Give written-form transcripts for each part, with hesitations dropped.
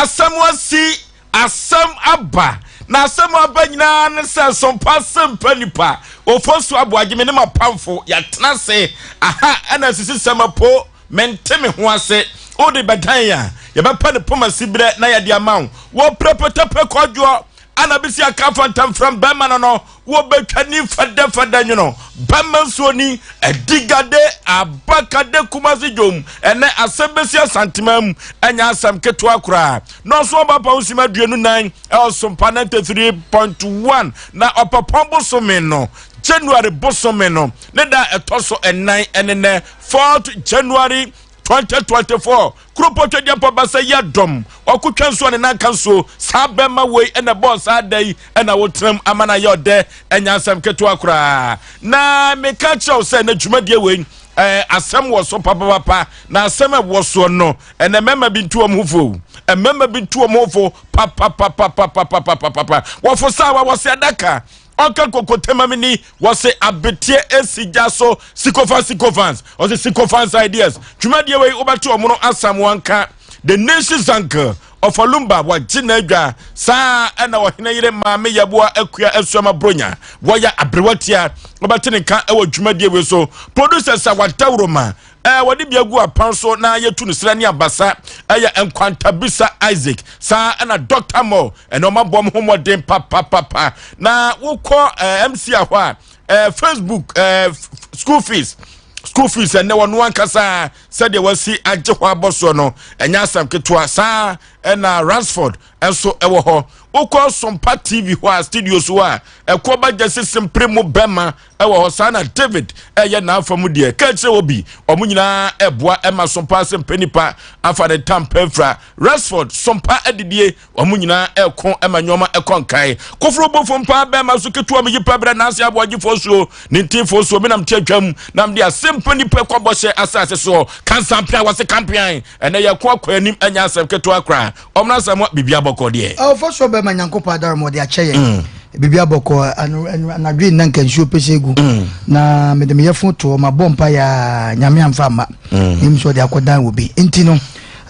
Asɛm asi, asɛm aba, na asɛm aba nyinaa ne sɛ Sompa Sempa nipa Ofosu Aboagye me ne m'apamfo yɛatena ase aha ɛna asisi sɛm apo mente me ho ase wode bɛdan a yɛbɛpɛ ne poma siberɛ na yɛde ama wo wɔ prɛpɛtɛpɛ kɔdwoɔ ana bɛsi aka afa ntamfram bɛrima no no Wɔbɛtwa ni fɛdɛfɛdɛ nwono bɛma nsuo ni adigade abakade Kumasi dwom ɛnɛ asɛm bɛsi Asantema mu ɛnyɛ asɛm ketewa koraa nɔɔso ɔba pa nsim 24 ɛwɔ Sompa 93.1 na ɔpɛpɔn bosome no January bosome no ne da ɛtɔ so ɛnan ɛne nɛ 4th January 2024 Kuropɔn Twedeɛmpɔ basa yi adɔm ɔko twa nsuo a ne nan ka nsuo. Saa bɛmma wei na ɛbɔɔ saa da yi na wotenam ama no ayɛ ɔdɛ, ɛnyɛ asɛm ketewa koraa. Na meka kyerɛ wo sɛ na dwumadie wei eh, asɛm wɔ so papapapa, na asɛm a ɛwɔ soɔ no ɛnɛ mmarima bi ntu wɔn ho fo, mmarima bi ntu wɔn ho fo papapapapapapapapa. Wɔfo saa wa wɔse adaka ɔka kokotema mi ni wɔse abeteɛ esi gya so sikofan sikofans ɔse sikofans ideas dwumadie wei wobɛte ɔmono asam wanka the nation's uncle ɔfalumba wagye n'adwa saa ɛna ɔhene yere maame yɛboa akua asuama bronya wɔyɛ aberewatia wobɛte ne nka ɛwɔ dwumadie wei so producers a wadawuroma ɛɛ wɔde bi agu apan so na yɛtu no serɛ ne abasa ɛyɛ nkwantabisa Isaac saa ɛna Dr. Mo ɛna ɔma bɔ ho mmɔden papapapa na wokɔ ɛɛ MC ahɔ a ɛɛ Facebook ɛɛ school fees school fees ɛnɛ wɔn ankasa sɛdeɛ wɔasi agye hɔ abɔ soɔ no ɛnyɛ asɛm ketewa saa ɛna Ransford nso ɛwɔ hɔ wokɔ Sompa TV hɔ a studio so a ɛkɔ ba gyesi simpere mu bɛma ɛwɔ hɔ saa na David ɛyɛ n'afa mu deɛ ka kyerɛ wɔ bi ɔmo nyinaa ɛboa ɛma Sompa asɛmpɛ nipa afa ne tam pɛfra Rexford Sompa adidie ɔmo nyinaa ɛko ɛma nneɛma ɛkɔ nkae koforo bofo mpa bɛma so ketewa mi yi pɛ brɛ n'ase aboagyefoɔ suo ne ntinfoɔ suo menam te atwam nam de asɛmpɛ nipa kɔ bɔhyɛ asase soɔ kansampean wɔse kampean ɛnɛ yɛko akɔ anim ɛnyɛ asɛm ketewa koraa ɔmena asɛm a biribi abɔkɔ deɛ. Ɔfɔ so bɛma Nyankopɔn adara ma ɔde akyɛ yɛn. Mm. Biribi abɔkɔ anadwo nna nka nsuo pɛsɛ gu. Mm. Na mede me yɛfo toɔ mabɔ mpa yɛ Nyame amfa amma. Mm. Nim sɛ ɔde akɔdan wɔ bi. Nti no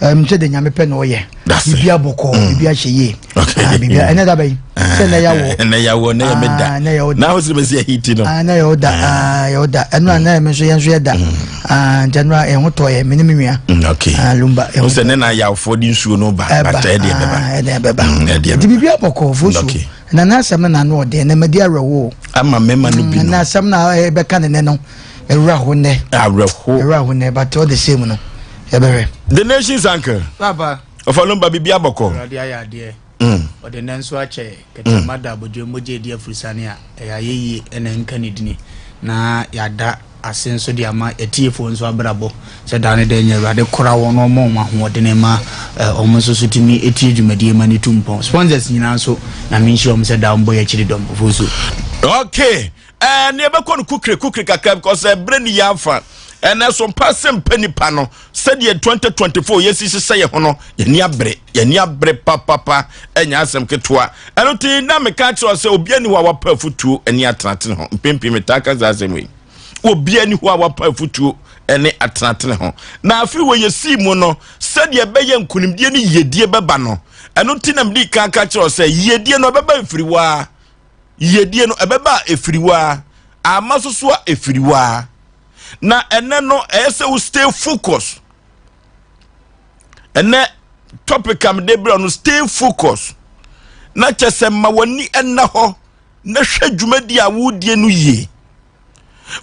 um, sɛ de Nyame pɛ na ɔyɛ. Biribi abɔkɔ, biribi ahyɛ yie. Ah, biribi ɛnɛ da bɛyi. Sɛ ɛnɛ yɛwɔ. Ɛnɛ yɛwɔ, ɛnɛ yɛ meda. Ah, ɛnɛ yɛwɔ da. Na ahosuo bɛ si ɛhiti no. Ɛnɛ yɛwɔ da, yɛwɔ da. Ɛno a na yɛ nso yɛn nso yɛ da. Ah, nti ɛno a ɛho tɔ yɛ, me ne me nua. Okay. Ah, lumba. Ɛho sɛ ne na ayawfoɔ de nsuo no ba. Ɛba. Bata ɛdeɛ bɛba. Ɛdeɛ bɛba. Ɛdeɛ bɛba. Nti biribi abɔkɔ fosu. Okay. Na n'asɛm no n'ano ɔden na madi awerɛhoɔ. Ama mmarima no bi no. Na asɛm na ɛbɛka ne nɛ no ɛwura ho nnɛ. Awerɛho. Ɛwura ho nnɛ but all the same no yɛbɛhwɛ. The nation's uncle. Papa. Ɔfa lumba biribi abɔkɔ. Awurade ayɛ adeɛ. Ɔde nnɛ nso akyɛ yɛ. Kɛtrɛma da abodwoɛ mogya edi afurusane a, ɛyɛ ayɛyie na ɛnka ne dini. Na yɛada ase nso de ama atiefoɔ nso abrabɔ sɛ daa ne daa nyinaa Awurade kora wɔn na ɔma wɔn ahoɔdene ma wɔn nso so tumi tie dwumadie ma no tu mpɔn. Sponsors nyinaa nso Nyame nhyira wɔn sɛ daa wɔn bɔ yɛn akyiri dɔm. Ofosu. Okay. Eh, ne yɛbɛkɔ no kukire kukire kakra because ɛberɛ eh, ni yɛ afa ɛnɛ so mpa sɛ mpa nipa no sɛdeɛ 2024 yɛsi hyehyɛ yɛ ho no yɛni abere yɛni abere papapa ɛnyɛ asɛm ketewa ɛno ti na meka kyerɛ sɛ obi ani hɔ a wapa afutuo ɛne atenatene ho mpempem metaa ka saa asɛm yi obi ani hɔ a wapa afutuo ɛne atenatene ho na afei wɔ yɛsii mu no sɛdeɛ ɛbɛyɛ nkonimdie ne yiedie bɛba no ɛno ti na mede kan ka kyerɛ sɛ yiedie no ɛbɛba mfiri waa Yiedie no, ɛbɛba a ɛfiri wo ara, ama so so a ɛfiri wo ara. Na ɛnɛ no, ɛyɛ sɛ wo stay focus. Ɛnɛ topic a mede brɛ no, stay focus. Na kyɛ sɛ ma w'ani ɛnna hɔ na hwɛ dwumadi a wodie no yie.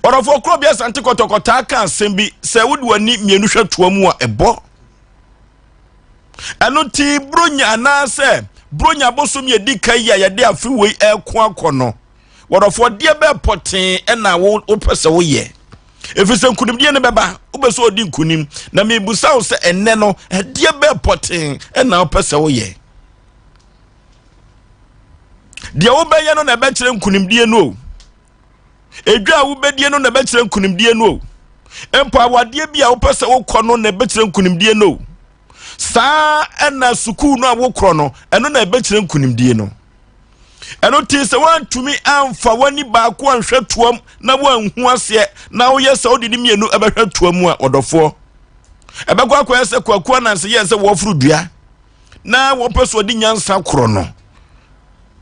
Ɔdɔfoɔ korɔ bi Asante Kɔtɔkɔtaa ka asɛm bi sɛ wode w'ani mmienu hwɛ toa mu a ɛbɔ. Ɛno nti Buronya anaasɛ Buronya bosom yɛ di kan yi a yɛde afe wei ɛko akɔ no, wɔdɔfoɔ deɛ bɛɛ pɔtee ɛna wopɛ sɛ woyɛ. Ɛfiri sɛ nkunimdie no bɛba, wopɛ sɛ ɔdi nkunim. Na mebusa wo sɛ ɛnnɛ no, ɛdeɛ bɛɛ pɔtee ɛna wopɛ sɛ woyɛ. Deɛ wobɛyɛ no na ɛbɛkyerɛ nkunimdie no o. Edwa a wobɛdie no na ɛbɛkyerɛ nkunimdie no o. Mpo awadeɛ bi a wopɛ sɛ wokɔ no na ɛbɛkyerɛ nkunimdie no o. Saa ɛna sukuu no a wokorɔ no, ɛno na ɛbɛkyerɛ nkunimdie no. Ɛno ti sɛ woantumi amfa w'ani baako anhwɛ toam na woanhu aseɛ na woyɛ sɛ wode ne mmienu ɛbɛhwɛ toam a, ɔdɔfoɔ, ɛbɛkɔ akɔyɛ sɛ Kwaku Ananse yɛɛ sɛ wɔforo dua. na wɔpɛ so ɔde nyansa korɔ no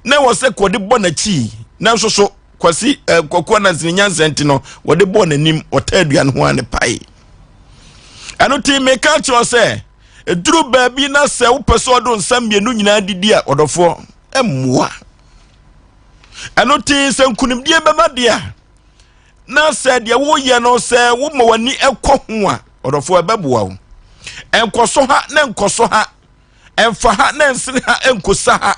na ɛwɔ sɛ kɔde bɔ n'akyi, nanso so Kwasi Kwaku Anansi ne nyansa nti no wɔde bɔɔ n'anim, ɔtaa aduane ho a ne pae. Ɛno nti meka kyerɛ sɛ ɛduru baabi na sɛ wopɛ sɛ ɔde nsa mmienu nyinaa didi a, ɔdɔfoɔ, mmoa. Ɛno nti sɛ nkonimdie bɛba deɛ a, na sɛ deɛ woyɛ no sɛ woma w'ani ɛkɔ ho a, ɔdɔfoɔ, ɛbɛboa wo. Ɛnkɔso ha na nkɔso ha, ɛmfa ha na ɛnsene ha, ɛnkosa ha.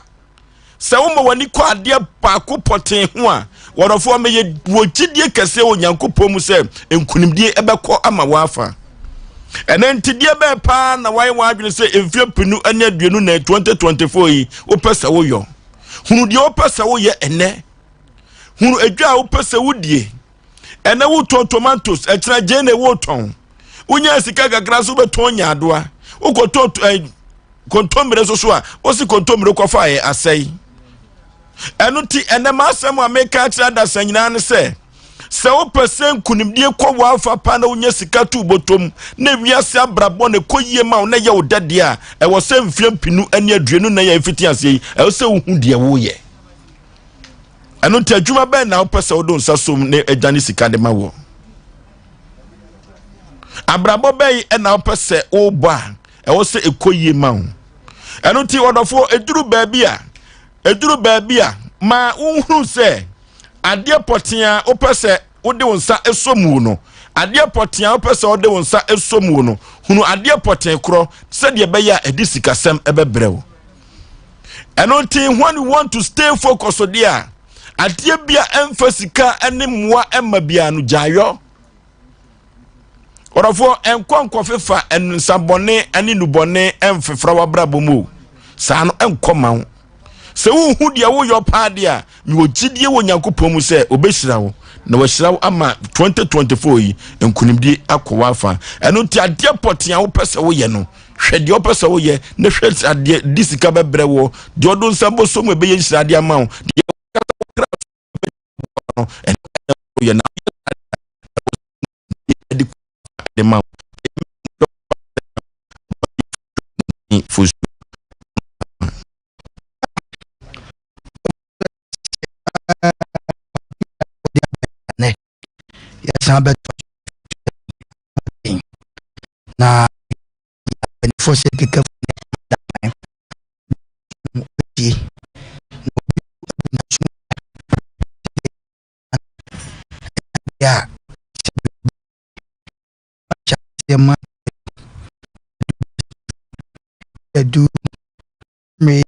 Sɛ woma w'ani kɔ adeɛ baako pɔtee ho a, wɔdɔfoɔ, mɛyɛ wɔ gyidie kɛseɛ wɔ Nyankopɔn mu sɛ nkonimdie ɛbɛkɔ ama wɔafa. Ɛnɛ nti deɛ bɛɛ paa na wayɛ w'adwene sɛ mfeɛ 2024 2024 yi wopɛ sɛ woyɔ? Hunu deɛ wopɛ sɛ woyɛ ɛnɛ. Hunu edwa a wopɛ sɛ wodie ɛnɛ. Wotɔn tomatoes, ɛkyerɛ gyeene wotɔn, wonya sika kakra so wobɛtɔn nyaadoa, wokɔtɔn kontommire nso so a wosi kontommire kɔfa yɛ asɛe. Ɛno ti ɛnɛ m'asɛm a meka akyerɛ adasa nyinaa ne sɛ, sɛ wopɛ sɛ nkonimdie kɔ w'afa pa na wonya sika to bɔtɔm na wiase abrabɔ na ɛkɔ yie ma wo na ɛyɛ wo dɛdeɛ a, ɛwɔ sɛ mfeɛ 2024 yɛ mfiti aseɛ yi, ɛwɔ sɛ wohu deɛ woyɛ. Ɛno nti adwuma bɛn na wopɛ sɛ wode nsa som ne adwane sika de ma wɔ? Abrabɔ bɛn ɛna wopɛ sɛ wobɔ a ɛwɔ sɛ ɛkɔ yie ma wo? Ɛno nti ɔdɔfoɔ, ɛduru baabi a ma wohunu sɛ adeɛ pɔtee a wopɛ sɛ wode wo nsa sɔ mu no, adeɛ pɔtee a wopɛ sɛ wode wo nsa sɔ mu no, hunu adeɛ pɔtee korɔ sɛdeɛ ɛbɛyɛ a ɛde sikasɛm ɛbɛbrɛ wo. Ɛno nti when you want to stay focus deɛ a, adeɛ bi a ɛmfa sika ne mmoa ɛma biara no, gyaayɔ. Ɔdɔfoɔ, ɛnkɔ nkɔfefa nsabɔne ne nubɔne ɛmfefra w'abrabɔ mu o. Saa no ɛnkɔ ma wo. Sɛ wohu deɛ woyɔ paa deɛ a, mewɔ gyidie wɔ Nyankopɔn mu sɛ ɔbɛhyira wo na wahyira wo ama 2024 yi nkonimdie akɔ w'afa. Ɛno nti adeɛ pɔtee a wopɛ sɛ woyɛ no, hwɛ deɛ wopɛ sɛ woyɛ na hwɛ adeɛ di sika bɛbrɛ wɔ, deɛ ɔdo nsa bɔ so mu ɛbɛyɛ nhyira adeɛ ama wo, deɛ no ɛno yɛ na de ma wo fosu. Yɛsan bɛtɔ na mpanimfoɔ sɛ keka tie na obi abu n'aso a sɛ aseɛ ma adu mmere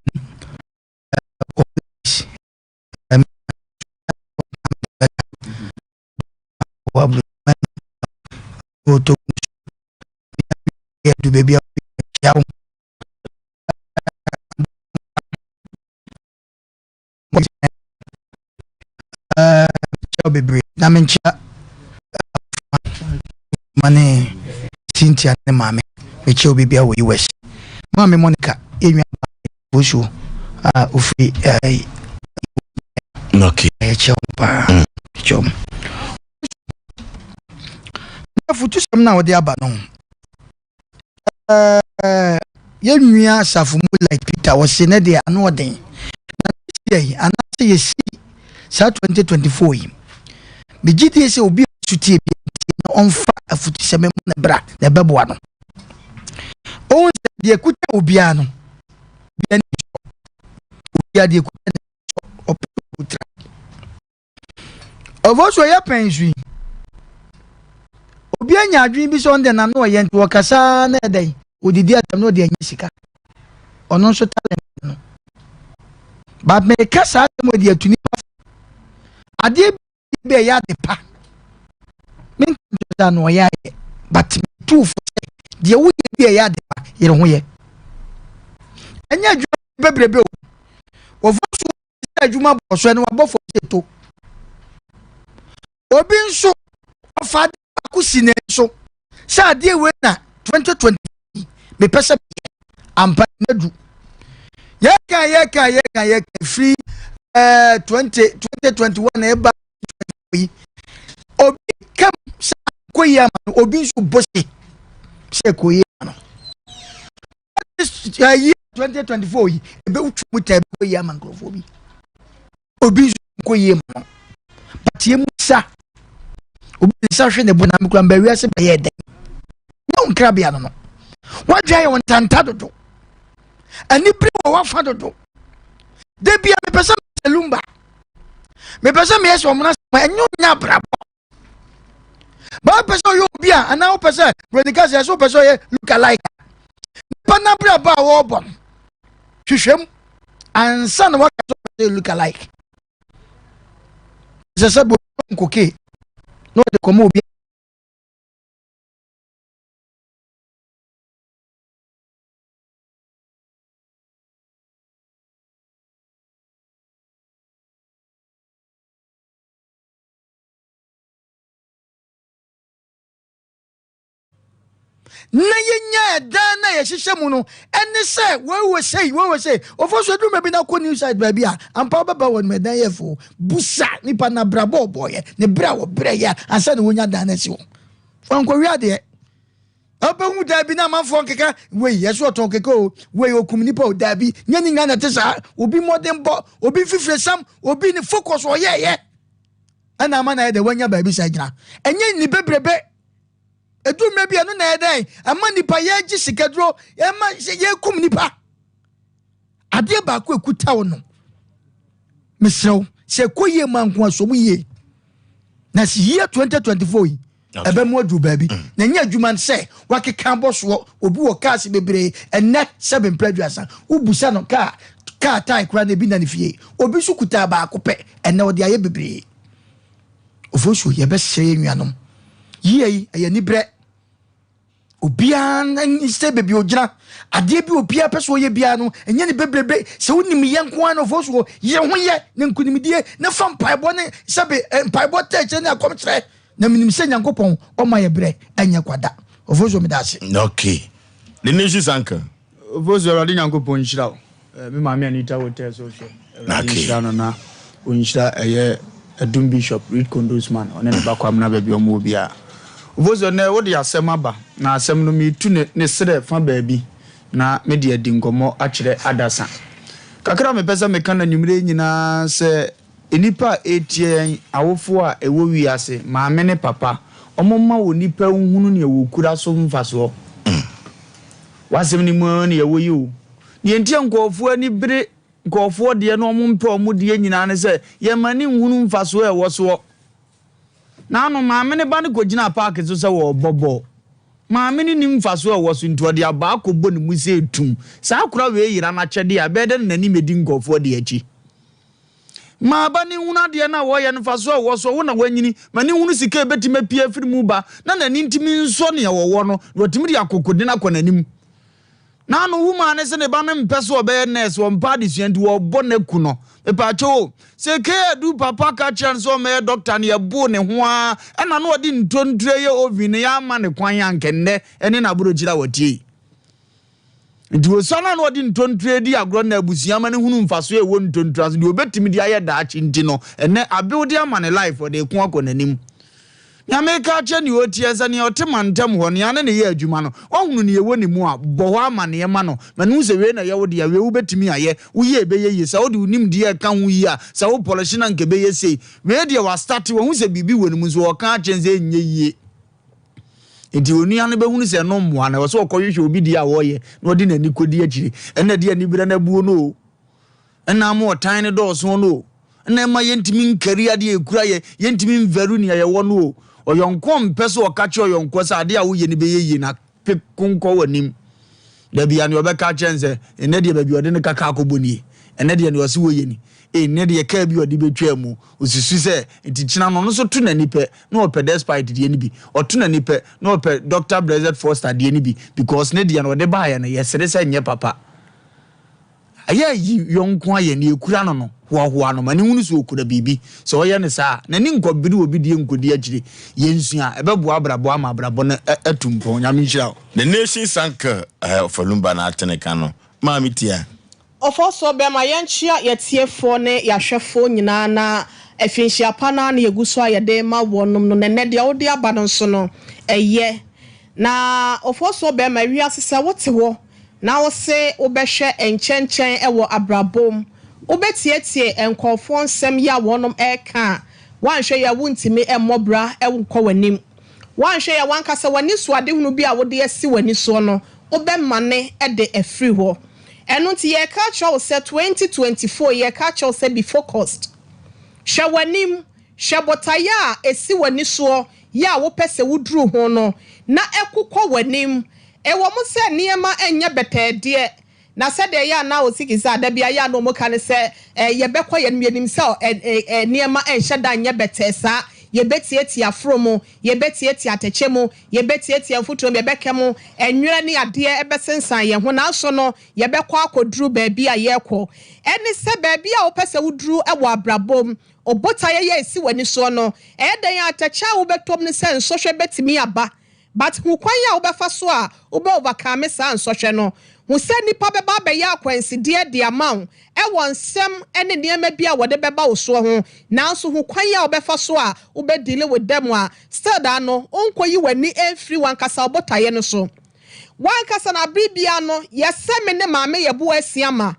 ɔbɛs ɔtɔ adu baabi a kyia wo. Kyia bebree na menkyia ma ne Cynthia ne maame. Mekyia obi bia wɔ US, maame Monica, yɛnwa bosuo a ofiri yɛkyia wo paa, kyia wo. Afotusɛm no a wɔde aba no, yɛnwia asafo mu like Peter wɔse ne deɛ ano ɔden na yɛ anaasɛ yɛsi saa 2024 yi, megye die sɛ obi a so tie bi tie na ɔmfa afotusɛm mu ne bra na ɛbɛboa no. Ɔhu sɛ deɛ kuta obiara no bia ne sɔ obiara, deɛ kuta ne sɔ ɔpɛ kutra ɔfɔ so ɛyɛ pɛn so yi, obi anya adwene bi sɛ ɔno deɛ n'ano ɔyɛ nti wɔkasa na ɛdɛn odidi atam na ɔde anya sika, ɔno nso talent no. But meka saa asɛm ɔde atu nipa adeɛ bi a ɛyɛ ade pa, menka nkyerɛ sɛ ano ɔyɛ ayɛ, but metu fo sɛ deɛ woyɛ bi a ɛyɛ ade pa, yere ho yɛ. Ɛnyɛ adwuma bebrebe o, wɔfɔ so sɛ adwuma bɔ so ɛne wabɔ fam sɛ to obi nso ɔfa ade baako si ne so sɛ adeɛ wei na 2020 mepɛ sɛ meyɛ ampa na du. Yɛka yɛka yɛka yɛka firi 2021 ɛba yi, obi kam sɛ akɔ yi ama no, obi nso bɔ se sɛ ɛkɔ yi ama no. Year 2024 yi ɛbɛtwa mu ta, ɛbɛkɔ yie ama nkurɔfoɔ bi, obi nso nkɔ yie ma no. But yɛ mu sa obi nsa hwɛ ne bo na mekura mba wiase bɛyɛ dɛn nyɛ wo nkrabea no wadwa yɛ wo ntanta dodo, anibere wɔ wafa dodo. Da bia mepɛ sɛ mesɛ lumba, mepɛ sɛ meyɛ sɛ ɔmona sɛ ɛnyɛ ɔnya abrabɔ ba. Wopɛ sɛ ɔyɛ obi a, anaa wopɛ sɛ broni ka sɛ wopɛ sɛ ɔyɛ look alike a, nipa n'abrabɔ a wɔrebɔ no, hwehwɛ mu ansa na waka sɛ ɔpɛ sɛ look alike. Sɛ bɔ nkoke na ɔde kɔma obi. Na yɛnya ɛdan na yɛhyehyɛ mu no, ɛne sɛ wɔwɔ sei, wɔwɔ sei. Ɔfɔ so aduru baabi na kɔ new site baabi a ampa wobɛba wɔ no, ɛdan yɛ fo. Busa nipa na brabɔ ɔbɔɔyɛ ne berɛ a wɔbrɛ yɛ ansa na wɔnya dan no asi hɔ. Wankɔwie adeɛ, ɔbɛhu daabi na amanfoɔ nkeka wei yɛso ɔtɔn keke o, wei okum nipa o. Daabi, nyɛ ne nyinaa na ɛte saa. Obi mmɔden bɔ, obi fifire sam, obi ne focus ɔyɛɛyɛ ɛna ama na yɛ dɛ wanya baabi sa gyina. Ɛnyɛ ni bebrebe edu mmerɛ bi ɛno na yɛ dɛn ɛma nipa yɛgye sikaduro, ɛma yɛkum nipa. Adeɛ baako ekuta wo no, mesrɛw sɛ ɛkɔ yie ma nko asom yie na si yie 2024 yi ɛbɛ mu aduru baabi na nyɛ adwuma sɛ wakeka abɔ soɔ. Obi wɔ cars bebree ɛnɛ sɛ bɛmpɛ 30, wobusa no kaa tae koraa na ebi na ne fie. Obi nso kuta baako pɛ, ɛnɛ ɔde ayɛ bebree. Ofosuo, yɛbɛsrɛ yɛn nuanom yie yi, ɛyɛ nibrɛ. Obiara sɛ baabi ogyina, adeɛ bi obiara pɛ sɛ ɔyɛ biara no, ɛnyɛ ne bebrebe. Sɛ wonim yɛ nko ara no, ofosuo, yɛ ho yɛ ne nkonimdie ne fa mpaebɔ ne sɛbe mpaebɔ tɛkyerɛ ne akɔmkyerɛ, na menim sɛ Nyankopɔn ɔma yɛ berɛ ɛnyɛ kwada. Ofosuo, meda ase. Okay, the nation uncle. Ofosu, Awurade Nyankopɔn nhyira wo. Me maame Anita Hotel so hwɛ. Awurade nhyira no na ɔnhyira ɛyɛ Adum Bishop Reed Kondosman, ɔne ne ba Kwamina, baabi ɔmo wɔ biara. Ofosu, nnɛ wode asɛm aba, na asɛm no metu ne serɛ fa baabi na mede adi nkɔmmɔ akyerɛ adasa. Kakra a mepɛ sɛ meka no anwummerɛ yi nyinaa sɛ nnipa a ɛretie yɛn, awofoɔ a ɛwɔ wiase, maame ne papa, ɔmo mma wɔ nnipa nhunu nea wɔkura so mfasoɔ. W'asɛm no mu ara na yɛwɔ yi o. Deɛ nti a nkurɔfoɔ ani bere nkurɔfoɔ deɛ na wɔn mpɛ wɔn deɛ nyinaa ne sɛ yɛma ani nhunu mfasoɔ a ɛwɔ soɔ. Naano maame ne ba no kɔgyinaa paake so sɛ wɔrebɔ bɔɔl. Maame no nim mfasoɔ a ɛwɔ so nti ɔde abaa kɔbɔ ne mu sɛ etum. Saa akora wei yera n'akyɛdeɛ a, ɛbɛyɛ dɛ na n'anim adi nkurɔfoɔ deɛ akyi. Maa ba no nhunu adeɛ no a wɔreyɛ no mfasoɔ a ɛwɔ soɔ. Wo na woanyini. Ma no nhunu sika a ɛbɛtumi apue afiri mu ba na n'ani ntumi nsɔ nea wɔwɔ no, na watumi de akokoden akɔ n'anim. Naano wo maa no se ne ba no mpɛ sɛ ɔbɛyɛ nurse, ɔmpɛ adesua nti wɔrebɔ no aku no. Mepaakyɛw o, sɛ Kay Adu papa ka kyerɛɛ no sɛ ɔmmɛyɛ doctor no, yɛboo ne ho ara ɛna na ɔde ntonture yɛ oven no, yɛamma no kwan a anka nnɛ ɛne n'aburokyire a ɔteɛ yi. Nti osian a na ɔde ntonture di agorɔ na abusua ma no hunu mfasoɔ a ɛwɔ ntonture ase, deɛ ɔbɛtumi de ayɛ daakye nti no, ɛnnɛ abew de ama ne life, ɔde reko akɔ n'anim. Nea meka akyerɛ nea ɔtie sɛ nea ɔte mantam hɔ, nea ne ne yɛ adwuma no, wahunu nea ɛwɔ ne mu a, bɔ hɔ amanneɛ ma no, ma no hu sɛ wei na ɛyɛ wo dea, wei wobɛtumi ayɛ, woyɛ a ɛbɛyɛ yie, sɛ wode wo nimdeɛ reka ho yie a, sɛ wo pɔlehye no a anka ɛbɛyɛ sei. Wei deɛ wastate, wahu sɛ biribi wɔ ne mu nso ɔreka akyerɛ no sɛ ɛnyɛ yie. Nti onua no bɛhunu sɛ ɛno mmoa no, ɛwɔ sɛ ɔkɔhwehwɛ obi deɛ a wɔyɛ na ɔde n'ani kɔdi akyire. Ɛnna ɛde aniberɛ no abuo no o, ɛnna ama ɔtan no dɔɔso no o, ɛnna ɛma yɛntumi nkari adeɛ a ɛkura yɛ, yɛntumi nvalu nea yɛwɔ no o. Ɔyɔnkoɔ mpɛ sɛ ɔka kyerɛ ɔyɔnkoɔ sɛ adeɛ a woyɛ no bɛyɛ yie na pe konkɔ w'anim. Da bia nea ɔbɛka akyerɛ no sɛ ɛnnɛ deɛ baabi a ɔde ne kaka akɔbɔ nie, ɛnnɛ deɛ nea ɔse wɔyɛ ni, ee nnɛ deɛ kaa bi a ɔde bɛtwaa mu, ɔsusu sɛ nti kyena no ɔno nso to n'ani pɛ na ɔpɛ Despite deɛ no bi, ɔto n'ani pɛ na ɔpɛ Doctor Blessed Foster deɛ no bi because ne deɛ no ɔde baeɛ no yɛsere sɛ nyɛ papa. Ɛyɛ a yi yɔnko ayɛ nea ekura no no, hoahoa no ma no nhunu sɛ okura biribi. Sɛ ɔyɛ no saa a, n'ani nkɔbere obi deɛ nkɔdi akyire. Yɛnsua a, ɛbɛboa abrabɔ ama abrabɔ no atu mpɔn. Nyame nhyira wo. The Nation's Uncle eh, Ɔfalumba na atene ka no. Maame tia. Ɔfɔsoɔ bɛma yɛnkyea yɛtiefoɔ ne yɛahwɛfoɔ nyinaa na afinhyia pa no ara na yɛgu so a yɛde rema wɔnom no, na ɛnnɛ deɛ wode aba no nso no ɛyɛ. Na ɔfɔsoɔ bɛma wiase sɛ wote hɔ. na wose wobɛhwɛ nkyɛnkyɛn wɔ abrabɔ mu, wobɛtietie nkorɔfoɔ nsɛm yi a wɔnom reka a, woanhwɛ yie a wontumi mmɔ bra nkɔ w'anim. Woanhwɛ yie a w'ankasa w'anisoadehunu bi a wode asi w'ani soɔ no, wobɛmane de afiri hɔ. Ɛno nti yɛreka akyerɛ wo sɛ 2024 yi yɛreka akyerɛ wo sɛ be focused. Hwɛ w'anim, hwɛ botaeɛ a ɛsi w'ani soɔ yɛ a wopɛ sɛ woduru ho no, na ɛkokɔ w'anim. Ɛwɔ mu sɛ nneɛma nyɛ bɛtɛɛ deɛ, na sɛdeɛ ɛyɛ a na Osikisa da biara yɛ a na wɔka ne sɛ, eh, yɛbɛkɔ yɛn anim, yɛnim sɛ eh, eh, nneɛma nhyɛ da nyɛ bɛtɛɛ saa, yɛbɛtiatia aforo mu, yɛbɛtiatia atɛkyɛ mu, yɛbɛtiatia mfuturo mu, yɛbɛka mu, nwerɛ ne adeɛ bɛsensan yɛn ho, nanso no, yɛbɛkɔ akɔduru baabi a yɛrekɔ. Ɛne sɛ baabi a wopɛ sɛ woduru wɔ abrabɔ mu, wo botaeɛ yɛ a ɛsi w'ani soɔ no, ɛyɛ dɛn a atɛkyɛ a wobɛtɔ mu ne sɛ nsɔhwɛ bɛtumi aba. But hu kwan a wobɛfa so a wobɛ overcome saa nsɔhwɛ no. Hu sɛ nnipa bɛba abɛyɛ akwansideɛ de ama wo wɔ nsɛm ne nneɛma bi a wɔde bɛba wo soɔ ho, nanso hu kwan a wobɛfa so a wobɛ deal with them a still daa no wonkɔyi w'ani mfiri w'ankasa wo botaeɛ no so. W'ankasa no abere biara no yɛ sɛ me ne maame yɛ bo asia ma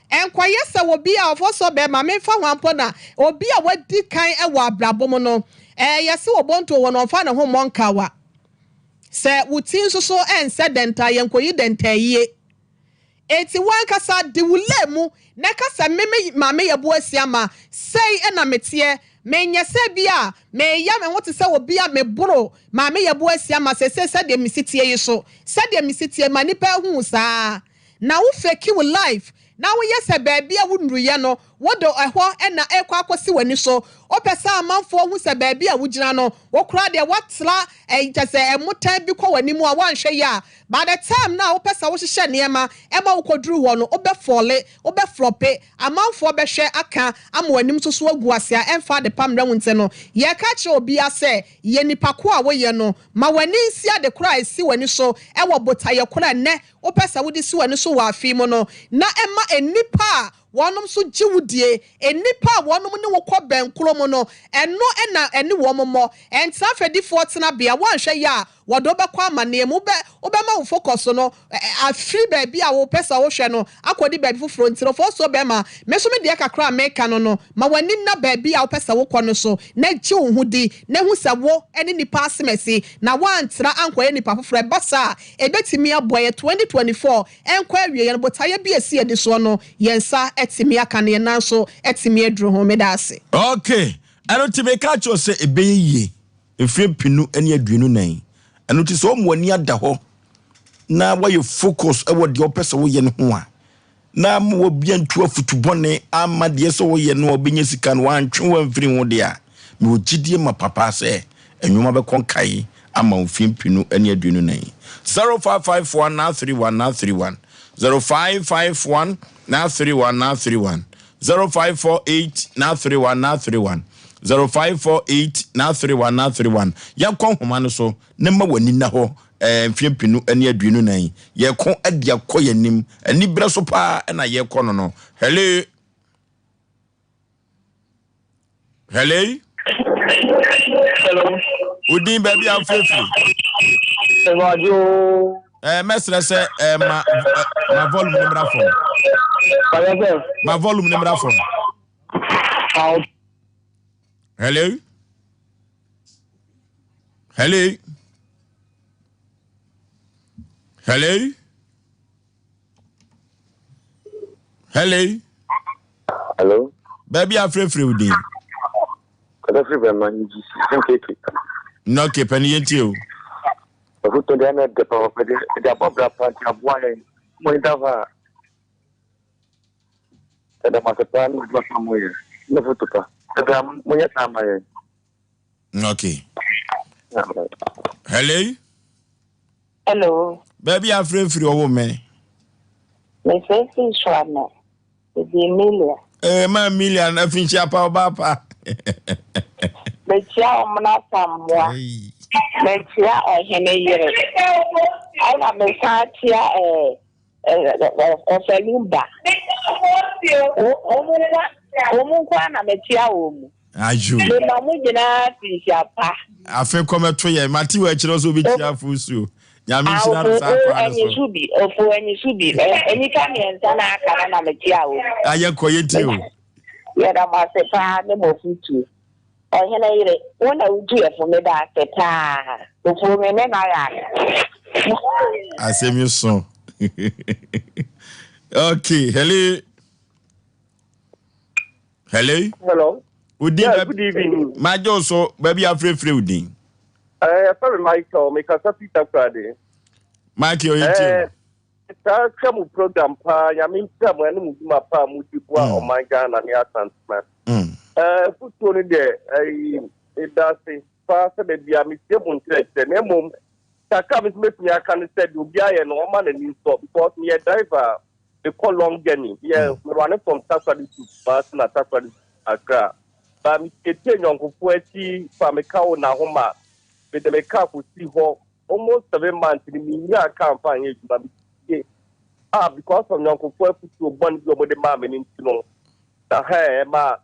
ɛnkɔyɛ sɛ obi a ɔfɔ sɔ bɛɛma memfa ho ampo na obi a wadi kan wɔ abrabɔ mu no ɛɛ yɛse obonto wɔ no ɔmfa ne ho mmɔ nkawa sɛ wo ti nso so ɛnsɛ dɛntaa yɛnkɔyi dɛntaa yie Enti wo ankasa di wo lay mu na ka sɛ, Me me maame yɛ bo asia ma, sei na meteɛ. Menyɛ sɛ bi a mereyɛ me ho te sɛ obi a meboro maame yɛ bo asia ma seesei sɛdeɛ mesi teɛ yi so. Sɛdeɛ mesi teɛ ma nnipa ahu wo saa. Na wo fake wo life na woyɛ sɛ baabi a wonnuruiɛ no Wode ɛhɔ na ɛrekɔ akɔsi w'ani so. Wopɛ sɛ amanfoɔ hu sɛ baabi a wogyina no, wo koraa deɛ woatra kyerɛ sɛ mmotan bi kɔ w'anim a woanhwɛ yie a, by the time no a wopɛ sɛ wohyehyɛ nneɛma ma wokɔduru hɔ no, wobɛfɔle, wobɛflɔpe, amanfoɔ bɛhwɛ aka ama w'anim nso so agu ase a ɛmfa adepa mmrɛ wo nti no, yɛreka akyerɛ obiara sɛ, yɛ nipa ko a woyɛ no. Ma w'ani nsi ade korɔ a ɛsi w'ani so wɔ botaeɛ korɔ a ɛnnɛ wopɛ sɛ wode si w'ani so wɔ afe yi mu no, na ɛma nnipa a Wɔnom nso gye wo die. Nnipa a wɔnom ne wo kɔ bɛn koro mu no, ɛno na ɛne wɔn mmɔ. Ɛntena fɛdifoɔ tenabea, woanhwɛ yie a, wɔde wo bɛkɔ amaneɛ mu. Wobɛ, wobɛma wo focus no afiri baabi a wopɛ sɛ wohwɛ no akɔdi baabi foforɔ. Nti no, fɔsuo bɛrima, me nso me deɛ kakra a meka no no, ma w'ani nna baabi a wopɛ sɛ wokɔ no so, na gye wo ho di, na hu sɛ wo ne nnipa asemasi, na woantra ankɔyɛ nnipa foforɔ. Ɛba saa a, ɛbɛtumi aboa yɛn 2024 Ɛnkɔ awieɛ no, botaeɛ bi a ɛsi yɛn ani soɔ no, yɛn nsa atumi aka na yɛn nan nso atumi aduru ho. Meda ase. Ok, ɛno nti meka akyerɛ wo sɛ ɛbɛyɛ yie mfeɛ mpenu ne 24. Ɛno nti sɛ wɔma w'ani ada hɔ na woayɛ focus wɔ deɛ wopɛ sɛ woyɛ no ho a, na ama obi antu afutu bɔne amma deɛ sɛ woyɛ no a wobɛnya sika no wantwe wo amfiri ho deɛ a, mewɔ gyidie ma papa sɛ nnoɔma bɛkɔ nkae ama wo mfeɛ mpenu ne 24. 0551 931 931 0551 931 931 0548 931 931 0548 931 931 Yɛnkɔ nhoma no so na ma w'ani nna hɔ eh, mfeɛ mpenu ne 24 yɛko de akɔ yɛn anim aniberɛ so paa na yɛkɔ no no. Hello. Hello. Hello. Odin baabi a wofirifiri. Ɛwájú. Ɛɛ mɛsrɛ sɛ ɛɛ ma ma volume ne mmra fam. Ma volume ne mmra fam. Hello. Hello. Hello. Hello. Hello. Baabi afrɛfrɛ wo din. Kɔdɔ firi bɛn ma nyi nkeke. Na okay pɛ ne yɛntie o. Ɛfotɔ deɛ na ɛdɛ papa de ɛde abɔ bra pa nti aboa yɛn. Mo ni dafa a. Ɛda mo ase paa ne adwuma pa mo yɛ. Ne foto pa. Ɛda mo yɛ saa ma yɛn. Okay. Hello. Hello. Baabi afrɛfiri ɔwɔ mɛ. Mefrɛfiri Suame. Mede Emilia. Eh, ma Emilia na finhyia pa ɔbaa pa. Mekyia ɔmena Asamoah. Mekyia ɔhene yere. Ɛna mesan kyia ɛɛ. Ɔfɛlumba. Wɔn nko ara na mekyia wɔn mu. Ayo. Mema mo nyinaa finhyia pa. Afe kɔmɛto yɛn. Mate wɔ akyerɛ sɛ obi kyia afo suo. Nyame nhyira no saa kwan no so. Ɛnyi so bi, ofo ɛnyi so bi. Nnipa mmiɛnsa na aka no na mekyia wo. Ayɛ kɔ yɛ tie o. Yɛda mo ase paa ne mo afutuo. Ɔhene yere, wo na wotu yɛ fo, meda ase paa. Ofuo me ne no ayɛ ade. Asɛm yi so. Okay, hello. Hello. Hello. Odi yeah, good evening. Magye wo so baabi afrɛfrɛ wo din. Eh, yɛfrɛ me Michael, mekasa Peter Kurade. Michael, yɛ tie o. Taa hwɛ mo program paa, Nyame nhyira mo ɛne mo dwuma paa mo di boa ɔman Ghana ne Asanteman. Eh, futuo no deɛ, ɛyi, meda ase paa sɛ da bia metie mo nkyerɛkyerɛ, na mmom kakra me nso mɛtumi aka ne sɛ deɛ obi ayɛ no ɔma n'ani nsɔ because meyɛ driver a mekɔ long journey, meyɛ merane from Takoradi to Kumasi na Takoradi to Accra. Ba metietie nyɔnkofoɔ akyi fa me ka wo na homa, mede me car kɔsi hɔ almost 7 months ni menyaa car mfa anyɛ adwuma metie ah because of nyɔnkofoɔ afutuo bɔne bi a wɔde maa me no nti no na hɛ ɛma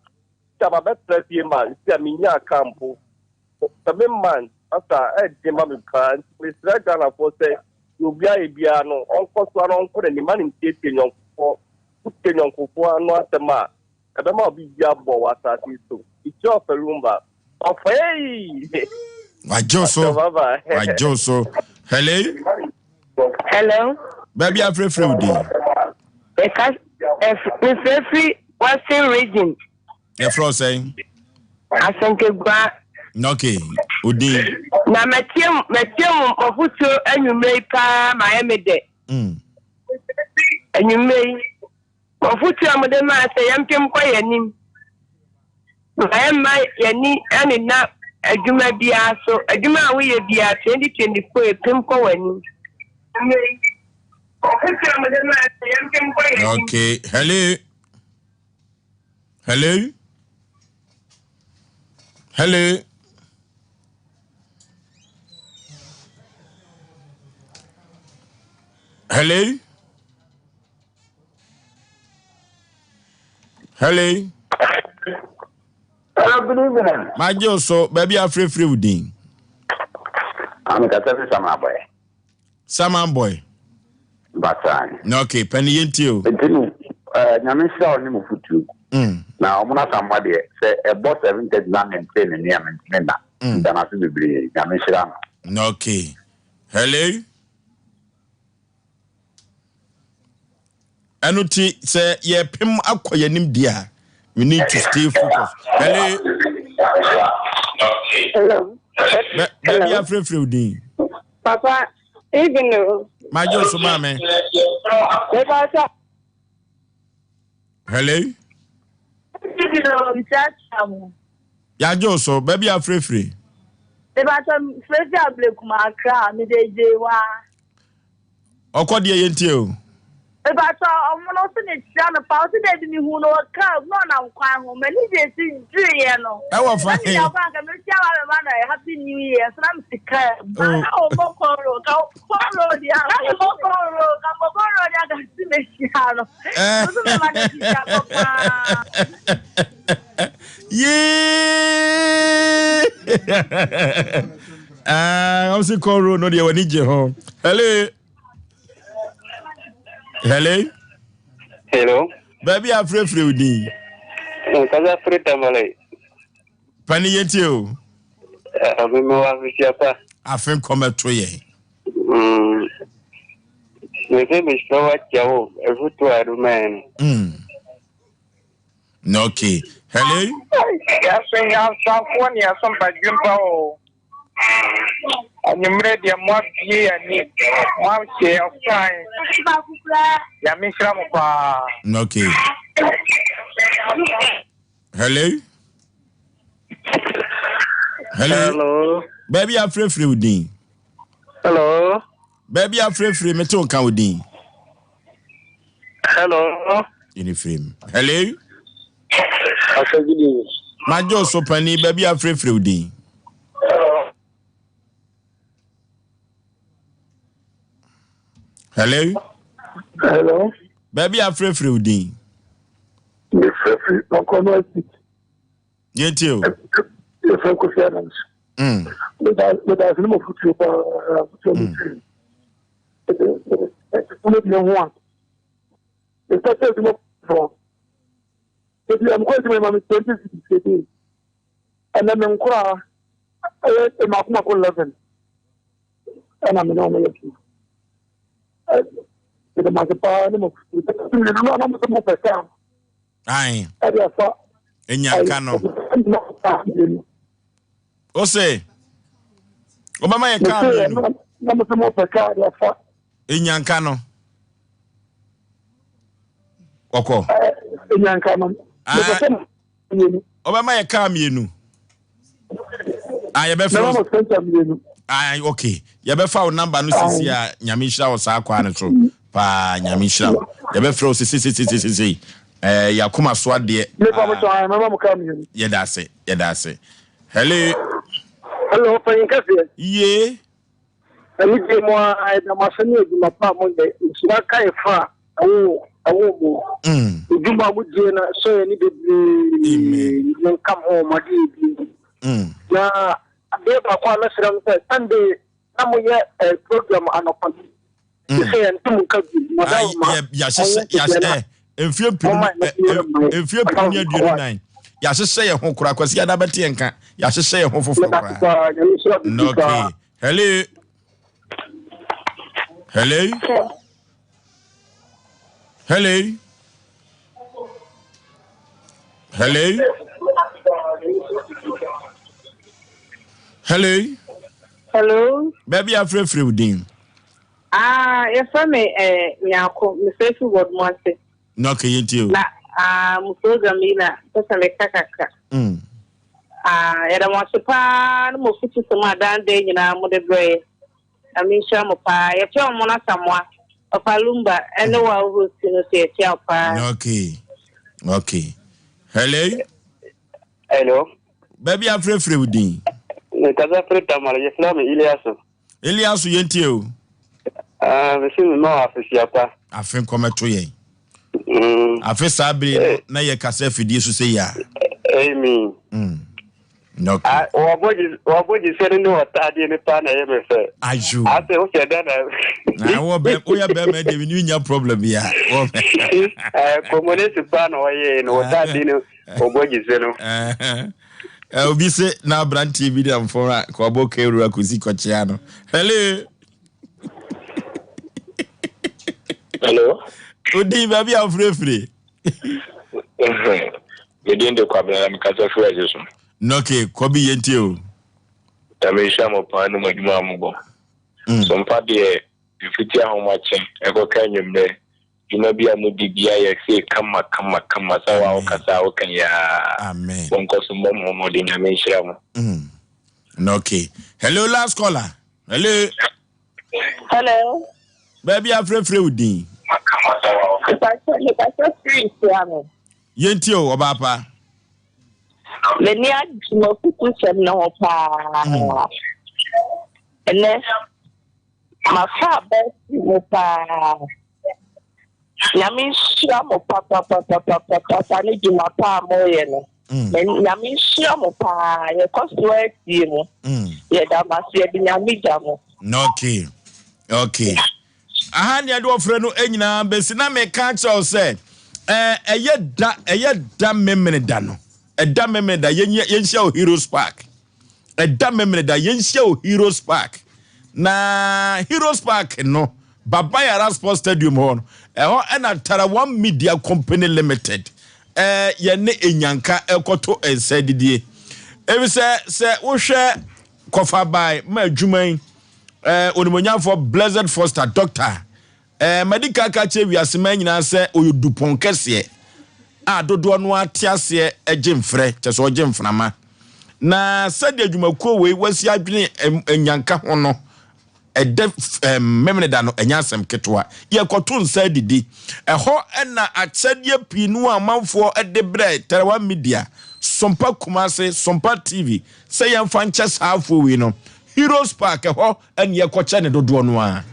sɛ mabɛtena fie ma nti a menyaa car mpo 7 months asa ɛden ma me paa. Nti mesrɛ Ghanafoɔ sɛ deɛ obi ayɛ biara no ɔnkɔ so ara ɔnkɔ n'anim ma ne ntietie nyɔnkofoɔ. Wotie nyɔnkofoɔ ano asɛm a ɛbɛma obi bi abɔ wɔ asase yi so. Ikyerɛ ɔfɛ rumba ɔfɛ. Wagye wo so. Bye bye. Wagye wo so. Hello. Hello. Baabi afrɛfrɛ wo din. Meka mefrɛfiri Western Region. Yɛfrɛ wo sɛn? Asankegua. Okay, wo din. Na matie matie mo mɔfotuo anwummerɛ yi paa ma ayɛ me dɛ. Anwummerɛ yi mɔfotuo a mode maa sɛ yɛmpem kɔ yɛn anim. Ma yɛmma yɛni ɛnena adwuma biara so. Adwuma a woyɛ biara 2024 epem kɔ w'anim. Mɔfotuo a mode maa sɛ yɛmpem kɔ yɛn anim. Okay, hello. Hello. Hello. Hello. Hello. Hello, good evening. Magye wo so baabi afrɛfrɛ wo din. Amekasa fi Saman Boy. Saman Boy. Basan. Na okay, pɛne yɛntie o. Nti no, Nyame nhyira wo ne mo fotuo. Na ɔmo no asamoa deɛ, sɛ ɛbɔ 7:30 na mente ne nne a mentumi nna. Meda no ase bebree. Nyame nhyira no. Na okay. Hello. Ɛno ti sɛ yɛpem akɔ yɛnim deɛ a, we need to stay focused. Hello. Hello. Baabi afrɛfrɛ wo din. Papa, evening o. Magye wo so maame. Mepa sɛ. Hello. Evening o, nkyerɛkyerɛ mo. Yɛagye wo so, baabi afrɛfrɛ. Mepa sɛ frɛfrɛ Ablekuma Accra, mede gye wa. Ɔkɔ deɛ yɛntie o. Mepa sɛ ɔmo no so ne kyerɛ no pa, ɔsi dɛ bi mi hu no wɔ kaa mu na ɔnam kwan ho, m'ani gye si gyeeɛ no. Ɛwɔ fa he? Na mi nya kwan ka mehyia wa bɛma no happy new year, so na mi si kaa mu. Oh. Na ɔbɔ kɔn road, ka kɔn road ya, na mi bɔ kɔn road, ka bɔ kɔn road ya ka si mehyia no. Nso mɛma no hyia kɔ paa. Yee! Ah, ɔsi kɔn road no deɛ w'ani gye ho. Hello. Hello. Hello. Baabi a afrɛfrɛ wo din. Kasa firi Tamale. Pani yɛntie o. Mema wo afehyia pa. Afe nkɔmɛto yɛn. Mese mesrɛ wo akyia wo afutuo a ɛde ma yɛn no. Okay. Hello. Yɛsɛ nyansafoɔ ne yɛso badwemba o. Anwummerɛ deɛ mo abie yɛn ani, mo ahyɛ yɛn kwan. Nyame nhyira mo paa. Okay. Hello. Hello. Hello. Baabi afrɛfrɛ wo din. Hello. Baabi afrɛfrɛ mete wo ka wo din. Hello. Yɛne firi mu. Hello. Pastor Gideon. Magye wo so pani baabi afrɛfrɛ wo din. Hello. Hello. Baabi afrɛfrɛ wo din. Mefrɛfrɛ Ɔkɔnɔ Street. Yɛntie o. Yɛfrɛ Kofi Adams. Meda ase ne mo fotuo paa fotuo mo tiri. dwumadie ho a, mepɛ sɛ adwuma foforɔ. Ebi a mekɔ adwuma yi ma me 20 cedis a day. Ɛnɛ me nkoraa ɛyɛ mako mako 11 ɛna me ne wɔn yɛ adwuma. Mede mo ase paa ne mo mmienu no a na mo sɛ mo pɛ kaa. Ae. Ɛde afa. Enyanka no. O se wobɛma yɛ kaa mmienu. Na mo sɛ mo pɛ kaa de afa. Enyanka no. Ɔkɔ. Enyanka no. Mepɛ sɛ mmienu. Ɔbɛma yɛ kaa mmienu. Ah, yɛbɛfrɛ wo. mmienu. Ah, okay. Yɛbɛfa wo number no sisi a Nyame nhyira wo saa kwan no so. Paa, Nyame nhyira wo. Yɛbɛfrɛ wo sisi sisi sisi sisi. Eh, yɛakoma so adeɛ. Mepa mo kyɛw, mɛma mo kaa mmienu. Yɛda ase, yɛda ase. Hello. Hello, panyin kɛseɛ. Yee. Anigye mu ara, yɛda mo ase ne adwuma pa a moyɛ. Nhyira nka efa a ɛwɔ ɛwɔ mu. Edwuma a modie no sɔ yɛn ani bebree. Nyame nka mo ho wɔ mo adeyɛ bi mu. Na adeɛ baako a mɛsrɛ mo sɛ Sunday na moyɛ eh, program anɔpa bi. Te sɛ yɛnte mo nka bi. Madawoma. Yɛahyehyɛ yɛahyehyɛ mfie mpem mfie mpem ne 24 yɛahyehyɛ yɛn ho koraa Kwasi ada bɛte yɛn nka yɛahyehyɛ yɛn ho foforɔ koraa. Okay. Hello. Hello. Hello. Hello. Hello. Hello. Baabi afrɛfrɛ wo din. Ah, yɛfrɛ me eh, Nyako, mefrɛ fi wɔ mu ase. Na ɔkɛ yɛ ntie o. Na ah, mo program yi na pɛ sɛ meka kakra. Ah, yɛda mo ase paa ne mo afutusɛm a daa da nyinaa mode brɛ yɛ. Nyame nhyira mo paa. Yɛkyia wo Mona Samoa, Papa Lumba, ɛne wo a wo host no so yɛkyia wo paa. Okay. Okay. Hello. Hello. Baabi afrɛfrɛ wo din. Mekasa firi Tamale, yɛfrɛ me Iliasu. Eliasu yɛntie o. Ah, mese me ma wɔ afehyia pa. Afe nkɔmɛto yɛn. Afe saa bere no na yɛ kasa afidie so sɛ yia. Amen. Okay. Ah, wɔabɔ gyesɛ no ne wɔtaadeɛ no paa na ɛyɛ me fɛ. Ayo. Asɛ wohwɛ dɛ na. Na wɔ bɛ woyɛ bɛrima deɛ mi nya problem bia. Wɔ bɛ. Eh, kɔmɔnɛsi paa na ɔyɛ no wɔtaadeɛ no wɔbɔ gyesɛ no. Eh, obi se na aberanteɛ bi da mfɔm a kɔbɔ kɛwura kɔsi kɔkyea no. Hello. Hello. Odin baabi a wofirefire. Medin de Kwabena na mekasa firi ase so. Nɔke kɔbi yɛntie o. Nyame nhyira mo paa ne mo adwuma a mobɔ. Mm. So mpa deɛ mfiti ahomakye ɛkɔka anwummerɛ dwuma bi a modi bia yɛ sei kama kama kama sɛ wa wokasa a woka yaa. Amen. Monkɔ so mmɔ mo ho mmɔden. Nyame nhyira mo. Mm. Nɔke. Hello last caller. Hello. Hello. Baabi afrɛfrɛ wo din. Mepatwa firi nsia no. Yɛntie o ɔbaa pa. M'ani agye m'afutusɛm no ho paa. Ɛnɛ mafa abɛɛfo mu paa. Nyame nhyira mo papapapapapa ne dwuma pa a moyɛ no. Mm. Nyame nhyira mo paa. Yɛkɔ so atie mo. Mm. Yɛda mo ase, yɛde Nyame gya mo. Okay. Okay. Aha ne yɛde ɔfrɛ no nyinaa bɛsi na meka kyerɛ wo sɛ ɛyɛ da ɛyɛ da memene da no ɛda memene da yɛnhyia wɔ Heroes Park Ɛda Memeneda yɛnhyia wɔ Heroes Park. Na Heroes Park no, Baba Yara Sports Stadium hɔ no, ɛhɔ ɛna Tarawan Media Company Limited ɛɛ yɛne Enyanka ɛkɔto nsa didie. Efisɛ sɛ wohwɛ kɔfabae ma adwuma yi, ɛɛ onimonyamfoɔ Blessed Foster Doctor Ɛɛ, madi kan aka akyerɛ wiase man nyinaa sɛ ɔyɛ dupɔn kɛseɛ a dodoɔ no ara te aseɛ gye mfrɛ, kyerɛ sɛ ɔgye mframa. Na sɛdeɛ adwumakuo wei wasi adwene nnyanka ho no, ɛdɛ ɛɛ Memeneda no ɛnyɛ asɛm ketewa. Yɛkɔto nsa adidi. Ɛhɔ na akyɛdeɛ pii no a amanfoɔ de brɛ Tarawa Media, Sompa Kumase, Sompa TV sɛ yɛmfa nkyɛ saa afoɔ wei no. Heroes Park, ɛhɔ na yɛkɔkyɛ ne dodoɔ no ara.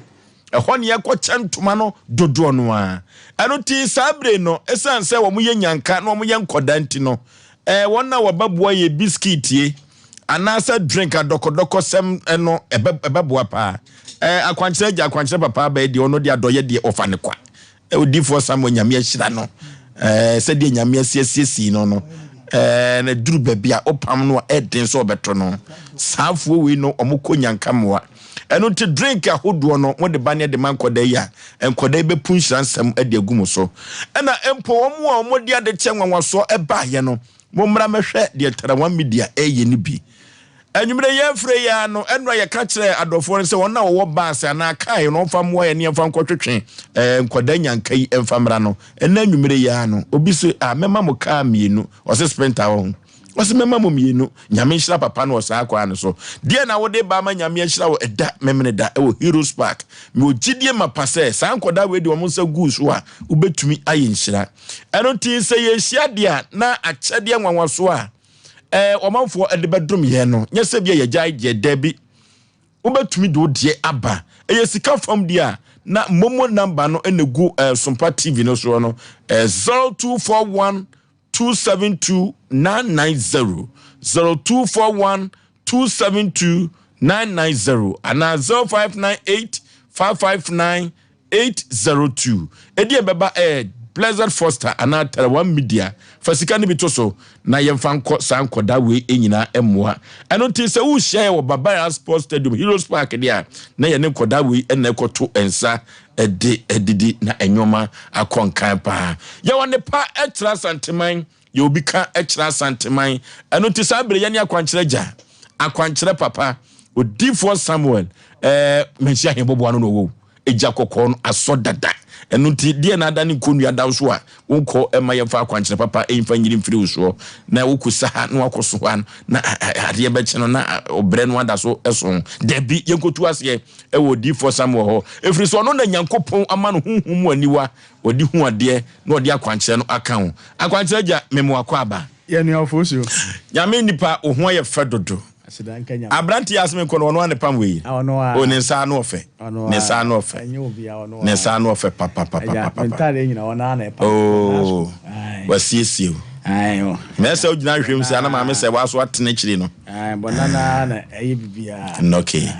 Ɛhɔ na yɛkɔkyɛ ntoma no dodoɔ no ara. Ɛno nti saa bere no, ɛsiane sɛ wɔyɛ nyanka na wɔyɛ nkɔdaa nti no, ɛɛ wɔn a wɔbɛboa yɛ biskiitie anaasɛ drink adɔkɔdɔkɔsɛm no ɛbɛ ɛbɛboa paa. Ɛɛ akwankyerɛ agya akwankyerɛ papa abɛɛ deɛ ɔno deɛ adɔyɛ deɛ ɔfa ne kwa. Odiifoɔ Samuel Nyame ahyira no. Ɛɛ sɛdeɛ Nyame asiesie no no. Ɛɛ na duru baabi a ɔpam no a ɛden sɛ ɔbɛto no. Saa afuo wei no ɔmo kɔ nyanka mmoa. Ɛno nti drink ahodoɔ no mode ba ne de ma nkɔdaa yi a nkɔdaa yi bɛpu nhyira nsɛm de agu mo so. Ɛna mpo wɔn a wɔde adekyɛ nwanwasoɔ baeɛ no mommra mɛhwɛ deɛ Tarawan Media ɛreyɛ no bi. Anwummere yi afire yi ara no, ɛnora yɛka kyerɛɛ adɔfoɔ no sɛ wɔn a wɔwɔ baase anaa kae no wɔmfa mmoa yɛn ne yɛmfa nkɔtwetwe eh, nkwadaa nyanka yi mfa mmra no. Ɛnna anwummere yi ara no, obi se, ah, mɛma mo kaa mmienu. Ɔse sprinter wɔ ho. Ɔse mɛma mo mmienu. Nyame nhyira papa no wɔ saa kwan no so. Deɛ na wode ba ama Nyame ahyira wo ɛda Memene da ɛwɔ Heroes Park. Mewɔ gyidie mapa sɛ saa nkwadaa wei de wɔn nsa guu so a, wobɛtumi ayɛ nhyira. Ɛno nti sɛ yɛhyia deɛ a na akyɛdeɛ nwanwasoɔ a ɛɛ ɔmanfoɔ de bɛdom yɛn no nyɛ sɛ bia yɛgyae deɛ daabi wobɛtumi de wo deɛ aba ɛyɛ sika fam deɛ a na momo number no ɛna gu ɛɛ sompa tv no soɔ no ɛɛ 0241 272 990 0241 272 990 anaa 0598 559 802. Ɛdeɛn bɛba ɛɛ Blessed Foster anaa Tarawan Media fa sika no bi to so na yɛmfa nkɔ saa nkɔdaa wei nyinaa mmoa. Ɛno nti sɛ worehyia yɛ wɔ Baba Sports Stadium Heroes Park deɛ a na yɛne nkɔdaa wei na ɛkɔto nsa de adidi na nneɛma akɔ nkan paa. Yɛwɔ nnepa kyerɛ Asanteman Yɛ obi ka kyerɛ Asanteman. Ɛno nti saa bere yɛne akwankyerɛ agya, akwankyerɛ papa, odiifoɔ Samuel, ɛɛ Manhyia Ahemboboa no na ɔwɔ egya kɔkɔɔ no asɔ dada. Ɛno nti deɛ na ada ne nkonnua da wo so a wonkɔ ɛma yɛmfa akwankyerɛ papa ɛmfa nyiri mfiri wo soɔ na wokɔ sa ha na wakɔ so ha na adeɛ bɛkye no na ɔbrɛ no ada so ɛso. Dabi yɛnkɔtu aseɛ ɛwɔ odiifoɔ Samuel hɔ ɛfiri sɛ ɔno na Nyankopɔn ama no honhom mu aniwa Ɔde hu adeɛ na ɔde akwankyerɛ no aka ho. Akwankyerɛ agya, mema wo akwaaba. Yɛ nua Ofosuo. Nyame nipa, wo ho ayɛ fɛ dodo. Aseda nka Nyame. Aberante yi a ase menkɔ no, ɔno ara ne pam wei. Ɔno ara. Oh, ne nsa ano ɔfɛ. Ɔno ara. Ne nsa ano ɔfɛ. Ɛnyɛ obia, ɔno ara. Ne nsa ano ɔfɛ Agya, me papapapapapa. ntaadeɛ nyina ɔno ara na ɛpam. Oh, wasiesie o. Ae o. Mɛ sɛ wogyina ahwehwɛ mu sɛ ana maame sɛ waso atene akyiri no. Ae, bɔnna no ara na ɛyɛ biribiara. Okay.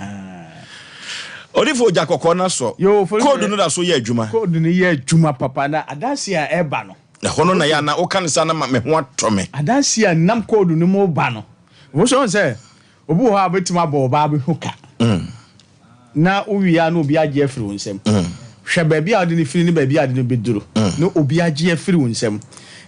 Odifo ogya kɔkɔɔ no asɔ. Koodu no da so yɛ adwuma. Koodu no yɛ adwuma papa na adanse a ɛba no. Ɛhɔ no na yɛ ana woka no saa na ma me ho atɔ me. Adanse a nam koodu no mu ba no. Wo so sɛ obi wɔ hɔ a obetumi abɔ ɔbaa bi ho ka. Na wowie a na obi agye afiri wo nsam. Hwɛ baabi a wode no firi ne baabi a wode no bɛduru na obi agye afiri wo nsam.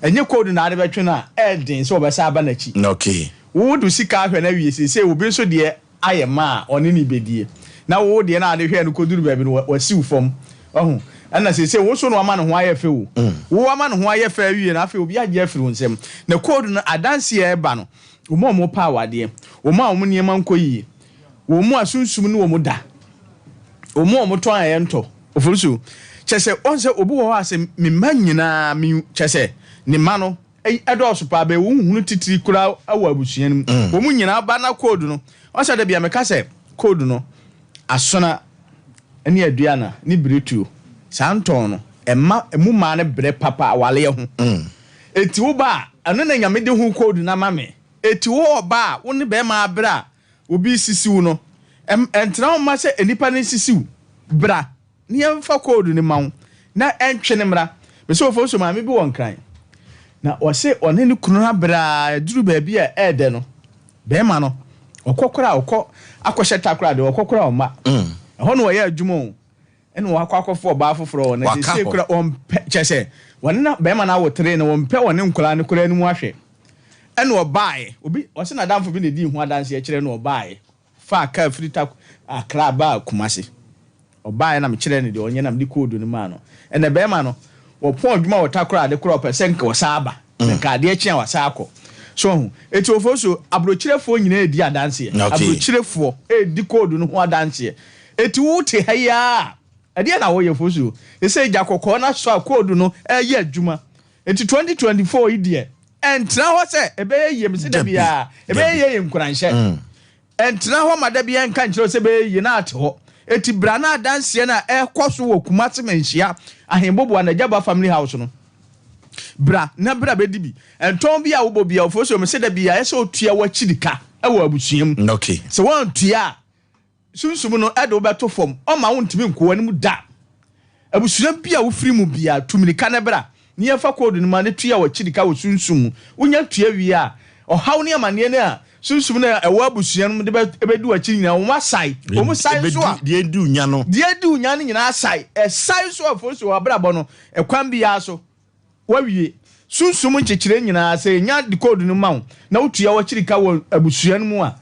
Ɛnyɛ koodu na ade bɛtwe no a ɛyɛ den sɛ ɔbɛsan aba n'akyi. Okay. Wo de sika ahwɛ no awie seesei obi nso deɛ ayɛ ma a ɔne no bɛdie. Na wo deɛ na ade hwɛɛ no kɔduru baabi no wasiw fam. Wahu? Ɛna seesei wo so na wama ne ho ayɛ fɛ o. Wo wama ne ho ayɛ fɛ awie no afei obi agye afiri wo nsam. Na code no adanseɛ a ɛba no, wɔn a wɔpɛ awadeɛ, wɔn a wɔn nneɛma nkɔ yie, wɔn a sunsum ne wɔn da, wɔn a wɔtɔn a ɛntɔ. Ofosuo, kyerɛ sɛ woahu sɛ obi wɔ hɔ a sɛ me mma nyinaa me kyerɛ sɛ ne mma no Eyi ɛdɔɔso paa bɛyɛ wɔn hunu titiri koraa wɔ abusua no mu. Wɔn nyinaa ba na code no. Wɔn sɛ dabi a meka sɛ code no asona ne aduana ne biretuo saa ntɔn no ɛma emu maa no brɛ papa awaleɛ ho. Eti wo ba a ɛno na Nyame de ho code no ama me. Eti wo ɔba a wo ne bɛɛma abrɛ a obi resisi wo no ɛntena ho mma sɛ nnipa no nsisi wo. Bra. Ne yɛmfa code no ma wo na ɛntwe no mmra. Mese Ofosu maame bi wɔ Nkran na ɔse ɔne ne kunu abrɛ ara aduru baabi a ɛɛdɛ no bɛɛma no ɔkɔ koraa ɔkɔ akɔhyɛ takora deɛ ɔkɔ koraa ɔmma ɛhɔ na ɔyɛ adwuma o ɛna wakɔ akɔfo ɔbaa foforɔ wɔ na sese koraa ɔmpɛ kyɛ sɛ wɔne na bɛɛma no awo tere na ɔmpɛ ɔne nkwadaa no koraa anim ahwɛ ɛna ɔbaaɛ obi ɔse n'adamfo bi na edii ho adanseɛ kyerɛ na ɔbaaɛ faa kaa firi ta Accra baa Kumasi. Ɔbaeɛ na mekyerɛɛ no deɛ ɔnyɛ na mede code no maa no. Ɛnɛ barima no, wɔpɔn adwuma wɔ Takoradi koraa ɔpɛ sɛ nka ɔsan aba. Sɛ nka adeɛ kye a wasan akɔ. So wahu? Enti Ofosu, aburokyirefoɔ nyinaa redi adanseɛ. Aburokyirefoɔ redi code no ho adanseɛ. Enti wote ha yi ara a, ɛdeɛn na woyɛ Ofosu? Ɛsɛ gya kɔkɔɔ no asɔ a code no reyɛ adwuma. Enti 2024 yi deɛ, ɛntena hɔ sɛ ɛbɛyɛ yie. Mese da biara, ɛbɛyɛ yie yɛ nkuranhyɛ. Ɛntena hɔ ma da biara nka nkyerɛ wo sɛ ɛbɛyɛ yie na ate hɔ. Enti bra na adanseɛ no a ɛrekɔ so wɔ Kumasi Manhyia Ahenbobo Anagyaba Family House no, bra na bra bɛdi bi. Ntɔn bi a wobɔ biara, Ofosuo, mese da biara, ɛsɛ sɛ wotua w'akyiri ka wɔ abusua mu. Sɛ woantua a, Sunsum no de wo bɛto fam, ɔmma wontumi nkɔ w'anim da. Abusua bi a wofiri mu biara, tu mmirika na bra, na yɛmfa koodu no ma no tua w'akyiri ka wɔ sunsum mu. Wonya tua wie a, ɔhaw ne amanneɛ no a sunsum no a ɛwɔ abusua no mu de bɛdi w'akyi nyinaa, wɔasae. Wɔsae nso a, Deɛ adi wo nya no. Deɛ adi wo nya no nyinaa asae. Ɛsae nso a, afei nso w'abrabɔ no, ɛkwan biara so, Woawie. Sunsum nkyekyeree nyinaa, sɛ yɛnya decode no ma wo na wotua w'akyiri ka wɔ abusua no mu a,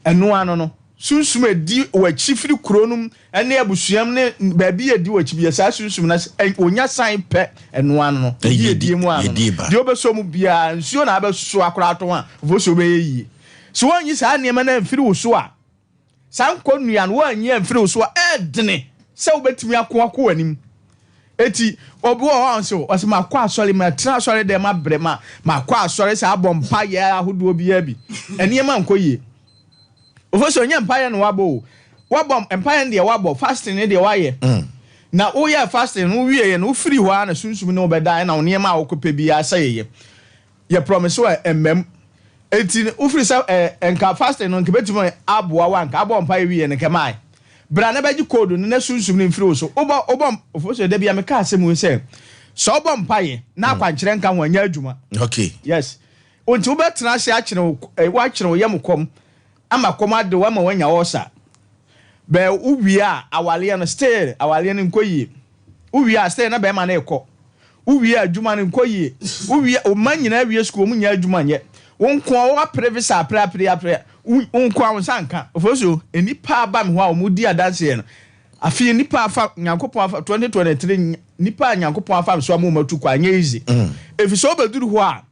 ɛno ano no, sunsum a ɛdi w'akyi firi kuro no mu ne abusua mu ne baabi a ɛdi w'akyi biara, saa sunsum no, wɔnya san pɛ, ɛno ano no, yiedie mu ano no, deɛ wobɛsɔ mu biara, nsuo na abɛsoa koraa atɔn a, ofosuo bɛyɛ yie. Sɛ woanyi saa nneɛma no amfiri wo so a, Saa nkɔnnua no, woanyi amfiri wo so a, ɛyɛ dene sɛ wobɛtumi ako akɔ w'anim. Eti, obi wɔ hɔ a ɔse, ɔse makɔ asɔre, matena asɔre dɛm abrɛ, ma makɔ asɔre saa abɔ mpaeɛ ahodoɔ biara bi. Nneɛma nkɔ yie. Ofo sɛ ɔnyɛ mpaeɛ na wabɔ o. Wabɔ mpaeɛ no deɛ wabɔ, fasting no deɛ wayɛ. Mm. Na woyɛ fasting no wowieɛ no, wofiri hɔ ara na sunsum ne wo bɛda ɛna wo nneɛma a wokɔpɛ biara sɛ yɛyɛ. Yɛ promise wo a ɛmmam. Enti no wofiri sɛ eh, nka fasting no nka ebetumi aboa wo a nka abɔ mpaeɛ wieɛ no nka ɛmaae. Bra na bɛgye code no na sunsum no mfiri wo so. Wobɔ wobɔ Ofosuo da bia meka asɛm wei sɛ sɛ wobɔ mpaeɛ na mm. akwankyerɛ nka ho ɛnyɛ adwuma. Okay. Yes. Nti wobɛtena ase akyene wo eh, woakyene wo yam kɔm ama kɔm ade wo ama woanya ɔɔsa. Bɛ wowie a awaleɛ no still awaleɛ no nkɔ yie. Wowie a still na bɛrima no rekɔ. Wowie a adwuma no nkɔ yie. Wowie wo mma nyinaa wie sukuu wɔn nyɛ adwuma nyɛ. Wo nko ara woapere visa apere apere apere wo nko ara wo nsa nka. Ofosuo, nnipa aba me hɔ a wɔn di adanseɛ no. Afei nnipa afa Nyankopɔn afa 2023 nnipa a Nyankopɔn afa me so ama wɔn atu kwan nyɛ easy. Efisɛ wobɛduru hɔ a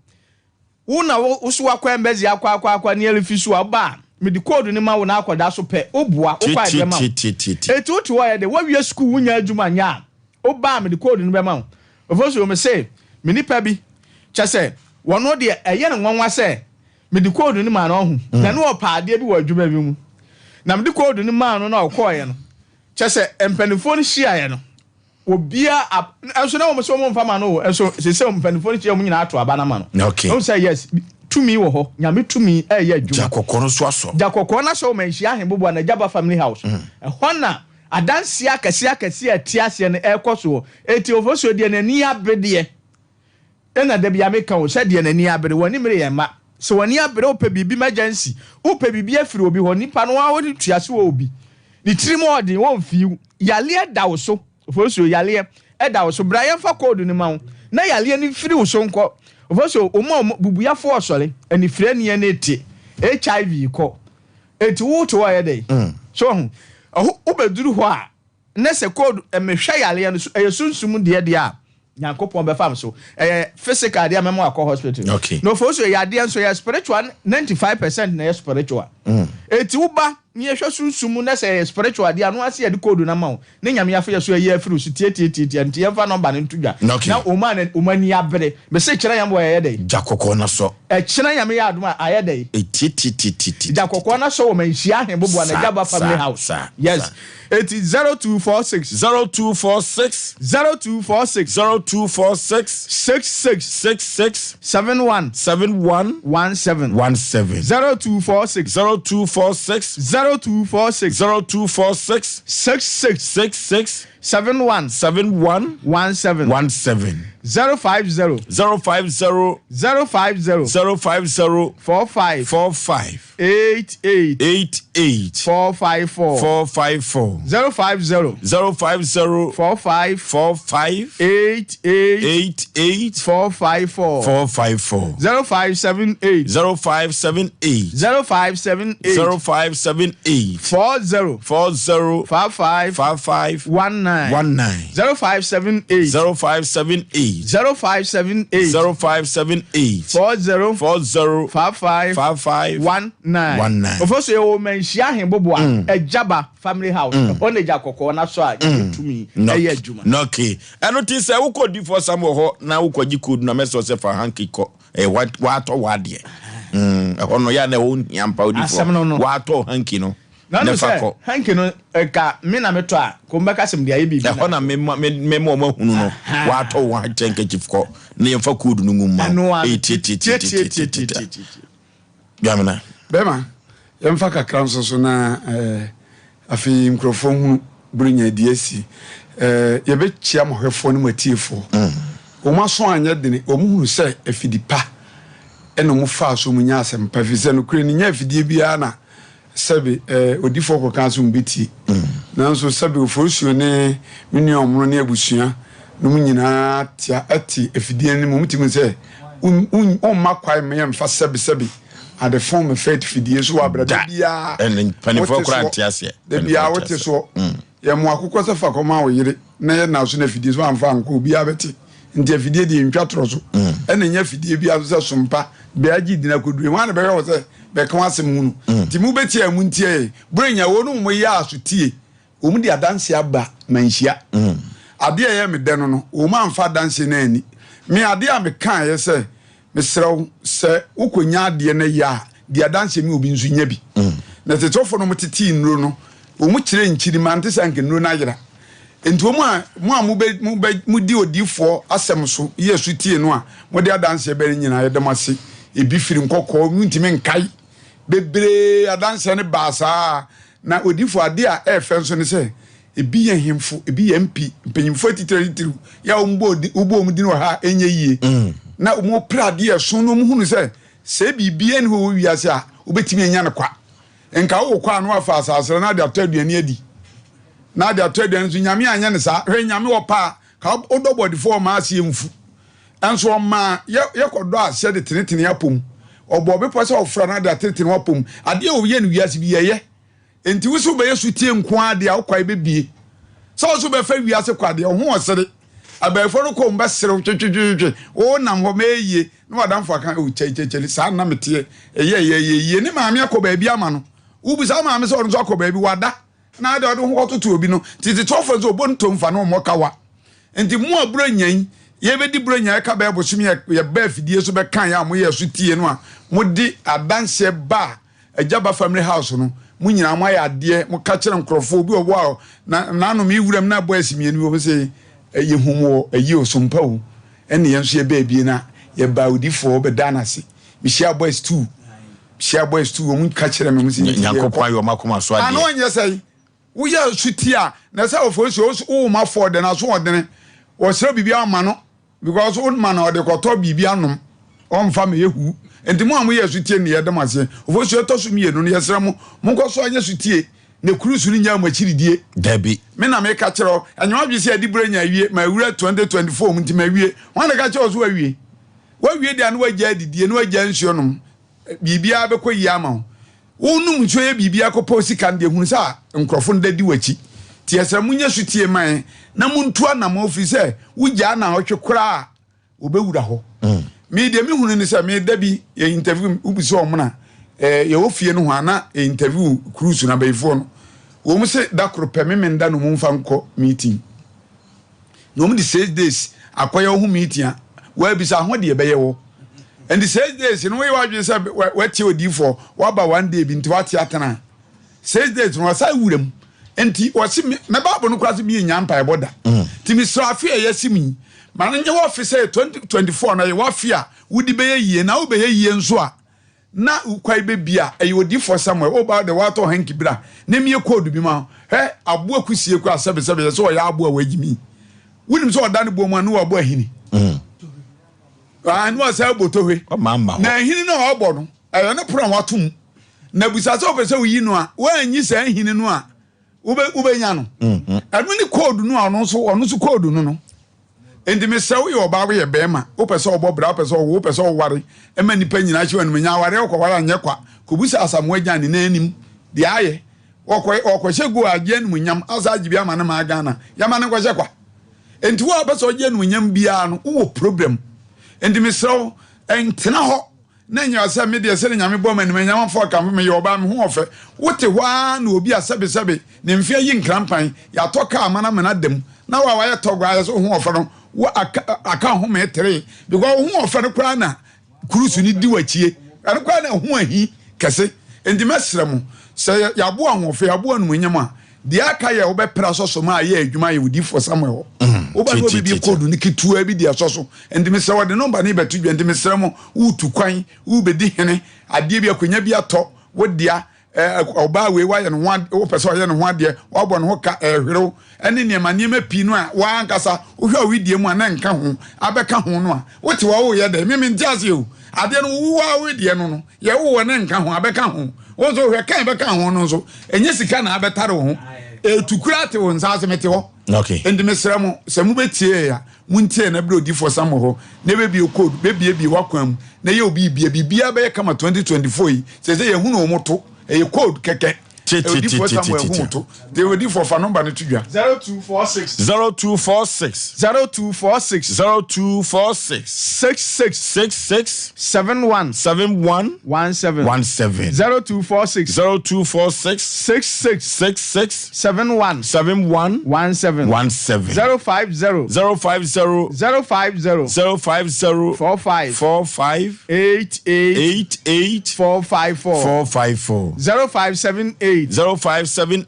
Wo na wo so wakɔ embassy akɔ akɔ akɔ ne ɛrefi so a woba a mede code no ma wo na akɔda so pɛ woboa wokɔ a yɛde bɛma wo eti wote hɔ yɛ de woawie sukuu wonya adwuma nyɛ a woba a mede code no bɛma wo Ofosuo mese me nipa bi kyɛ sɛ wɔno deɛ ɛyɛ no nwanwa sɛ mede code no maa no ɔho na ne ɔpɛ adeɛ bi wɔ adwuma bi mu na mede code no maa no na ɔkɔɔeɛ no kyɛ sɛ mpanimfoɔ no hyiaeɛ no Obia ab nso na wɔn sɛ wɔn nfa ma no o nso sese mpanimfoɔ no kyerɛ wɔn nyinaa ato aba no ama no. Okay. Wɔn sɛ yes tumi wɔ hɔ nyame tumi ɛyɛ adwuma. Gya kɔkɔɔ no so asɔ. Gya kɔkɔɔ no asɔ wɔ manhyia ahemboboa na Gyaba family house. Mm. Ɛhɔ na adanseɛ akɛseɛ akɛseɛ a ɛte aseɛ no ɛrekɔ soɔ. Eti Ofosuo deɛ n'ani abere deɛ. Ɛna da biara meka o sɛ deɛ n'ani abere, w'ani mmere yɛn mma. Sɛ w'ani abere wopɛ biribi emergency, wopɛ biribi afiri obi hɔ, nipa no ara wode tua so wɔ obi. Ne tirim ɔɔden, ɔmfii wo. Yareɛ da wo so, Ofosuo, yareɛ da wo so. Bra yɛmfa code no ma wo na yareɛ no mfiri wo so nkɔ. Ofosuo, wo mma wɔn, bubuafoɔ ɔsɔre, anifirani ani te, HIV kɔ. Enti wote hɔ yɛ dɛn? So wahu? Ɛhɔ, wobɛduru hɔ a, ne sɛ code, mehwɛ yareɛ no so, ɛyɛ sunsum deɛ deɛ a, Nyankopɔn bɛfa me so. Ɛyɛ physical adeɛ a mɛma wakɔ hospital. Okay. Na ofo so ɛyɛ adeɛ nso ɛyɛ spiritual 95% na ɛyɛ spiritual. Mm. Eti wo ba ne yɛhwɛ sunsum mu na sɛ ɛyɛ spiritual adeɛ a no ase yɛde code no ama wo ne Nyame afa yɛ so ɛyɛ afiri so tie tie tie tie nti yɛmfa number no nto dwa. Okay. Na wɔn a wɔn ani abere. Mese kyerɛ Nyame wɔ ɛyɛ dɛn? Gya kɔkɔɔ na sɔ. Ɛkyena Nyame yɛ adom a ayɛ dɛn? Etie tie tie tie tie. Gya kɔkɔɔ na sɔ wɔ manhyia ahemboboa na Gyaba family house. Yes. Eti 0246. 0246. 0246. 0246. 66. 66. 71. 71. 17. 17. 0246. 0246. 0246. 0246. 66. 66. 71. 71. 17. 17. 050. 050. 050. 050. 45. 45. 88. 88. 454. 454. 050. 050. 45. 45. 88. 88. 454. 454. 0578. 0578. 0578. 0578. 40. 40. 55. 55. 19. 19. 0578. 0578. 0578. 0578. 40. 40. 55. 55. 19. 19. Ofosu yɛ wɔ Manhyia Ahemboboa, Agyaba Family House. Ɛhɔ na Agya Kɔkɔɔ no asɔ a Nyame tumi ɛyɛ adwuma. Okay. Ɛno ti sɛ wokɔ difoɔ sam wɔ hɔ na wokɔgye code no a mɛsɛ sɛ fa hanky kɔ. Ɛyɛ watɔ w'adeɛ. Ɛhɔ no yɛ a na ɛhɔ nhia mpa odifoɔ. Asɛm no no. Watɔ hanky no. Na Ne ɔno fa sɛ kɔ. hanky no nka me na metɔ a kò mbɛka sɛ mede ayɛ biribi Ɛhɔ na na mema me mema wɔn ahunu no. Watɔ wo handkerchief kɔ na yɛmfa code no ngu mma wo. Ɛno ara Ɛyɛ Afei nkurɔfoɔ nhunu Buronya adi asi. Eh, yɛbɛkyia mo ahwɛfoɔ ne mo atiefoɔ. Wɔn aso anyɛ dene, wɔn hunu sɛ afidi pa ɛna wɔn faa so wɔn nya asɛmpa, ɛfiri sɛ nokorɛ ni, nyɛ afidie biara na sɛbe eh, odifoɔ kɔkaa sɛ wɔn bɛtie. Nanso sɛbe Oforisuo ne me nua Ɔmono ne abusua nom nyinaa tea ɛte afidie no anim, wɔn tumi sɛ womma kwae mma yɛmfa sɛbe sɛbe ade fon me fɛ fidie so wɔ abira da biara mpanimfoɔ koraa nte aseɛ da biara wote soɔ mm. yɛ mo akokɔ sɛ fa kɔma wo yere na yɛ na so na fidie so amfa ankɔ obiara bɛte nti afidie deɛ ntwa torɔ so mm. ɛna nyɛ afidie biara so sɛ sompa bɛa gye dina kɔdure wɔn a na bɛhwɛ wɔ sɛ bɛka wɔn asɛm hunu mm. nti mo bɛtie a mo ntie yɛ berɛ nya wɔn no mo yɛ aso tie Wɔn de adanseɛ aba manhyia. Adeɛ a ɛyɛ me dɛ no no, wɔn amfa adanseɛ no anni. Me adeɛ a mekaeɛ sɛ, mesrɛ wo, sɛ wokɔnya adeɛ no yɛ a, di adanseɛ ma obi nso nya bi. Na tetefoɔ no wɔtetee nnuro no, wɔn kyerɛɛ nkyirimma, nte sɛ anka nnuro no ayera. Enti wɔn a mo a mobɛ mobɛ modi odiyifoɔ asɛm so yɛ sotie no a mode adanseɛ bɛ no nyinaa, yɛda mo ase. Ebi firi nkɔkɔɔ, montumi nkae. Bebree adanseɛ no baa saa. Na odiyifo, ade a ɛyɛ fɛ nso ne sɛ, ebi yɛ nhemfo, ebi yɛ MP, mpanyimfo atitiriw atitiriw, yɛ a wɔbɔ wobɔ wɔn din wɔ ha a ɛnyɛ yie. Mm. Na wɔpere adeɛ ɛso na wɔhunu sɛ sɛ biribiara nni hɔ wɔ wiase a wobɛtumi anya no kwa. Nka wowɔ kɔ a na wafa asase no na ade atɔ aduane adi. Na ade atɔ aduane nso Nyame anyɛ no saa. Hwɛ Nyame wɔ paa ka wodɔ bɔdefoɔ ɔma aseɛ mfu. Nso ɔmaa yɛ yɛkɔdɔ aseɛ de tenetene apom. Ɔbɔɔ bepɔ sɛ ɔfra na ade atenetene w'apom. Adeɛ a ɔyɛ no wiase bi yɛyɛ. Enti wo sɛ wobɛyɛ sotie nko ara deɛ a wo kwae bɛbue. Sɛ wo sɛ wobɛfa wiase kwa deɛ, wo ho ɔsere. Abayifoɔ no kɔ wɔn bɛserew twetwetwetwe. Wo nam hɔ mɛyɛ yie na w'adamfo aka oh kyɛkyɛkyɛli saa na meteɛ. Ɛyɛ ɛyɛ ɛyɛ yie. Ne maame akɔ baabi ama no. Wobisa wo maame sɛ ɔno nso akɔ baabi, wada. Na ade ɔde ho kɔtoto obi no. Nti tetewɔfoɔ nso ɔbɔ ntom fa no ɔmmɔ kawa. Nti mo a Buronya yi, yɛbɛdi Buronya ɛka bɛyɛ bosome a yɛba afidie so bɛka yɛ a moyɛ so tie no a mode adanseɛ ba a Agya Ba Family House no, mo nyinaa moayɛ adeɛ, moka kyerɛ nkorɔfoɔ, obi wɔ hɔ a na n'ano me wuram na boys mmienu bi wɔn sɛ yɛhu mo wɔ ayi o sompa o, ɛne yɛn nso yɛbaa bie na yɛbaa odifoɔ bɛdaa no ase. Mehyia boys two, mehyia boys two wɔn ka kyerɛ me wɔn sɛ Nyankopɔn ayɛ wɔn akoma so adeɛ. Ano nyɛ sɛn? Woyɛ sotie a na sɛ ɔfo nsuo wo ma fɔ ɔdene aso ɔdene wɔsrɛ biribi ama no because wo ma no ɔde kɔtɔ biribi anom ɔmfa ma yɛ hu nti mo a moyɛ sotie ne yɛda mo aseɛ ɔfo nsuo ɛtɔ so mmienu no yɛsrɛ mo monkɔ so anyɛ sotie na kurusu no nyaa mo akyiridie. Dabi. Me na meka kyerɛ wo ɛnyɛ wadwe sɛ adi berɛ nya awie ma awura 2024 mu nti ma awie wɔn na ka kyerɛ wo so wawie wawie deɛ na wagya adidie na wagya nsuo nom biribiara bɛkɔ yie ama wo Wonom nsuo yɛ biribiara kɔpɛ wo sika no deɛ hunu sɛ nkurɔfo no da di w'akyi. Nti yɛsrɛ monyɛ sotie ma yɛn na montu anamɔn firi sɛ wogyaa naawɔtwe koraa a wɔbɛwura hɔ. Me deɛ mehunu ne sɛ me da bi yɛ interview wobisa wɔn na eh, yɛwɔ fie no ho a na yɛ interview cruise no abayifoɔ no wɔn se da koro pɛ me menda no momfa nkɔ meeting na wɔn de 6 days akɔyɛ wo ho meeting a wɔabisa ho deɛ ɛbɛyɛ wɔ nti 6 days no woyɛ w'adwene sɛ watie odiifoɔ waba one day bi nti wate atena 6 days no wasa wura mu nti wɔsi me me baabo no koraa sɛ mi nya mpaebɔ da nti mesrɛ afe a yɛasi mu yi ma no nyɛ wɔfe sɛ 2024 no yɛ wɔafe a wodi bɛyɛ yie na wobɛyɛ yie nso a na kwae bɛbi a ɛyɛ odiifoɔ Samuel woba de woatɔ hanky bra na mie code bi ma hɛ aboa kusie koraa sɛbesɛbe yɛ sɛ ɔyɛ aboa wagyimi wonim sɛ ɔda ne boɔ mu a ne wabɔ ahini mm. Ah, ne wasa abɔ tohwe na ahini no a ɔbɔ no ɛyɛ ne pono a wato mu na busa sɛ wopɛ sɛ woyi no a woanyi saa ahini no a wobɛnya no mm-hmm. ɛno ne code no a ɔno nso ɔno nso code no no nti mesrɛ woyɛ ɔbaa woyɛ bɛrima wopɛ sɛ ɔbɔ bra wopɛ sɛ ɔwo wopɛ sɛ ɔware ɛma nnipa nyinaa hyɛ wɔn nya aware wokɔware anyɛ kwa kɔbusa Asamoah Gyan ne nan anim deɛ ayɛ ɔkɔhyɛ go agye animuonyam asa agye bi ama ne maa Ghana yɛma no nkɔhyɛ kwa nti wo a wopɛ sɛ ɔgye animuonyam biara no wowɔ problem nti mesrɛ wo ntena hɔ na nyɛ sɛ me deɛ sɛde Nyame bɔ m'anim anyamafo akamfo me yɛ ɔbaa me ho ɔfɛ wote hɔ ara na obi a sɛbesɛbe ne mfe ayi nkrampan yɛatɔ kaa ama no amena da mu na wo a wayɛ tɔgɔ ayɛ sɛ wo ho ɔfɛ no wo aka aka home tere because wo ho ɔfɛ no koraa na kurusu no di w'akyie ɛno koraa na ɛho ahi kɛse nti mɛsrɛ mo sɛ yɛaboa ahoɔfɛ yɛaboa animuonyam a deɛ aka yɛ wobɛpere asɔ so ma ayɛ adwuma ayɛ odiifoɔ Samuel hɔ mm, woba ne obibi koodu no ketewa bi de asɔ so nti mesrɛ wɔde nɔmba no bɛto dwa nti mesrɛ mo wotu kwan wobɛdi hene adeɛ bi akonnwa bi atɔ wo dea. Ɔbaa wei wayɛ ne ho wopɛ sɛ ɔyɛ ne ho adeɛ, wabɔ ne ho ka, ɛhwerew ɛne nneɛma nneɛma pii no a w'ankasa wohwɛ a wedeɛ mu a na nka ho abɛka ho no a wote hɔ woyɛ dɛ me mente aseɛ o adeɛ no wo a wedeɛ no no yɛ wowɔ ne nka ho abɛka ho wo nso wohwɛ kan bɛka ho no nso ɛnyɛ sika na abɛtare wo ho ɛtu kura te wo nsa ase mete hɔ okay. Enti mesrɛ mo sɛ mobɛtie a montie na berɛ odifoɔ Samuel hɔ na ɛbɛbie code bɛbiebie w'akwan mu na ɛyɛ obi bia biribiara bɛyɛ kama 2024 yi sɛ sɛ yɛhunu wɔn to ɛyɛ code kɛkɛ odifoɔ Samuel hu to de odifoɔ fa nɔmba no to dwa. 0246. 0246. 0246. 0246. 66. 66. 71. 71. 17. 17. 0246. 0246. 66. 66. 71. 71. 17. 17. 050. 050. 050. 050. 45. 45. 88. 88. 454. 454. 0578. 0578.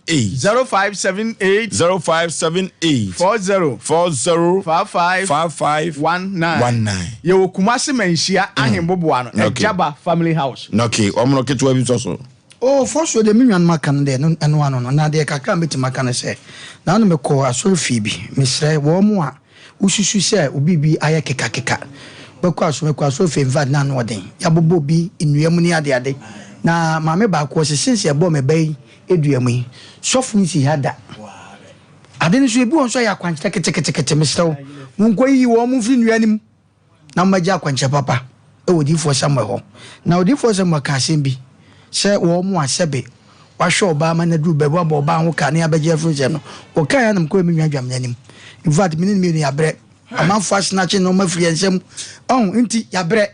0578. 0578. 40. 40. 55. 55. 19. 19. Yɛwɔ Kumasi Manhyia Ahemboboa no, Okay. Agyaba Family House. Okay, wɔn no ketewa bi sɔ so. Oh, fɔsuo deɛ me nuanom aka no deɛ ɛno ɛno ano no, na deɛ kakra a mɛtumi aka ne sɛ, naano mekɔɔ asɔrefie bi, mesrɛ wɔn a wosusu sɛ obi bi ayɛ kekakeka bɛkɔ asɔre, mekɔɔ asɔrefie, infact na ano ɔden, yɛabobɔ obi nnua mu ne adeade, na maame baako ɔse since yɛbɔɔ me ba yi dua mu yi, sɔfo nsi ha da. Ade no nso ebi wɔ nso a ɛyɛ akwankyerɛ ketekete, mesrɛ wo, monkɔyiyi wɔn mfiri nnua no mu. na mommɛgye akwankyerɛ papa wɔ odiyifoɔ Samuel hɔ. Na odiyifoɔ Samuel kaa asɛm bi sɛ wɔn a sɛbe wɔahwɛ ɔbaa ma no aduru baabi, wɔabɔ ɔbaa ho ka ne abɛgye afiri nsam no, wɔkaeɛ ara na mekɔɛ me nua dwamena anim. In fact, me ne no mmienu yɛabrɛ. Amanfoɔ asenakye nneɛma afiri yɛn nsam. Ɔho, nti yɛabrɛ.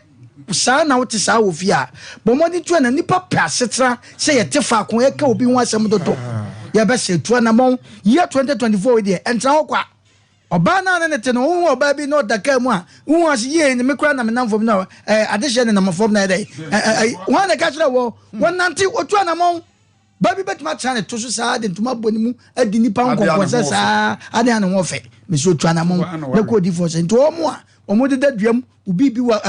Saa na wote saa wɔ fie a, bɔ mmɔden tu ana. Nnipa pɛ asetena sɛ yɛte faako ɛka obi ho asɛm dodo. Yɛbɛsɛ tu anammɔn. Year 2024 yi deɛ, ɛntena hɔ kwa. Ɔbaa no a ne ne te no, wohu ɔbaa bi na ɔda kaa mu a, wohu ase yie ne me koraa na menam fam na ɛɛ adehyɛ nenam fam na ɛdɛ ɛɛ wɔn na ɛka kyerɛ wɔ wɔnante otu anamɔn baa bi bɛtumi atena ne to so saa de ntoma bɔ ne mu adi nipa ho nkɔnkɔnsɛ saa ade a ne ho ɔfɛ mesi otu anamɔn na kɔ odi fɔ sɛ nti wɔn a wɔn deda dua mu obi bi wɔ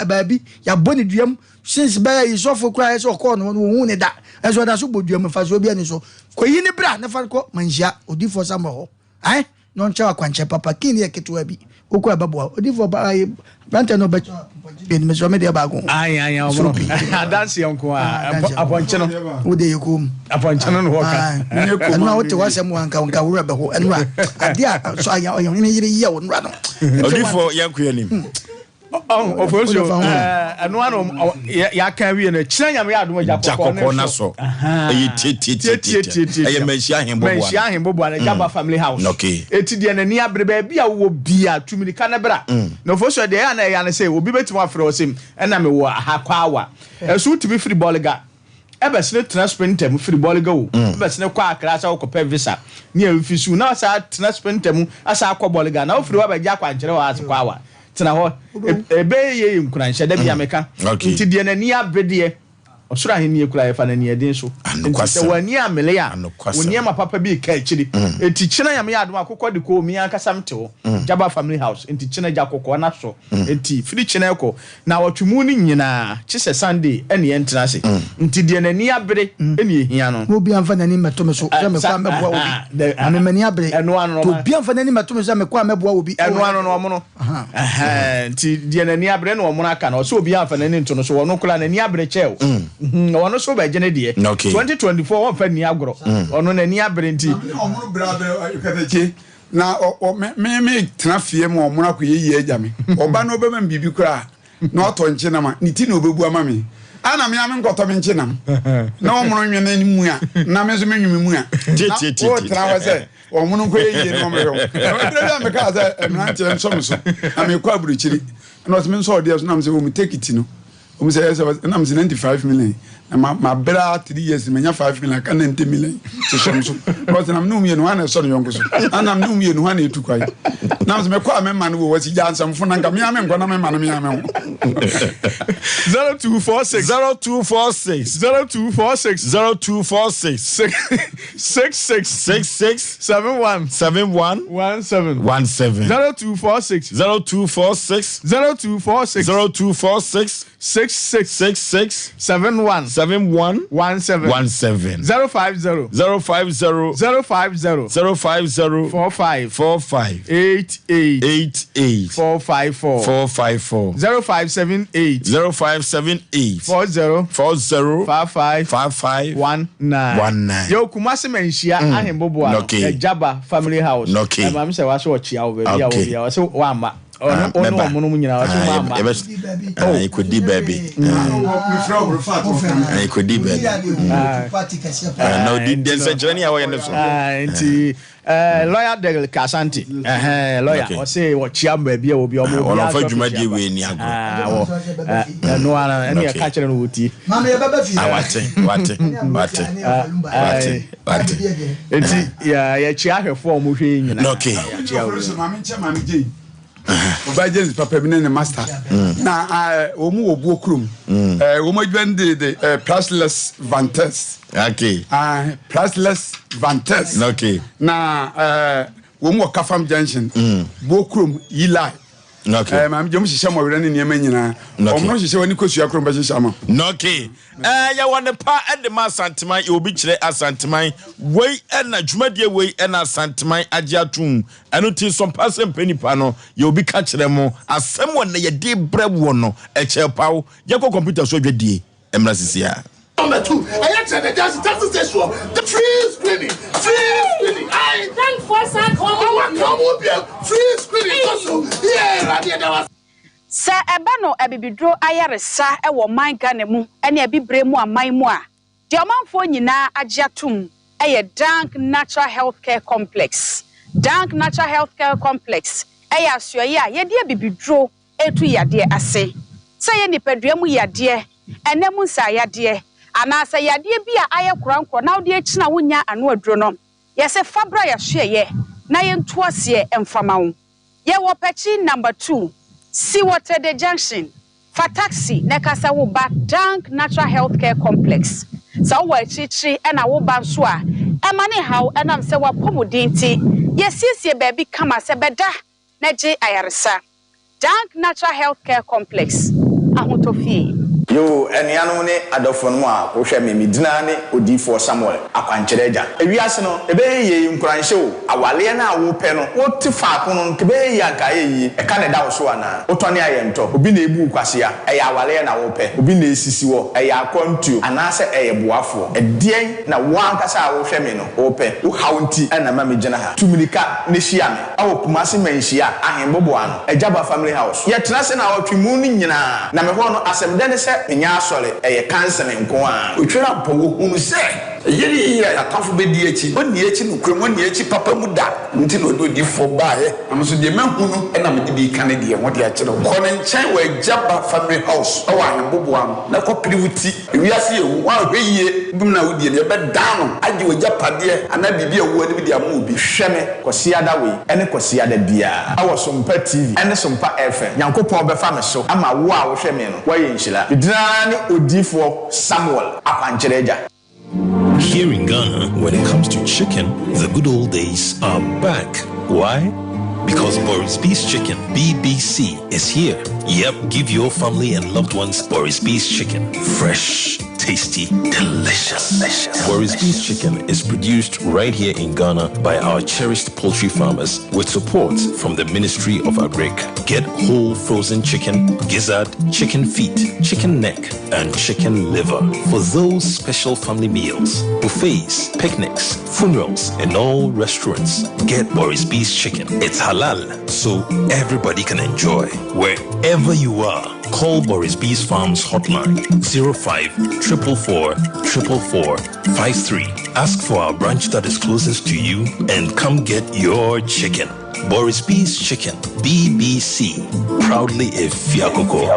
baabi yabɔ ne dua mu since bɛyɛ yi sɔfo koraa yɛ sɛ ɔkɔɔ no wɔn wɔn ne da ɛnso ɔda so bɔ dua mu nfasoɔ bi ani so kɔyi ne bra ne fa kɔ manhyia odi fɔ samɔ hɔ ɛn. Na ɔnkyerɛ wo akwankyerɛ papa. King no yɛ ketewa bi. Wokɔ a ɛbɛboa wo. Odiyifoɔ ba ayi aberanteɛ no ɔbɛkyerɛ wo apɔnkye mmienu. Mesrɛ me deɛ baako. Ayi ayi Soro ɔmono. pii. Adanseɛ nko Ah, a. adanseɛ nko. Apɔnkye no. Wo deɛ yɛ koom. Apɔnkye no na wɔka. Ah, ɛno a wote w'asɛm wɔ anka nka wo werɛ bɛho. Ɛno a adeɛ a so ayɛ ɔhene yere yɛ wo nnora no. Odiyifoɔ yɛnkɔ yɛn anim. Ofosuo ɛno ano yɛaka awie no kyerɛ nyame yɛ adom agya kɔkɔɔ na so ɛyɛ tietietie ɛyɛ manhyia ahemboboa manhyia ahemboboa no gyaba mm. family house eti deɛ n'ani abere baabi a wowɔ bia tumirika ne bra mm. na ofosuo deɛ ɛyɛ na ɛyɛ ne sɛ obi bɛtumi afrɛ ɔsɛm ɛna mewɔ aha kwaawa ɛso wotumi firi bɔlega Ɛbɛsene tena Sprinter mu firi Bolga o, ɛbɛsene kɔ Accra sɛ wokɔpɛ visa ne amfi so na wasan atena Sprinter mu asan akɔ Bolga na wofiri hɔ abɛgye akwankyerɛ wɔ Ase Kwawa. Tena hɔ. Ɛbɛyɛ yie yɛ nkuranhyɛ, da biara meka. Nti deɛ n'ani abere deɛ, ɔsoro ahennie koraa yɛfa no aniɛden so. Nti sɛ w'ani ammere a, wo nneɛma papa bi reka akyiri. Nti kyena Nyame yɛ adom a, akokɔ de kɔ o, me ankasa mete hɔ. Jaba Family House. Nti kyena gya kɔkɔɔ na sɔ. Nti firi kyena rekɔ, Naawɔtwe mu no nyinaa, kyesɛ Sunday ɛne yɛntena ase. Nti deɛ n'ani abere ɛne ɛhia no. Na obiara mfa n'ani mmɛto me so sɛ mekɔ a mɛboa obi. Na me m'ani abere. Ɛno ano no. Nti obiara mfa n'ani mmɛto me so sɛ mekɔ a mɛboa obi. Ɛno ano no ɔmono. Nti deɛ n'ani abere ɛne ɔmono aka no. Ɔsɛ obiara mfa n'ani nto no so. Ɔno koraa n'ani abere kyɛɛ wo. Ɔno nso bɛgye ne deɛ. 2024 ɔmfa nni agorɔ. Ɔno n'ani abere nti. Ɔmono bere abere katakyie. Na ɔ ɔ me me me tena fie ma ɔmono akɔyɛ yie agya me. Ɔba na ɔbɛma me biribi koraa na watɔ nkyenam a, ne ti na ɔbɛbu ama me. Ana me ara menkɔtɔ me nkyenam na ɔmono nwene ne mu a, na me nso menwe me mu a. Na wotena hɔ sɛ ɔmono nkɔyɛ yie na ɔmmɛhwɛ wo. Ɛberɛ bi a mekaa sɛ mmeranteɛ nsɔ me so na mekɔ aburokyiri na ɔsɛ mensɔ ɔdeɛ so na mesɛ wɔ mu tekiti no. Wɔn sɛ ɛsɛ ɛna mo sɛ 95 million na ma ma brɛ a 3 years ma nya 5 million aka 90 million hyehyɛ mo so na ɔsɛ na mo ne wɔn mmienu hwan na ɛsɔ ne yɔnko so na na mo ne wɔn mmienu hwan na etu kwae. Na sɛ mekɔ a mema no wɔ wasi gya nsɛmfo na nka mea menkɔ na mema no mea me ho. 0246 0246 0246 0246 66 66 71 71 17 17 0246 0246 0246 0246 66 66 71 71 17 17 050 050 050 050 45 45 88 88 454 454 0578 0578 40 40 55 55 19 19. Yɛ Kumasi Manhyia Ahemboboa no Okay. Ɛgyaba family house. Okay. Ɛma mi sɛ w'aso ɔkyia wo baabi a Okay. wɔ bia ɔsɛ w'ama. Ɔno Ah, ɔne mɛba. ɔmo nom nyinaa ɔsɛ Ah, w'ama. yɛkɔdi baabi. Mefrɛ wo refa to Ah, yɛkɔdi baabi. Ah, na ɔdi deɛ nsɛnkyerɛnne a wɔyɛ no so. Ah, nti lawyer Del Kasante lawyer Okay. ɔsɛ ɔkyia baabi a wɔ bia ɔmo Ah, obiara ɔno ɔmfa nso dwumadie ɔkyia ba. wei ni agorɔ. Ah, wɔ ɛno ara ɛne Okay. yɛka kyerɛ no wɔ tie. Maame yɛ bɛbɛ fie. Ah, wate wate wate wate wate. Nti yɛkyia ahwɛfoɔ a wɔhwɛ yi nyinaa. Okay. Yɛkyia wɔn. Maame nkyɛn maame Jane. Ɔbaa James papa bi ne ne master. Na wɔn wɔ buo kurom. Wɔn adwuma no de de priceless vantes. Okay. Priceless vantes. Okay. Na wɔn wɔ Kafam Junction. Buo kurom Yilai. Okay. Maame James hyehyɛ mɔwerɛ ne nneɛma nyinaa. Okay. Wɔn no hyehyɛ wɔn ne kosua kurom bɛhyehyɛ ama. Okay. Yɛwɔ ne pa de ma Asanteman, yɛwɔ bi kyerɛ Asanteman. Wei ɛna dwumadie wei ɛna Asanteman agye atom. Ɛno nti nsɔmpa sɛ mpɛ nipa no, yɛwɔ bi ka kyerɛ mo. Asɛm wɔ na yɛde brɛ wɔ no, ɛkyɛ paw. Yɛkɔ kɔmputa so adwadie mmra sisi a. Number 2, ɛyɛ kyerɛ dɛ just taxi station the free screening, free screening. Ayi. Thank for sa kan Ɔwɔ kan mu bie free screening kɔ so. Yee Awurade ɛda wa. Sɛ ɛba no abibiduro ayaresa wɔ ɔman Ghana mu ne abibire mu aman mu a, deɛ ɔmanfoɔ nyinaa agye atom yɛ Dank Natural Health Care Complex. Dank Natural Health Care Complex yɛ asoɛeɛ a yɛde abibiduro retu yadeɛ ase. Sɛ ɛyɛ nipadua mu yadeɛ, ɛnɛ mu nsaayadeɛ, anaasɛ yadeɛ bi a ayɛ korankorɔ na wode akyini a wonnya ano aduro no, yɛse fa bra yɛasoɛeɛ na yɛntu aseɛ mfa ma wo. Yɛwɔ Pɛkyi Number 2, Siwɔtɛde Junction. Fa taxi na ɛka sɛ woba Dank Natural Health Care Complex. Sɛ wowɔ akyirikyiri na woba nso a, ɛmma no nhaw ɛnam sɛ w'apɔmuden nti, yɛasiesie baabi kama sɛ bɛda na gye ayaresa. Dank Natural Health Care Complex, Ahotɔ Fie. Yoo, anuanom ne adɔfonom a wohwɛ me, me din ara ne Odiyifoɔ Samuel, Akwankyerɛ Agya. Ewiase no, ɛbɛyɛ yie, nkuranhyɛ o, awaleɛ no a wopɛ no, wote faako no, nka ɛbɛyɛ yie a nka ayɛ yie, ɛka na ɛda wo so anaa? Wotɔne a yɛntɔ, obi na ɛbu wo kwasea, ɛyɛ awaleɛ na wopɛ, obi na ɛsisi wɔ, ɛyɛ akwantuo, anaasɛ ɛyɛ boafoɔ? Ɛdeɛn na wo ankasa a wohwɛ me no wopɛ? Wo haw nti na ɛma megyina ha. Tu mmirika na hyia me. Wɔ Kumasi Manhyia Ahenboboano, Agyaba Family House. Yɛtena ase naawɔtwe mu no nyinaa, na me hɔ no asɛm dɛ ne sɛ menyɛ asɔre, ɛyɛ kanselling nko ara. Otwere ampa, wɔhunu sɛ ɛyɛ ne yie a y'atamfo bɛdi akyi. Wɔnni akyi nokorɛ mu, wɔnni akyi papa mu da. Ɛno nti na ɔde odiyifoɔ baeɛ, na me nso deɛ mahu no na mede bi reka ne deɛ ho de akyerɛ wo. Kɔ ne nkyɛn wɔ Agyaba Family House wɔ Ahenboboano na kɔpere wo ti. Ewiase yɛ hu, woanhwɛ yie bem na wodie no, yɛbɛdan no agye w'agyapadeɛ anaa biribi a ɛwɔ w'anim de ama obi. Hwɛ me Kwasiada wei ne Kwasiada biara wɔ Sompa TV ne Sompa FM. Nyankopɔn bɛfa me so ama wo a wohwɛ me no woayɛ nhyira. Me din ara ne Odiyifoɔ Samuel Akwankyerɛ Agya. Here in Ghana, when it comes to chicken, the good old days are back. Why? Because Boris B's Chicken, BBC, is here. Yep, give your family and loved ones Boris B's Chicken. Fresh, tasty, delicious. delicious. Boris B's Chicken is produced right here in Ghana by our cherished poultry farmers with support from the Ministry of Agric. Get whole frozen chicken, gizzard, chicken feet, chicken neck, and chicken liver for those special family meals, buffets, picnics, funerals, and all restaurants. Get Boris B's Chicken. It's halal, so everybody can enjoy. Wherever you are, call Boris B's Farms hotline 05 444 444 53. Ask for our branch that is closest to you and come get your chicken. Boris B's Chicken, BBC. Proudly a Fiakoko.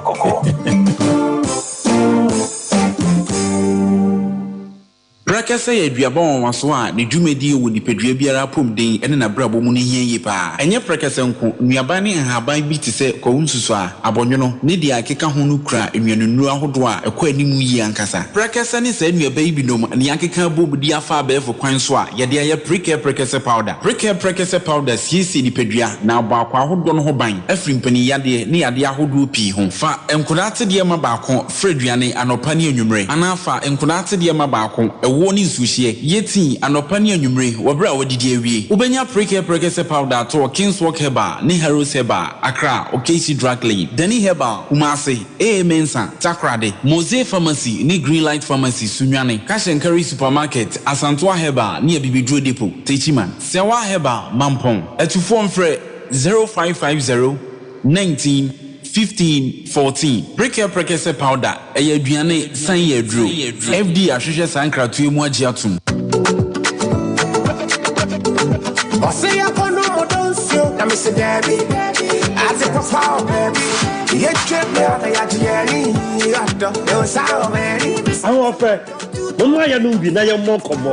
Prɛkɛsɛ yɛ aduaba nwanwaso a ne dwumadie wɔ nipadua biara apɔmuden ne n'abrabɔ mu no hia yie pa ara. Ɛnyɛ prɛkɛsɛ nko, nnuaba ne nhaban bi te sɛ kwawu nsusuaa, abɔnwono, ne deɛ ɛkeka ho no kura nnuanennuro ahodoɔ a ɛkɔ anim yie ankasa. Prɛkɛsɛ ne saa nnuaba yi binom na yɛakeka abom de afa abɛɛfo kwan so a yɛde ayɛ Prekɛ Prɛkɛsɛ Powder. Prekɛ Prɛkɛsɛ Powder siesie nipadua na abɔ akwaa ahodoɔ no ho ban afiri mpaninyadeɛ ne yadeɛ ahodoɔ pii ho. Fa nkwadaa atedeɛ ma baako Fra aduane anɔpa ne anwummere, anaa fa nkwadaa atedeɛ ma baako, ɛwoɔ ne nsuohyeɛ. Yɛ tii anɔpa ne anwummere wɔ berɛ a woadidi awie. Wobɛnya Prekɛ Prɛkɛsɛ Powder atɔ wɔ Kingswalk Herbal ne Harrows Herbal, Accra, Okaishie Drug Lane, Dani Herbal, Kumasi, AA Mensah, Takoradi, Mose Pharmacy ne Greenlight Pharmacy, Sunyani, Cash and Carry Supermarket, Asantoa Herbal ne Abibiduro Depot, Techiman, Sɛwa Herbal, Mampong. Atufoɔ mfrɛ 0550 19 15 14. Prekɛ prɛkɛsɛ powder, ɛyɛ aduane san yɛ aduro. FDA ahwehwɛ saa nkratoɔ yi mu agye atom. Ɔse yɛkɔ no mu dɔ nsuo na mese daabi Ade papa wɔ baabi Yɛtwa bia na yɛagye yɛn ani Ɔdɔ ne wo sa wɔ m'ani Ahoɔfɛ, momma yɛnom bi na yɛmmɔ nkɔmmɔ.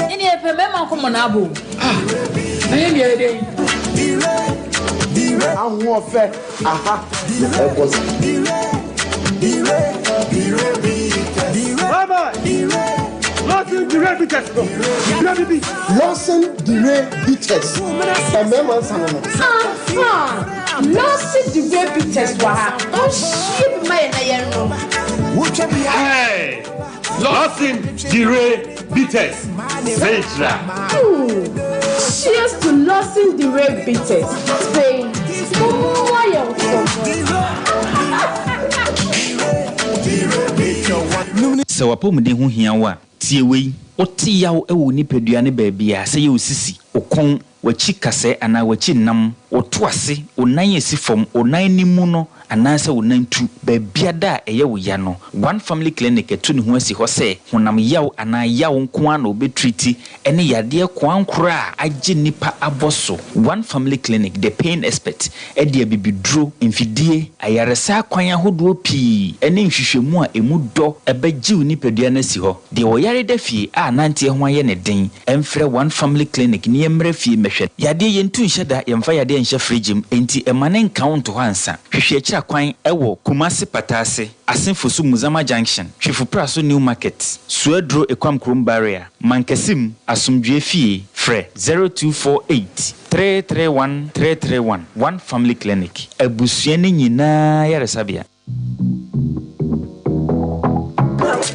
Ɛne yɛpɛ mmarima nkɔmmɔ na abɔ o. Ah, na yɛn deɛ yɛ dɛn? Ahoɔfɛ, aha na ɛbɔ so. Bye-bye. Lawson Dure Bitters no, brɛ me bi. Lawson Dure Bitters, mmarima nsa no no. Aha! Lawson Dure Bitters wɔ ha. Ɔnhyie bi ma yɛn na yɛnnom. Hey! Lawson Dure Bitters, Mekyira. Cheers to Lawson Dure Bitters. Afei, mommoa yɛn nkɔmmɔ. Sɛ w'apɔmuden ho hia wo a, tie wei. Wote yaw wɔ wo nipadua no baabiara, sɛ ɛyɛ wo sisi, wo kɔn, w'akyi kasɛɛ anaa w'akyi nam, wo to ase, wo nan a esi fam, wo nan no mu no anaasɛ wo nan tu, baabiada a ɛyɛ wo ya no, One Family Clinic atu ne ho asi hɔ sɛ honam yaw anaa yaw nko ara na wɔbɛtriti ɛne yadeɛ koankorɔ a agye nnipa abɔ so. One Family Clinic, The Pain Expert, de abibiduro, mfidie, ayaresa akwan ahodoɔ pii ne nhwehwɛmu a ɛmu dɔ bɛgye wo nipadua no asi hɔ. Deɛ ɔyare da fie a nanteɛ ho ayɛ no den, mfrɛ One Family Clinic na yɛmmra fie mmɛhwɛ no. Yadeɛ, yɛntu nhyɛ da, yɛmfa yadeɛ nhyɛ fridge mu, enti mma no nka wo nto hɔ ansa. Hwehwɛ akyira kwan wɔ Kumasi Pataase, Asen Fosu Muzama Junction, Twifo Praso New Market, Suaduro Ekwam Kurom Barrier, Mankasim, Asomdwoeɛ Fie, frɛ 0248 331 331, One Family Clinic, abusua no nyinaa yaresabea.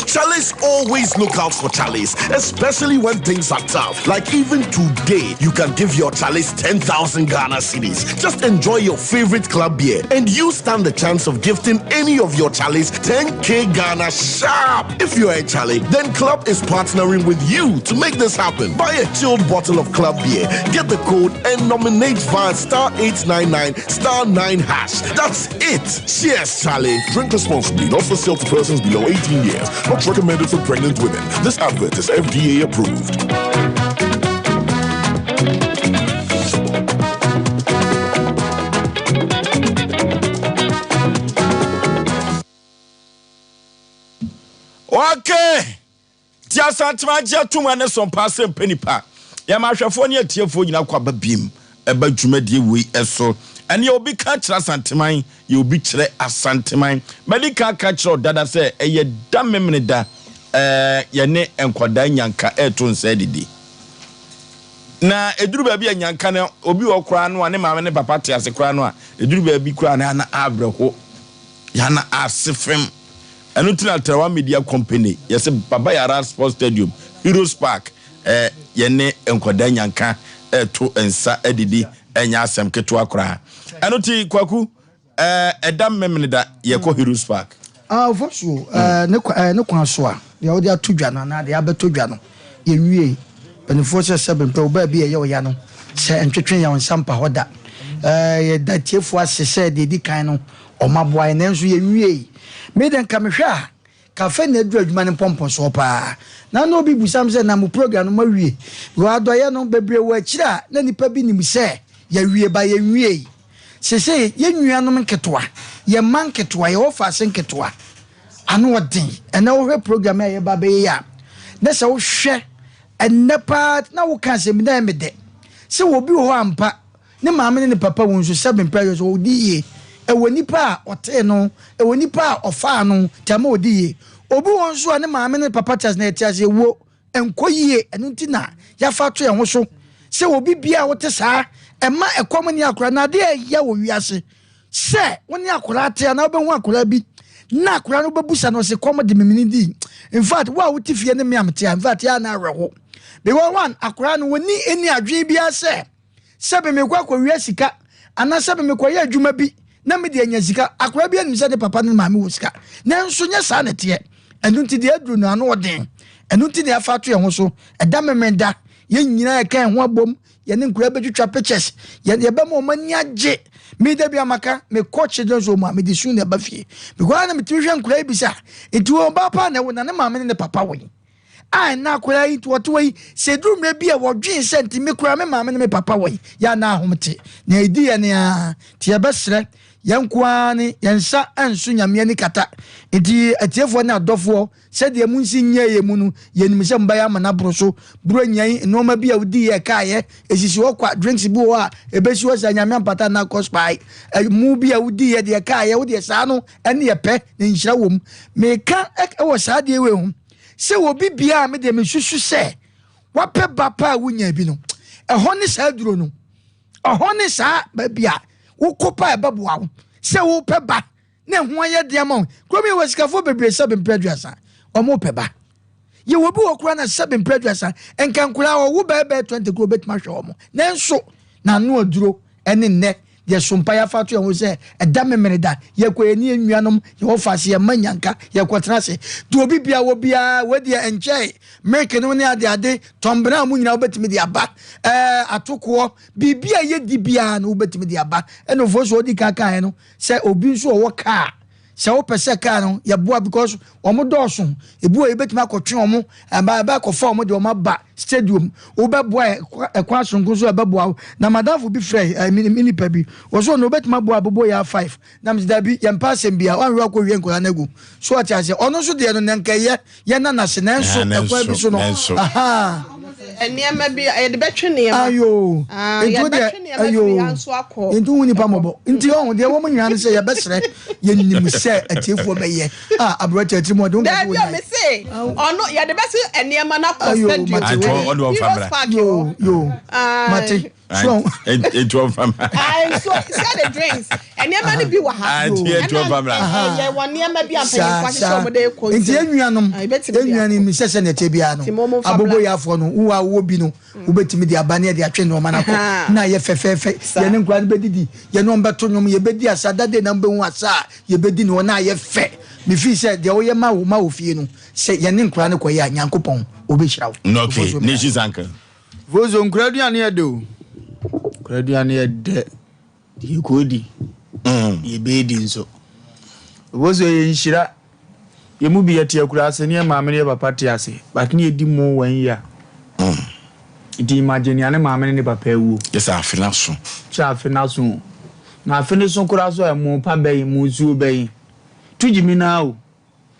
Charlie's always look out for Charlie's, especially when things are tough. Like even today, you can give your Charlie's 10,000 Ghana cedis. Just enjoy your favorite club beer, and you stand the chance of gifting any of your Charlie's 10K Ghana sharp. If you're a Charlie, then Club is partnering with you to make this happen. Buy a chilled bottle of Club beer, get the code, and nominate via star 899 star 9 hash. That's it. Cheers, Charlie. Drink responsibly, not for sale to persons below 18 years. Not recommended for pregnant women. This advert is FDA approved. Okay. Nti Asantema agye atom ɛne so mpaa sɛ mpɛ nipa. Yɛma ahwɛfoɔ ne atiefoɔ nyina kɔ aba biem ɛba dwumadie wei ɛso. Ɛneɛ obi ka kyerɛ Asanteman yɛ obi kyerɛ Asanteman. Madi kan aka akyerɛ wo dada sɛ ɛyɛ da Memeneda ɛɛ yɛne nkwadaa nyanka ɛreto nsa adidi. Na ɛduru baabi a nyanka no obi wɔ koraa no a ne maame ne papa te ase koraa no a ɛduru baabi koraa no ana awerɛho yana ase fem. Ɛno nti na Trawa Media Company yɛse Baba Yara Sports Stadium, Heroes Park, eh, yɛne nkwadaa nyanka ɛreto nsa adidi ɛnyɛ asɛm ketewa koraa. Ɛno nti Kwaku, eh, ɛda Memeneda yɛkɔ Heroes Park. Ah, Ofosuo, eh, ne kwa, eh, ne kwan so a, deɛ wode ato dwa no anaa deɛ abɛtɔ dwa no, yɛnwiei. Mpanimfoɔ sɛ sɛ bempɛ wo baabi a ɛyɛ wo ya no, sɛ ntwetwe yɛn nsa mpa hɔ da. Eh, yɛda atiefoɔ ase sɛ deɛ ɛdi kan no, Wɔaboa yɛn nanso yɛnwiei. Me deɛ nka mehwɛ a, nka afei na aduru adwuma no mpɔmpɔnsoɔ paa. Na na obi bisa me sɛ, na mo program no moawie? Because adɔeɛ no, bebree wɔ akyire a na nnipa bi nim sɛ yɛawie but yɛnwiei. Seesei yɛn nuanom nketewa, yɛn mma nketewa, yɛn wɔfaase nketewa. Ano ɔden. Ɛnɛ wohwɛ program a yɛba bɛyɛ yi a, na sɛ wohwɛ ɛnnɛ paa na woka asɛm bi na ɛyɛ me dɛ sɛ obi wɔ hɔ ampa ne maame ne ne papa wu nso sɛbe mpɛ yɛ so ɔdi yie. Ɛwɔ nipa a ɔtee no, ɛwɔ nipa a ɔfaa no nti ama ɔdi yie. Obi wɔ hɔ nso a ne maame ne ne papa te ase na ɛte ase ɛwuo nkɔ yie, ɛno nti na yɛafa ato yɛn ho so sɛ obi biara a wote saa, ɛma ɛkɔm ne akora na adeɛ a ɛyɛ wɔ wiase sɛ wo ne akora te anaa wobɛhu akora bi na akora no wobɛbusa no ɔse kɔm de memene di. In fact, wo a wote fie ne me a mete a, in fact, yɛ a na awerɛho because one, akora no wɔni ɛni adwene biara sɛ Sɛbe mekɔ akɔwia sika anaa sɛbe mekɔyɛ adwuma bi na mede anya sika. Akwadaa bi anim sɛ ne papa ne ne maame wɔ sika, nanso nyɛ saa na ɛteɛ. Ɛno nti deɛ aduru no ano ɔden. Ɛno nti na yɛafa ato yɛn ho so. Ɛda Memeneda, yɛn nyinaa yɛka yɛn ho abom, yɛne nkwadaa bɛtwitwa pictures, yɛn yɛbɛma wɔn ani agye. Me da bi a maka, mekɔ children's home a, mede su na ɛba fie. Because na metumi hwɛ nkwadaa yi bisa, nti wɔn ba paa na ɛwɔ na ne maame ne ne papa wɔ yi. A ɛnnɛ akwadaa yi nti ɔte hɔ yi, sɛ ɛduru mmerɛ bi a wɔdwen sɛ nti me koraa me maame ne me papa wɔ yi, yɛ a na ahom te. Nea ɛdi yɛn ara nti yɛbɛsrɛ, yɛn nko ara ne yɛn nsa nso Nyame ani kata. Nti atiefoɔ ne adɔfoɔ, sɛdeɛ mo nsi nyɛɛ yɛn mu no, yɛnim sɛ mobɛyɛ ama no aboro so. Buronya yi, nnoɔma bi a wodiiɛ ɛkaeɛ, ɛsisi hɔ kwa, drinks bi wɔ hɔ a ɛbɛsi hɔ sɛ Nyame ampata na akɔ spy. Ɛmo bi a wodiiɛ deɛ ɛkaeɛ, wodeɛ saa no ɛne yɛpɛ na nhyira wɔ mu. Meka wɔ saa adeɛ wei ho sɛ obi biara a me deɛ mesusu sɛ wapɛ ba pa a wonya bi no, ɛhɔ ne saa duro no, ɛhɔ ne saa baabi a wokɔ pa a ɛbɛboa wo sɛ wopɛ ba na ɛho ayɛ den ama wo. Kurom yɛwɔ asikafoɔ bebree sɛ bempere aduasa, wɔn pɛ ba. Yɛwɔ bi wɔ koraa na sɛ bempere aduasa, nka nkoraa ɔwo bɛɛ bɛɛ 20 koraa obɛtumi ahwɛ wɔn. Nanso, n'ano aduro ɛne nnɛ Yɛ so mpaeɛ afa ato yɛn ho sɛ ɛda Memeneda, yɛkɔ yɛne yɛn nuanom, yɛn wɔfaase, yɛn mma nyanka, yɛkɔtena ase. Deɛ obi biara wɔ biara, wei deɛ ɛnkyɛe, milk no ne ade ade, tɔmbena a mo nyinaa wobɛtumi de aba, ɛɛ atokoɔ, biribi a yɛdi biara no wobɛtumi de aba. Ɛna ofoɔ so ɔdi kan kaeɛ no sɛ obi nso ɔwɔ kaa, Sɛ wopɛ sɛ kaa no yɛboa because wɔn dɔɔso, ebi wɔ yɛbɛtumi akɔtwe wɔn ɛba ɛbɛ akɔfa wɔn de wɔn aba stadium. Wobɛboa ɛkwan soronko so ɛbɛboa wo. Na madamfo bi frɛ ɛ me me nipa bi wɔ so ɔno obɛtumi aboa abobo yɛ five. Na mese dabi yɛmpɛ asɛm bia wanhwɛ wakɔ wie nkwadaa no agu. So ɔte aseɛ ɔno nso deɛ no na nka ɛyɛ yɛn na n'ase nanso ɛkwan bi so no ahaa. Nneɛma bi yɛde bɛtwe nneɛma. Ayo ah, nti wo deɛ ayo nti wo nipa mɔbɔ nti ɔho deɛ wɔn nyinaa no sɛ yɛbɛsrɛ yɛnim sɛ atiefoɔ bɛyɛ a aberɛkyɛ atiri mu ɔde wo nkasa wɔ nyan. Mese ɔno yɛde bɛsi nneɛma no akɔ stadium. Heroes Park yo yo mate. So etu ɔnfa mra. Ayi so sɛ the drinks nneɛma no bi wɔ ha. Nti etu ɔnfa mra. Ɛyɛ wɔ nneɛma bi a mpanyinfo ahyehyɛ wɔn de kɔ. Nti yɛn nuanom yɛn nuanom sɛ sɛ nɛkyɛ biara no aboboyafoɔ no wo a wowɔ bi no wobɛtumi de aba ne yɛde atwe nneɛma no akɔ na ayɛ fɛfɛɛfɛ yɛne nkwadaa no bɛdidi yɛne wɔn bɛto nnwom yɛbɛdi asa dade na mbɛhu asa a yɛbɛdi no na ayɛ fɛ mefii sɛ deɛ woyɛ ma wo ma wo fie no sɛ yɛne nkwadaa no kɔyɛ a Nyankopɔn ɔbɛhyira wo. Okay, Nations Uncle. Vozo nkura aduane yɛ dɛ o. Nkura aduane yɛ dɛ. Deɛ kɔɔ di. Deɛ bɛɛ di nso. Vozo yɛ nhyira. Yɛ mu bi yɛte akura ase ne yɛ maame ne yɛ papa te ase. But ne yɛdi mo one year. Nti imagine nea ne maame ne ne papa awuo. Yɛ sɛ afe no aso. Sɛ afe no aso o. Na afe no so koraa so a mo pa bɛn, mo nsuo bɛn. Tu gyimi no ara o.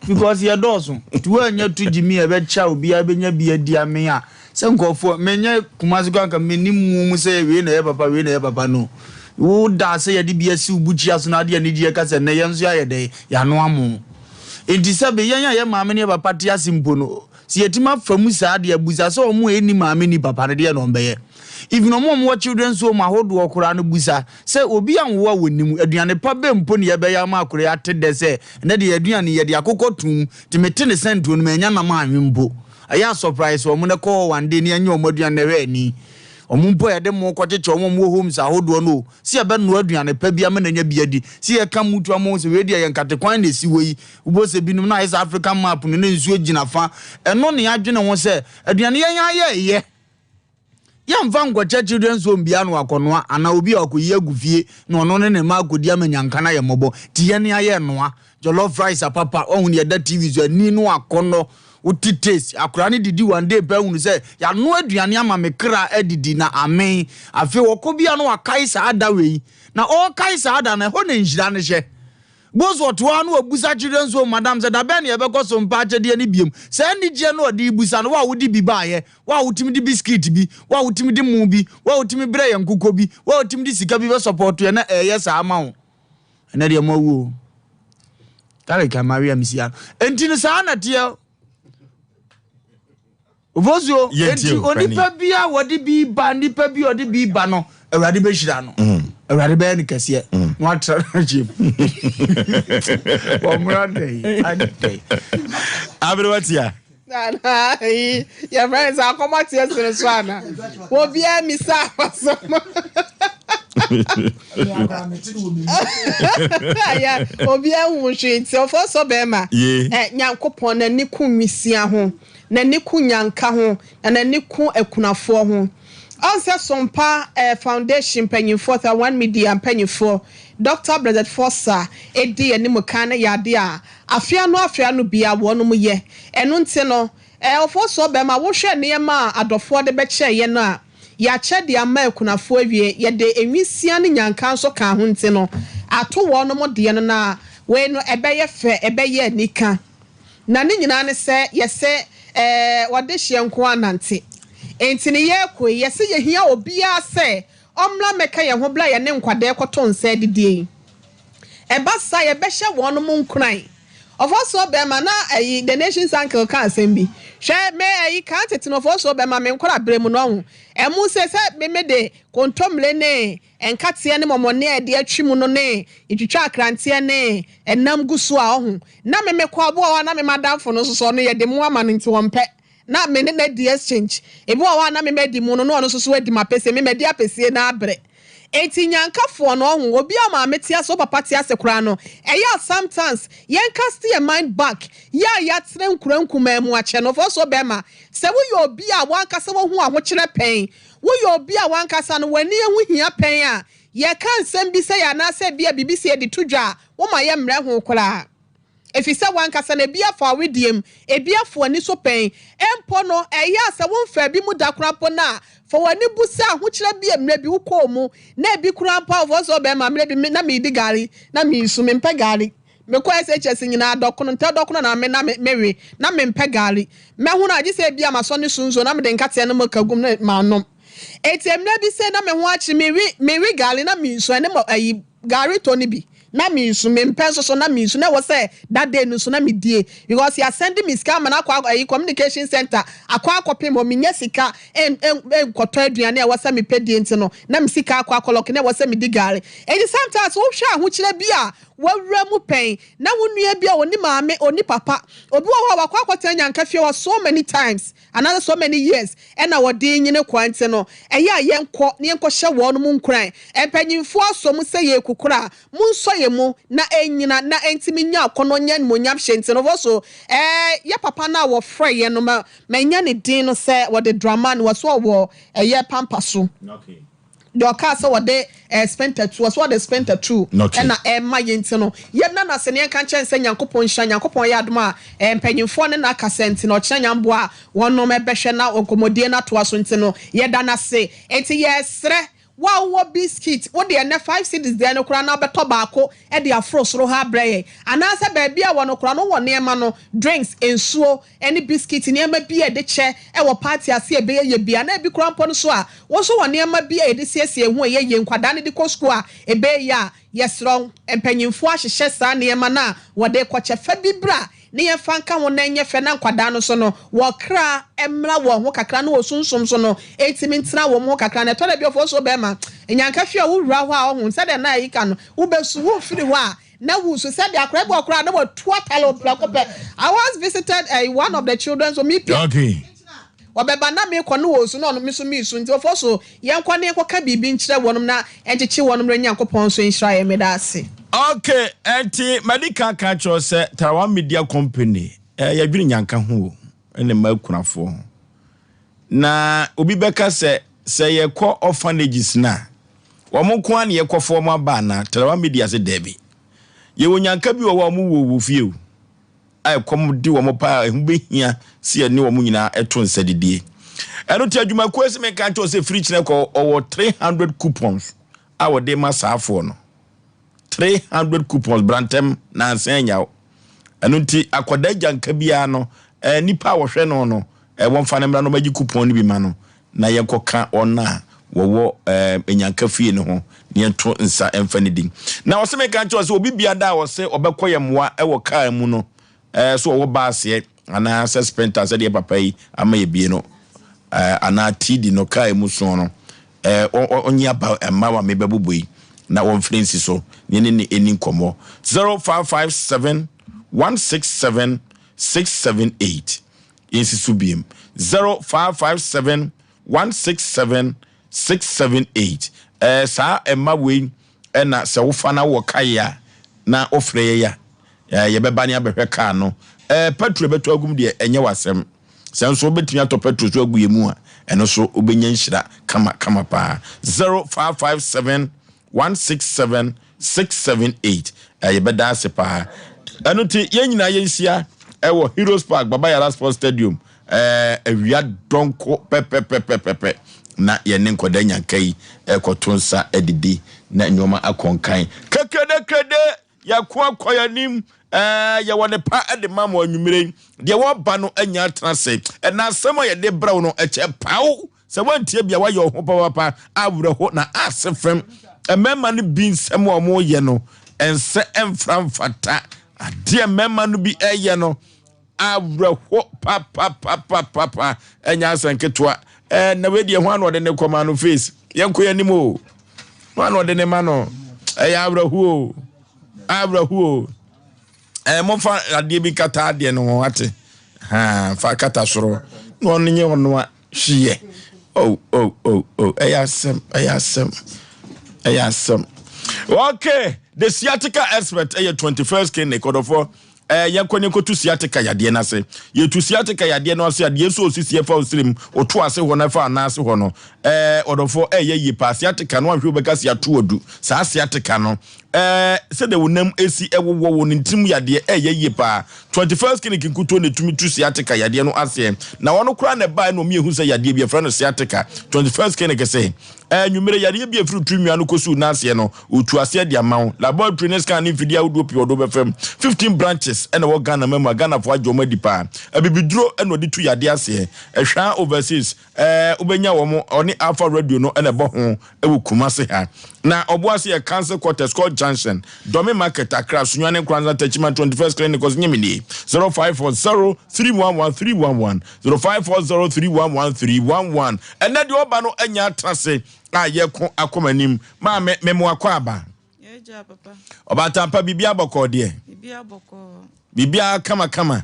Because yɛ dɔɔso nti woannya tu gyimi a ɛbɛkyɛ a obiara bɛnya bi adi amee a sɛ nkurɔfoɔ menyɛ Kumasi koraa nka mennim mu mu sɛ wei na ɛyɛ papa wei na ɛyɛ papa no wo da sɛ yɛde bi asi wo bukyia so na ade anigyeɛ ka sɛ nnɛ yɛn nso yɛayɛ dɛn yɛanoa mo nti sɛbe yɛn a yɛ maame ne yɛ papa te ase mpo no sɛ yɛtumi afa mu saa deɛ busa sɛ wɔn a ɛnni maame nni papa no deɛ na wɔn bɛyɛ even wɔn a wɔwɔ children's home ahodoɔ koraa no busa Sɛ obi anwo a wɔnnim, aduane pa bɛn mpo na yɛbɛyɛ ama akora yi ate dɛ sɛ ɛnnɛ deɛ yɛn aduane yi yɛde akokɔ toom nti mete ne sɛntuo no mannya nam anwe mpo. Ɛyɛ a surprise wɔn na kɔ hɔ one day na yɛnyɛ wɔn aduane na hwɛ ani. Wɔn mpo a yɛde mo kɔkyekyɛ wɔn a wɔwɔ homes ahodoɔ no o, sɛ yɛbɛnoa aduane pa bi ama no anya bi adi, sɛ yɛka mutu ama wɔn sɛ wei deɛ yɛ nkate kwan na ɛsi hɔ yi, wobɛhu sɛ binom na ayɛ sɛ African map no na nsuo gyina fa. Ɛno na yɛadwene ho sɛ aduane yɛn ara yɛyɛ. Yɛmfa nkɔkyɛ children's home biara na wakɔnoa anaa obi a wakɔyi agu fie na ɔno ne ne mma akɔdi ama nyanka no ayɛ mmɔbɔ. Nti yɛn ayɛ noa jollof rice apapa, wahu deɛ ɛda TV so, ani no akɔnnɔ, wote taste. Akwadaa no didi one day pɛ ahunu sɛ yɛanoa aduane ama me kra adidi na amen. Afei ɔkɔ bi a na wakae saa da wei. Na ɔrekae saa da no, ɛhɔ na nhyira no hyɛ. Bosworth hɔ ara na wabusa Children's Home madam sɛ, Da bɛn na yɛbɛkɔ so mpa akyɛdeɛ no biom? Saa anigyeɛ no a ɔde rebusa no, wo a wode bi baeɛ, wo a wotumi de biskit bi, wo a wotumi de mo bi, wo a wotumi brɛ yɛn nkokɔ bi, wo a wotumi de sika bi bɛsɔpɔɔto yɛn na ɛreyɛ saa ma wo. Ɛnɛ deɛ moawu o. Garlic a mawe a mesi ano. Enti no saa na ɛteɛ. Ofosuo, enti onipa bi a wɔde bi ba, nipa bi a ɔde bi ba no, Awurade bɛhyira no. Awurade bɛyɛ no kɛseɛ. Na watra no akyɛ mu. Wɔmmra dɛn adɛn. Aberewa tia. Nana yi yɛfrɛ no sɛ akɔmɔ teɛ sene so ana obiara misa asɛm obiara hu hwee nti ɔfɔ sɔ bɛrima nyankopɔn n'ani ku nwisia ho n'ani ku nyanka ho na n'ani ku akunafoɔ ho ɔn sɛ sompa eh, foundation mpanyinfoɔ Taiwan media mpanyinfoɔ Dr. Blessed Foster edi anim kan no yɛ adeɛ a Afe ano afe ano biara wɔnom yɛ. Ɛno nti no, ɔfoɔsoɔ bɛma wohwɛ nneɛma a adɔfoɔ de bɛkyɛɛ yɛn no a, yɛakyɛ de ama akunafoɔ awie, yɛde nwisiaa ne nyanka nso kaa ho nti no, ato wɔnom deɛ no na wei no ɛbɛyɛ fɛ, ɛbɛyɛ anika. Na ne nyinaa ne sɛ yɛse ɛɛ wɔde hyeɛ nko ara nante. Enti ne yɛrekɔ yi, yɛse yɛhia obiara sɛ ɔmmra mmɛka yɛn ho berɛ a yɛne nkwadaa rekɔto nsa adidie yi. Ɛba saa a, yɛbɛhyɛ wɔnom nkuran. Ɔfɔsoɔ bɛɛma, na ayi, The Nation's Uncle ka asɛm bi. Hwɛ, me ayi, kan tete no ɔfɔsoɔ bɛɛma, me nkora berɛ mu no, ɔho, ɛmo se sɛ me me de kontomire ne nkateɛ ne mɔmɔne a yɛde atwi mu no ne yɛtwitwa akranteɛ ne ɛnam gu so a, ɔho, na me me kɔ aboa hɔ a na me madamfo no nso so ɔno yɛde mo ama no nti ɔmpɛ. Na me ne no adi exchange. Ebi wɔ hɔ a na me madi mu no na ɔno nso so adi m'apɛsie, me madi apɛsie no abrɛ. Enti nyankafoɔ no ɔho, obi a ɔmaame te ase, wo papa te ase koraa no, ɛyɛ a sometimes yɛn cast yɛn mind back, yɛ a yɛatena nkura nkumaa mu akyɛ no, for so bɛrima, sɛ woyɛ obi a w'ankasa wahu ahokyerɛ pɛn, woyɛ obi a w'ankasa no w'ani ho hia pɛn a, yɛka nsɛm bi sɛ yɛ anaasɛ ebia biribi sɛ yɛde to dwa a, woma yɛmmrɛ ho koraa. Efisɛ w'ankasa no, ebi afa wo wedeɛ mu, ebi afa w'ani so pɛn. Mpo no, ɛyɛ a sɛ womfaa bi mu da koraa mpo no a, fa w'ani bu sɛ ahokyerɛ bi a mmerɛ bi wokɔɔ mu, na ebi koraa mpo a wofɔɔ sɛ ɔbarima, mmerɛ bi me na meredi gari, na meresu, mempɛ gari. Mekɔɔ SHS nyinaa, dɔkono, ntɛ dɔkono na me na me mewe, na mempɛ gari. Mɛhono a, gye sɛ ebia masɔ ne so nsuo na mede nkateɛ no moka gu mu na manom. Enti mmerɛ bi sei na me ho akyere me, mewe, mewe gari na meresu, ɛne mɔ, ayi, gari tɔ no bi. Na me nsu me mpɛ nso so na me nsu na ɛwɔ sɛ that day no nso na me die because yɛ asɛnde me sika ama no akɔ ɛyi communication center akɔ akɔpem hɔ me nya sika ɛn ɛn ɛnkɔtɔ aduane a ɛwɔ sɛ me pɛ die nti no na me sika akɔ akɔlɔke na ɛwɔ sɛ me di gari enti sometimes wo hwɛ ahokyerɛ bi a wawura mu pɛn na wo nua bi a ɔni maame ɔni papa obi wɔ hɔ a wakɔ akɔtena nyanka fie hɔ so many times Anaasɛ so many years na wɔde nyini kɔ nti no, ɛyɛ a yɛnkɔ na yɛnkɔhyɛ wɔnom nkuran. Mpanyimfoɔ asɔ mu sɛ yɛrekukura a, monsɔ yɛn mu na ɛnnyina na ɛntumi nya akɔnnɔ nyɛ animuonyam hyɛ nti no, wɔ so ɛɛ yɛ papa no a wɔfrɛ yɛn no, ma manya ne din no sɛ wɔde Dramani, wɔ so ɔwɔ ɛyɛ Pampa so. Deɛ ɔkaa sɛ wɔde eh, spenta tu, ɔsɛ wɔde spenta tu ɛna ɛma yɛn nti no, yɛnna no ase na yɛnka nkyerɛ no sɛ Nyankopɔn nhyira, Nyankopɔn yɛ adom a eh, mpanyinfoɔ ne no akasa nti no, ɔkyena Nyamboa a wɔnom ɛbɛhwɛ na nkɔmmɔdie no atoa so nti no, yɛda no ase. Enti yɛsrɛ wo a wowɔ biscuit, wo deɛ nnɛ five cedis deɛ no koraa na wobɛtɔ baako de aforo soro ha abrɛ yɛn, anaasɛ baabi a wɔ no koraa no wowɔ nneɛma no, drinks, nsuo, ne biskit, nneɛma bi a yɛde kyɛ wɔ paati ase a ɛbɛyɛ yie bi, anaa ebi koraa mpo no so a, wo nso wɔ nneɛma bi a yɛde siesie yɛn ho a ɛyɛ yie, nkwadaa no de kɔ sukuu a ɛbɛyɛ yie a, yɛsrɛ wo, mpanimfoɔ ahyehyɛ saa nneɛma no a wɔde rekɔkyɛ. Fa bi bra na yɛmfa nka ho na ɛnyɛ fɛ na nkwadaa no nso no, wɔn kra mmra wɔn ho kakra na wɔn sunsum nso no ntumi ntena wɔn ho kakra. Na ɛtɔ da bi a, ɔfoɔ so bɛrima, nyanka fie a wowura hɔ a, ɔho, sɛdeɛ na ayi ka no, wobɛsu, womfiri hɔ a, Na wusu sɛdeɛ akwadaa bi wɔ koraa na watu atare prɛko pɛ. I once visited uh, one of the children so me pia. Okay. Wɔbɛba na mekɔ no wɔ su na ɔno me so mesu nti wɔfɔ so yɛnkɔ ne yɛnkɔka biribi nkyerɛ wɔnom na ɛnkyekye wɔnom na Nyankopɔn nso nhyira yɛn meda ase. Okay, ɛnti madi kan ka kyerɛ sɛ Tarawa Media Company eh, yɛdwene nyanka ho o, ɛne mma akunafoɔ ho. Na obi bɛka sɛ, sɛ yɛkɔ orphanages no a, wɔn nko ara na yɛkɔfa wɔn aba anaa? Tarawa Media se daabi. Yɛwɔ nyanka bi wɔ hɔ a wɔn wɔ wɔ fie o, a ɛkɔm de wɔn paa a ɛho bɛhia sɛ yɛne wɔn nyinaa to nsa didie. Ɛno nti adwumakuo se menka nkyerɛ wo sɛ firi kyena kɔ ɔwɔ 300 coupons a wɔde ma saafoɔ no. 300 coupons brantɛm na ansa anya wo. Ɛno nti akwadaa agyanka biara no, eh, nipa a wɔhwɛ no no, eh, wɔmfa no mmra na wɔmmɛgye coupon no bi ma no na yɛnkɔka wɔn a wɔwɔ eh, anyanka fie no ho na yɛnto nsa mfa ne din. Na ɔse menka nkyerɛ wo sɛ obi biada a ɔse ɔbɛkɔ yɛn mmoa wɔ kaa mu no, eh, so ɔwɔ baaseɛ anaa sɛ sprinter sɛdeɛ papa yi ama yɛ bie no, eh, anaa TD no kaa mu soɔ no, eh, ɔnye aba mma wa mebɛbobɔ yi na wɔmfrɛ nsi so ne ne ne ɛni nkɔmmɔ 0557 167 678 yɛnsi so biem 0557 167 678 eh, saa mma wei ɛna sɛ wofa na wɔ kae a na wofrɛ yɛ ya eh, yɛbɛba ne abɛhwɛ kaa no eh, petrol bɛtɔ agum deɛ ɛnyɛ w'asɛm Sɛ nso wobɛtumi atɔ petrol so agu yɛn mu a, ɛno nso wobɛnya nhyira kama kama paa. 0557 167 678 Yɛbɛda ase paa. Ɛno nti yɛn nyinaa yɛnhyia ɛwɔ Heroes Park, Baba Yara Sports Stadium, awia dɔnko pɛpɛpɛpɛpɛ na yɛne nkɔda nyanka yi ɛkɔto nsa adidi na nneɛma akɔ nkan. Kekedekrede! Yɛko akɔ yɛn anim. Ɛɛ, yɛwɔ ne pa de ma mo anwummere yi. Deɛ wɔba no anya atena ase. Ɛna asɛm a yɛde brɛ wo no, ɛkyɛ paw. Sɛ woantie bi a, woayɛ wo ho papapa, awerɛho na ase fam. Mmarima no bi nsɛm a wɔyɛ no, ɛnsɛ ɛmfra mfata. Adeɛ mmarima no bi ɛyɛ no, awerɛho papapapapapa, ɛnyɛ asɛm ketewa. Ɛɛ, na wei deɛ ho ano ɔde ne kɔma no face. Yɛnkɔ yɛn anim o. Ho ano ɔde ne ma no. Ɛyɛ awerɛho o. Awerɛho o. Ɛɛ, momfa adeɛ bi nkata adeɛ no ho ate. Ha, fa kata soro. Na ɔno nyɛ ɔno a hweyɛ. Oh, oh, oh, oh. Ɛyɛ asɛm, ɛyɛ asɛm, ɛyɛ asɛm. Okay, the sciatica expert ɛyɛ 21st clinic ɔdɔfoɔ. Ɛɛ, yɛnkɔ ne nkɔtu sciatica yadeɛ no ase. Yɛtu sciatica yadeɛ no ase a, deɛ ɛsɔ osisi ɛfa osirim, woto ase hɔ no ɛfa anan ase hɔ no, ɛɛ, ɔdɔfoɔ, ɛyɛ yie paa. Sciatica no, anhwɛ wobɛka sciato adu. Saa sciatica no, ɛɛ, sɛdeɛ wo nam ɛsi ɛwowɔ wo no ntirim yadeɛ, ɛyɛ yie paa. 21st Clinic nkutoo na ɛtumi tu sciatica yadeɛ no aseɛ. Na wɔn koraa na ɛbaeɛ na wɔn yɛhu sɛ yadeɛ bi yɛfrɛ no sciatica. 21st Clinic se, Anwummere, yareɛ bi a ɛfiri tiri nwia no kɔsi wo nan aseɛ no, wɔtu aseɛ de ama wo. Laboratory ne scan ne mfidie ahodoɔ pii wɔde wobɛfa mu. 15 branches na ɛwɔ Ghana man mu a Ghanafoɔ agye wɔn adi paa. Abibiduro na wɔde tu yadeɛ aseɛ. Ɛhwaa Overseas, ɛɛ, wobɛnya wɔn, ɔne Alpha Radio no na ɛbɔ ho wɔ Kumasi ha. Na Ɔboase yɛ Council Quarters, Court Junction, Dome Market, Accra, Sunyani, Nkoranza, Techiman, 21st Clinic, Ɔsnyemenie, 0540 311 311. 0540311311 Ɛnɛ deɛ ɔba no anya atena ase a yɛko akɔ m'anim. Maame, memo akɔ aba. Ɔbaatampa, biribi abɔkɔɔ deɛ? Biribi kama kama.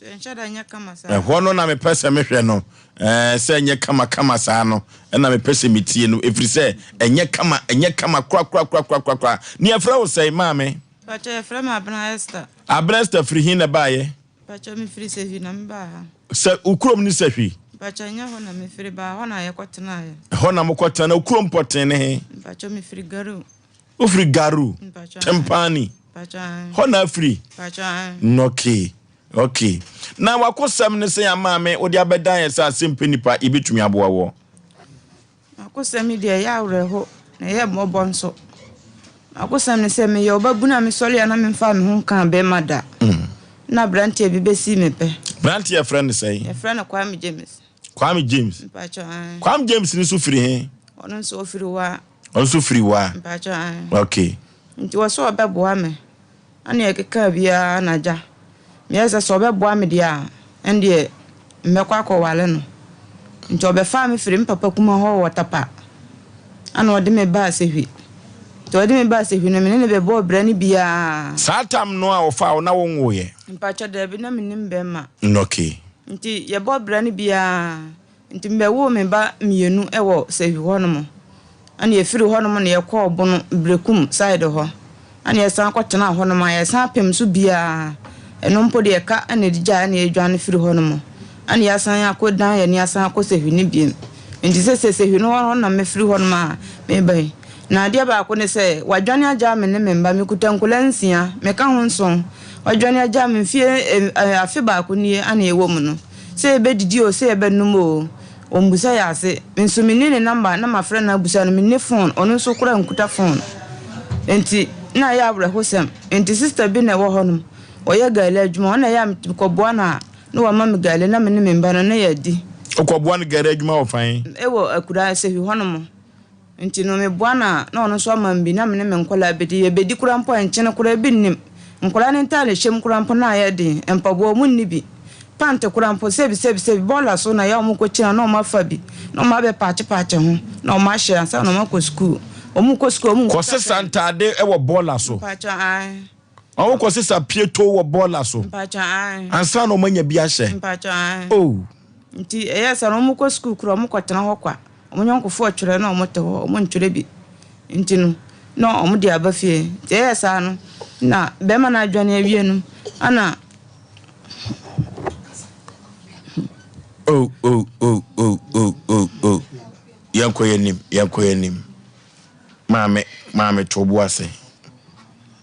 Ɛhɔ no na mepɛ sɛ mehwɛ no. Ɛɛ sɛ ɛnyɛ kama kama saa no, ɛna mepɛ sɛ metie no, ɛfiri sɛ ɛnyɛ kama, ɛnyɛ kama korakorakorakorakora. Ne yɛfrɛ wo sɛn, maame? Pakyɛ yɛfrɛ me Abena Esther. Abena Esther firi he na ɛbaeɛ? Mpakyɛw me firi Sehwi na me baa ha. Sɛ wo kurom ne Sehwi? Mpakyɛw nyɛ hɔ na me firi baa, hɔ na yɛkɔ tenaeɛ. Ɛhɔ na mokɔ tena, na wo kurom pɔtee ne he? Mpakyɛw me firi Garu. Wo firi Garu? Mpakyɛw ae. Tempani? Mpakyɛw ae. Hɔ na afiri? Mpakyɛw ae. Nɔkee, okay. Na wakosɛm ne sɛn a maame wode abɛdan yɛ sɛ asɛmpɛ nipa yɛbɛtumi aboa woɔ? M'akosɛm yi deɛ, ɛyɛ awerɛho, na ɛyɛ mmɔbɔ nso. M'akosɛm ne sɛ, meyɛ ɔbabunu a mesɔre a na memfaa me ho nkaa bɛrima da. Ɛna aberanteɛ bi bɛsii me pɛ. Aberanteɛ yɛfrɛ no sɛn? Yɛfrɛ no Kwame James. Kwame James? Mpakyɛ, ae. Kwame James no nso firi he? Ɔno nso ɔfiri Wa. Ɔno nso firi Wa? Mpakyɛ, ae. Okay. Nti ɔsɛ ɔbɛboa me. Ɛna yɛkekaa biara na agya meyɛɛ sɛ sɛ ɔbɛboa me deɛ a, ɛndeɛ mɛkɔ akɔware no. Nti ɔbɛfaa me firii me papa kuma hɔ wɔ Tapa, ɛna ɔde me baa Sehwi. Nti ɔde me baa Sehwi no, me ne no bɛbɔɔ bra no biara. Saa tam no a ɔfaa wo na wonwoeɛ? Mpakyɛ, daabi, na mennim bɛrima. Okay. Nti yɛbɔɔ bra no biara. Nti mebɛwoo me ba mienu wɔ Sehwi hɔ nom. Ɛna yɛfiri hɔ nom na yɛkɔɔ Bono, Berekum side hɔ. Ɛna yɛsan kɔ tenaa hɔ nom a yɛsan pem so biaa. Ɛno mpo deɛ ɛka na ɛde gyae ɛna yɛdwane firi hɔ nom. Ɛna yɛasan akɔ dan yɛni asan akɔ Sehwi no biom. Nti sɛsɛ Sehwi no hɔ na mefiri hɔ nom a meba yi. Na adeɛ baako ne sɛ, wadwane agyaa me ne me mma. Mekuta nkwadaa nsia, meka ho nson. Wadwane agyaa me mfie afe baako nie ana yɛwɔ mu no. Sɛ yɛbɛdidi oo, sɛ yɛbɛnom oo, ɔmmisa yɛn ase. Me nso menni ne number na mafrɛ no abusa no, menni phone, ɔno nso koraa nkuta phone. Enti. Na ɛyɛ awerɛhosɛm. Nti sista bi na ɛwɔ hɔnom, ɔyɛ gari adwuma, ɔno na ɛyɛ a mekɔboa no a na wama me gari na me ne me mma no na yɛadi. Wokɔboa no gari adwuma wɔ fan? Ɛwɔ akuraa Sehwi hɔnom. Nti no meboa no a na ɔno nso ama me bi na me ne me nkwadaa bɛdi. Yɛbɛdi koraa mpo a nkyene koraa bi nnim. Nkwadaa no ntaade hyɛ mu koraa mpo na ayɛ den, mpaboa wɔn nni bi. Pant koraa mpo sɛbi sɛbi sɛbi bɔɔla so na ɛyɛ a wɔkɔkyina na wɔafa bi na wɔabɛpaakyepaakye ho na wɔahyɛ ansa na wɔakɔ sukuu. Wɔkɔ sukuu a wɔnkuta Kɔsesa pɛn. ntaade wɔ bɔɔla so. Mpakyɛ ae. Wɔkɔsesa pieto wɔ bɔɔla so. Mpakyɛ ae. Ansa na wɔanya bi ahyɛ. Mpakyɛ ae. Oh. Nti ɛyɛ saa no wɔkɔ sukuu koraa wɔkɔtena hɔ kwa. Wɔn yɔnkofoɔ twerɛ na wɔte hɔ, wɔntwerɛ bi. Nti no, na wɔde aba fie. Nti ɛyɛɛ saa no, na bɛrima no adwane awie no, ɛna. Oh, oh, oh, oh, oh, oh, oh. Yɛnkɔ yɛn anim, yɛnkɔ yɛn anim. Maame, maame to bo ase.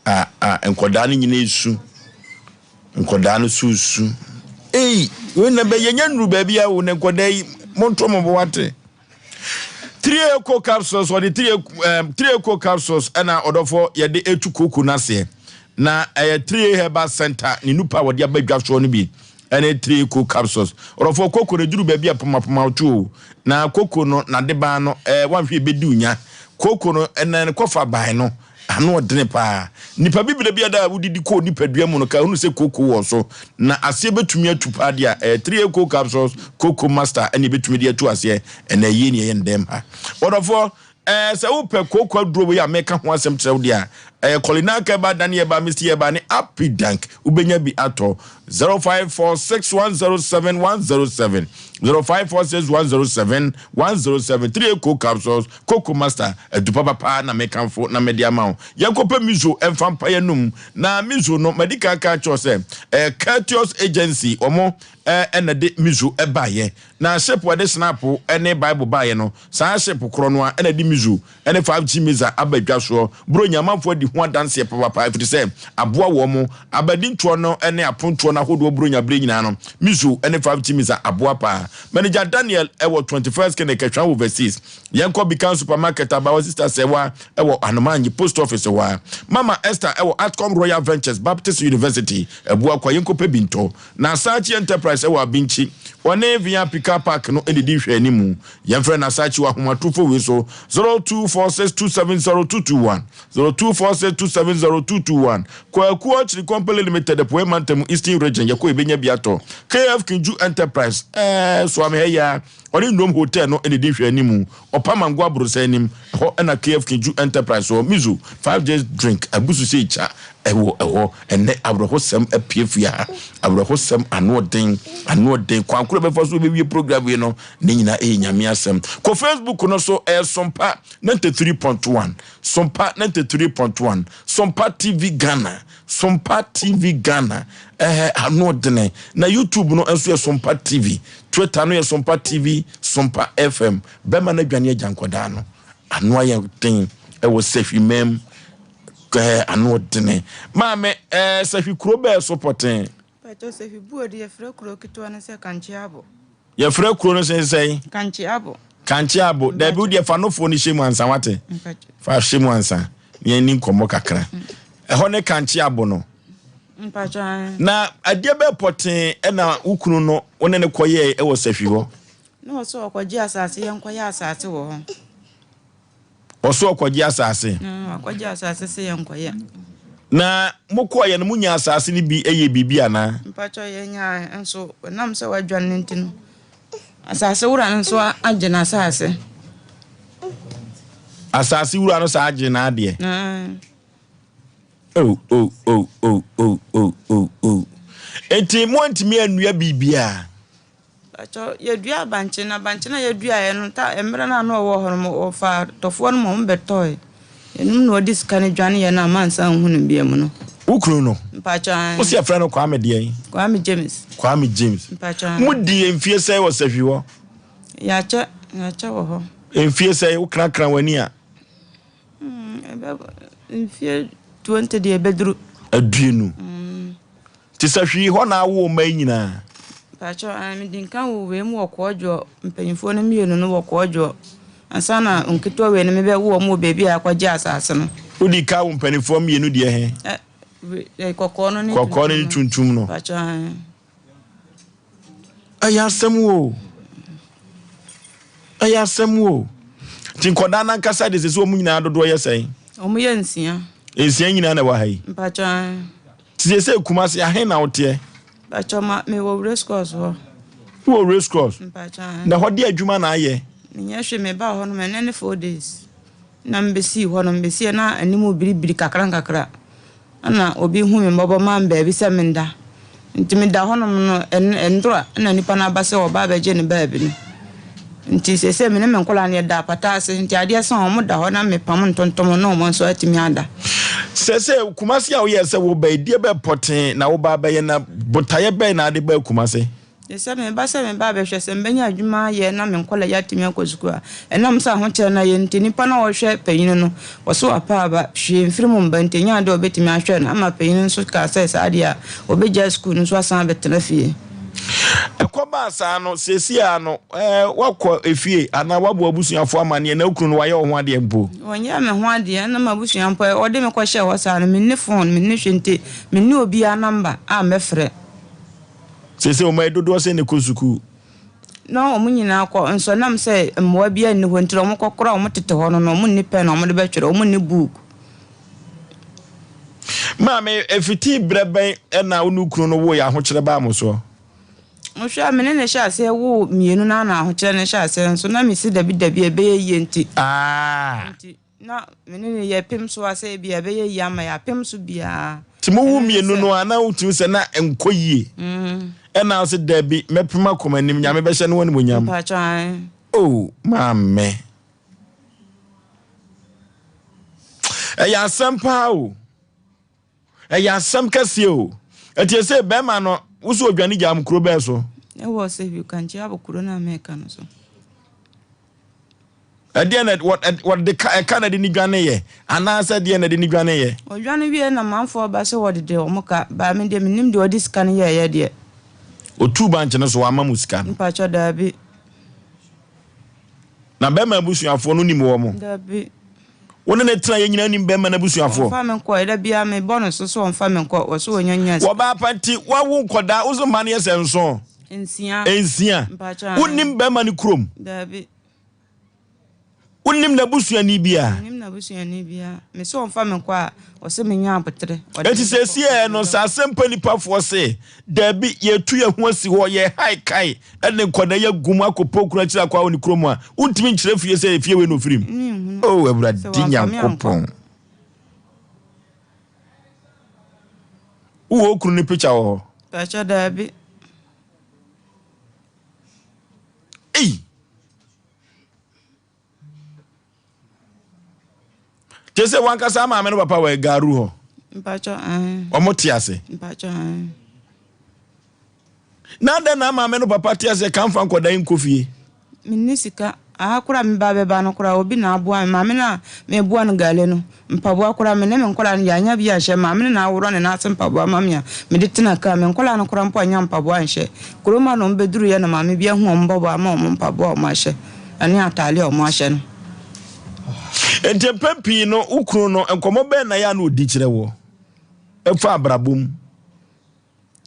Ah, ah, nkɔdaa no nyina esu. Nkɔdaa no so su. Ei, wei na bɛ yɛnyɛ nnuru baabi a o na nkɔdaa yi monto mo bo ate. Three Eco capsules ɔde three um, three Eco capsules ɛna ɔdɔfo yɛde etu koko n'aseɛ na ɛyɛ three herbal center ne nupa a wɔde aba dwa soɔ no bi ɛne three Eco capsules ɔdɔfo koko no duru baabi a pomapoma to o na koko no n'adeban no ɛɛ wanhwɛ ebedi onya koko no ɛna ne kɔfa ban no Ano ɔdene paa. Nipa bibire biara a wodidi kɔɔ nipadua mu no ka hunu sɛ kooko wɔ so, na aseɛ bɛtumi atu paa deɛ a, ɛyɛ 3 Eco Capsules Cocoa Master ɛna ɛbɛtumi de atu aseɛ. Ɛna ɛyie ne ɛyɛ no dɛm ha. Ɔdɔfoɔ, ɛɛ sɛ wopɛ kooko aduro wei a meka ho asɛm kyerɛ wo deɛ a, ɛyɛ Kɔlinak Herbal, Dani Herbal, Misty Herbal ne Apidank. Wobɛnya bi atɔ. 0546107107, 0546107107, 3 Eco Capsules Koko Master, adu papa paa na mekamfo na mede ama wo. Yɛnkɔpɛ Mizo mfa mpa yɛn Na Mizo no, madi kan aka akyerɛ wo sɛ, ɛyɛ Courteous Agency, wɔn na ɛde Mizo baeɛ. Na ship a ɛde Snap ne Bible baeɛ no, saa ship korɔ no ara na ɛde Mizo ne 5G Miza aba dwa soɔ. Buronya amanfoɔ adi ho adanseɛ papapa ɛfiri sɛ aboa wɔn. Abadintoɔ no ne apontoɔ no ahodoɔ Buronya berɛ nyinaa no, Mizo ne 5G Miza aboa paa. Manager Daniel wɔ 21st Clinic, Atwan Overseas. Yɛnkɔ Bikan Supermarket, Abawa Sister Sɛwa wɔ Anomanyi Post Office hɔ a. Mama Esther wɔ Atcom Royal Ventures, Baptist University, Abuakwa, yɛnkɔpɛ bi ntɔ. Na Asaakye Enterprise wɔ Abinkyi, wɔne VIP Car Park no nnidi nhwɛanimu. Yɛmfrɛ Nasaakye wɔ ahomatorofo wei so, 0246270221, 0246270221. Kwaku Ɔkyere Company Limited, Apuei Mantam, Eastern Region, yɛkɔ yɛbɛnya bi atɔ. KF Kinju Enterprise, ɛɛ, soa me ha yi ara. Ɔne Nnuom Hotel no na edi nhwɛanim. Ɔpam Ango Abrossan anim, ɛhɔ na KF Kinju Enterprise wɔ. Mizu, 5 Days Drink, abusu sei kya ɛwɔ ɛhɔ. Ɛnnɛ awerɛhosɛm apue fie ha. Awerɛhosɛm, anoɔden, anoɔden. Kwan koro a ɛbɛfa so bɛwie program yi no, ne nyinaa ɛyɛ Nyame asɛm. Kɔ Facebook no so, ɛyɛ Sompa 93.1, Sompa 93.1, Sompa TV Ghana, Sompa TV Ghana, ɛhɛ anoɔdene. Na YouTube no nso yɛ Sompa TV. Twitter no yɛ Sompa TV, Sompa FM. Bɛma no adwane agya nkwadaa no. Ano ayɛ den ɛwɔ sahwi mam. Ɛɛ ano ɔdene. Maame ɛɛ sahwi kuro bɛɛ so pɔten. Pɛtɔ sahwi buo de yɛfrɛ kuro ketewa no sɛ Kankyeabo. Yɛfrɛ kuro no sɛ sɛn? Kankyeabo. Kankyeabo. Dabi wo deɛ fa nofoɔ no hyɛ mu ansa wate. Fa hyɛ mu ansa. Na yɛn ni nkɔmmɔ kakra. Ɛhɔ ne Kankyeabo no. Na adeɛ bɛɛ pɔtee na wo kunu no wo ne no kɔyɛe wɔ sahwi hɔ? Na ɔsɛ ɔkɔgye asase, yɛnkɔyɛ asase wɔ hɔ. Ɔsɛ ɔkɔgye asase? Ɔkɔgye asase sɛ yɛnkɔyɛ. Na mokɔɔyɛ no monya asase no bi yɛ biribi anaa? Mpakyɛ yɛnyaa nso ɛnam sɛ wadwane no nti no asase wura no nso agye n'asase. Asase wura no saa agye n'adeɛ? Oh, oh, oh, oh, oh, oh, oh, oh. Enti moantumi annua biribiara? Pakyɛ, yɛdua bankye, na bankye no a yɛduaeɛ no, ta mmerɛ no a na ɔwɔ hɔ no, wɔfaa tɔfoɔ no ma wɔn bɛtɔe. Ɛnom na ɔde sika no dwaneeɛ no a mansan nhu no biom no. Wo kunu no? Mpakyɛ, ae. Wo se yɛfrɛ no Kwame deɛn? Kwame James. Kwame James. Mpakyɛ, ae. Modii mfie sɛn wɔ sahwi hɔ? Yɛakyɛ, yɛakyɛ wɔ hɔ. Mfie sɛn? Wokrakra w'ani a? Mfeɛ 20 deɛ ɛbɛduru. Aduonu. Te sɛ hwee hɔ na awo mma yi nyinaa. Mpakyɛ ɛɛ medi nka wo wei mu wɔ Kɔɔdwoɔ mpanyinfoɔ no mmienu no wɔ Kɔɔdwoɔ ansa na nketewa wei no mebɛwo wɔn wɔ baabi a akɔgye asase no. Wodi ka wo mpanimfoɔ mmienu deɛ he? Ɛ, we, kɔkɔɔ no ne Kɔkɔɔ no ne tuntum no. Mpakyɛ ahe. Ɛyɛ asɛm o. Ɛyɛ asɛm o. Nti nkɔdaa no ankasa de sɛ sɛ wɔn nyinaa dodoɔ yɛ sɛn? Wɔn yɛ nsia. Nsia nyinaa na ɛwɔ ha yi? Mpakyɛ ahe. Nti sɛ sɛ Kumasi ahe na woteɛ? Mpakyɛ ma mewɔ race course hɔ. Wowɔ race course? Mpakyɛ ahe. Na ɛhɔ de adwuma na ayɛ? Menyɛ hwee mebaa hɔ nom ɛnɛ ne 4 days. Na mibesii hɔ no, mibesiiɛ na anim rebiribiri kakrankakra. Ɛna obi huu me mmɔbɔ maa me baabi sɛ menda. Nti meda hɔnom no, nnora na nipa no aba sɛ ɔreba abɛgye ne baabi no. Nti seesei me ne me nkwadaa no yɛda apata ase. Nti adeɛ sa a, wɔda hɔ na mepam ntontom na wɔn nso atumi ada. Seesei Kumasi a woyɛɛ sɛ woba yi, deɛ bɛn pɔtee na woba abɛyɛ na botaeɛ bɛn na wode baa Kumasi? Te sɛ meba sɛ meba abɛhwɛ sɛ mebɛnya adwuma ayɛ na me nkwadaa yi atumi akɔ sukuu a, ɛnam sɛ ahokyerɛ no ayɛ nti, nipa no a ɔhwɛ panyin no, ɔso apa aba, hwee mfiri mu mba nti, ɛnyɛ ade a ɔbɛtumi ahwɛ no ama panyin no nso kaa sɛ saa deɛ a, ɔbɛgyae sukuu no nso asan abɛtena fie. Ɛkɔbaa saa no, seesei ara no, ɛɛ, woakɔ efie anaa woabɔ w'abusuafoɔ amanneɛ na wo kunu no wayɛ wo ho adeɛ mpo? Ɔnyɛɛ me ho adeɛ, ɛna m'abusua mpo, ɔde me kɔhyɛɛ hɔ saa no, menni phone, menni hwee nti, menni obiara number a mɛfrɛ. Seesei wɔn ayɛ dodoɔ sɛn na ɛkɔ sukuu? Na wɔn nyinaa kɔ, nso ɛnam sɛ mmoa biara nni hɔ nti na wɔkɔ koraa wɔn tete hɔ no no, wɔn nni pɛn a wɔde bɛtwerɛ, wɔn nni book. Maame, ɛfiti berɛ bɛn na wo ne wo kunu no woeɛ ahokyerɛ baa mo soɔ? Wohwɛ a, me ne no hyɛɛ aseɛ woo mmienu no ara na ahokyerɛ no hyɛɛ aseɛ nso na mesi dabi dabi ɛbɛyɛ yie nti. Ah. Nti. Na me ne no yɛ pem so a sɛ ebia ɛbɛyɛ yie ama yɛ apem so biara. Nti mo wo mmienu no a na wotumi sɛ na ɛnkɔ yie ɛna wo sɛ dabi mɛpem akɔ m'anim Nyame bɛhyɛ ne ho animuonyam. Mpakyɛw ae. Oh maame ɛyɛ asɛm paa o ɛyɛ asɛm kɛseɛ o ɛti ɛsɛ bɛrima no wo sɛ odwane gyaa mo kuro bɛɛ so. Ɛwɔ sɛ bi kankyia abɔ kuro no a mɛka no so. Ɛdeɛn na wɔde ka ɛka na ɛde ne dwaneeɛ anaasɛ ɛdeɛn na ɛde ne dwaneeɛ? Ɔdwane wieɛ na manfoɔ ba sɛ wɔde de wɔn ka baa me deɛ mennim deɛ ɔde sika no yɛɛyɛ deɛ. Ɔtuu bankye no so wamma mo sika no? Mpakyɛ daabi. Na bɛrima abusuafoɔ no nim wɔn? Daabi. Wo ne no tena yɛ nyinaa nim bɛrima no abusuafoɔ? Ɔmfa me nkɔ da biara mebɔ no so sɛ ɔmfa me nkɔ wɔ so ɔnya nya sika. Wɔbaa pa nti wawo nkɔdaa wo so mma no yɛ sɛ nson? Nsia. Nsia. Mpakyɛ aane. Wonim bɛrima no kurom? Daabi. Wonim n'abusuani biara? Mennim n'abusuani biara. Mese ɔmfa me nkɔ a, ɔse menya aboterɛ. Ɔde Enti me bɛkɔ. seesei no, sɛ asɛmpa nipafoɔ se, Daabi, yɛretu yɛn ho asi hɔ, yɛrehae kae de nkwadaa yi agu mu akɔ pokunu akyiri akɔ awo ne kurom a, wontumi nkyerɛ fie sɛ efie wei na ofiri mu. Menhunu. O Sɛ Awurade wamfa me ankɔ. Nyankopɔn. Wowɔ wo kunu no picture wɔ hɔ? Pakyɛ daabi. Ei! Kyerɛ sɛ wankasa maame no papa wɔ Garu hɔ. Mpakyɛ ɛn. Wɔn te ase. Mpakyɛ ɛn. Na adɛn na maame no papa te ase ka nfa nkɔda yi nkɔ fie. Menni sika. Aha koraa me ba bɛba no koraa obi na aboa me. Maame no a meboa no gale no, mpaboa koraa me ne me nkwadaa no yɛannya bi anhyɛ. Maame no na aworɔ ne nan ase mpaboa ma me a mede tena kaa. Me nkwadaa no koraa mpo annya mpaboa anhyɛ. Kurom ha na wɔbɛduruiɛ na maame bi ahu wɔn mmɔbɔ ama wɔn mpaboa a wɔahyɛ ne atadeɛ a wɔahyɛ no. Enti mpɛn pii no, wo kunu no, nkɔmmɔ bɛn na ɛyɛ a na ɔdi kyerɛ wo ɛfa abrabɔ mu?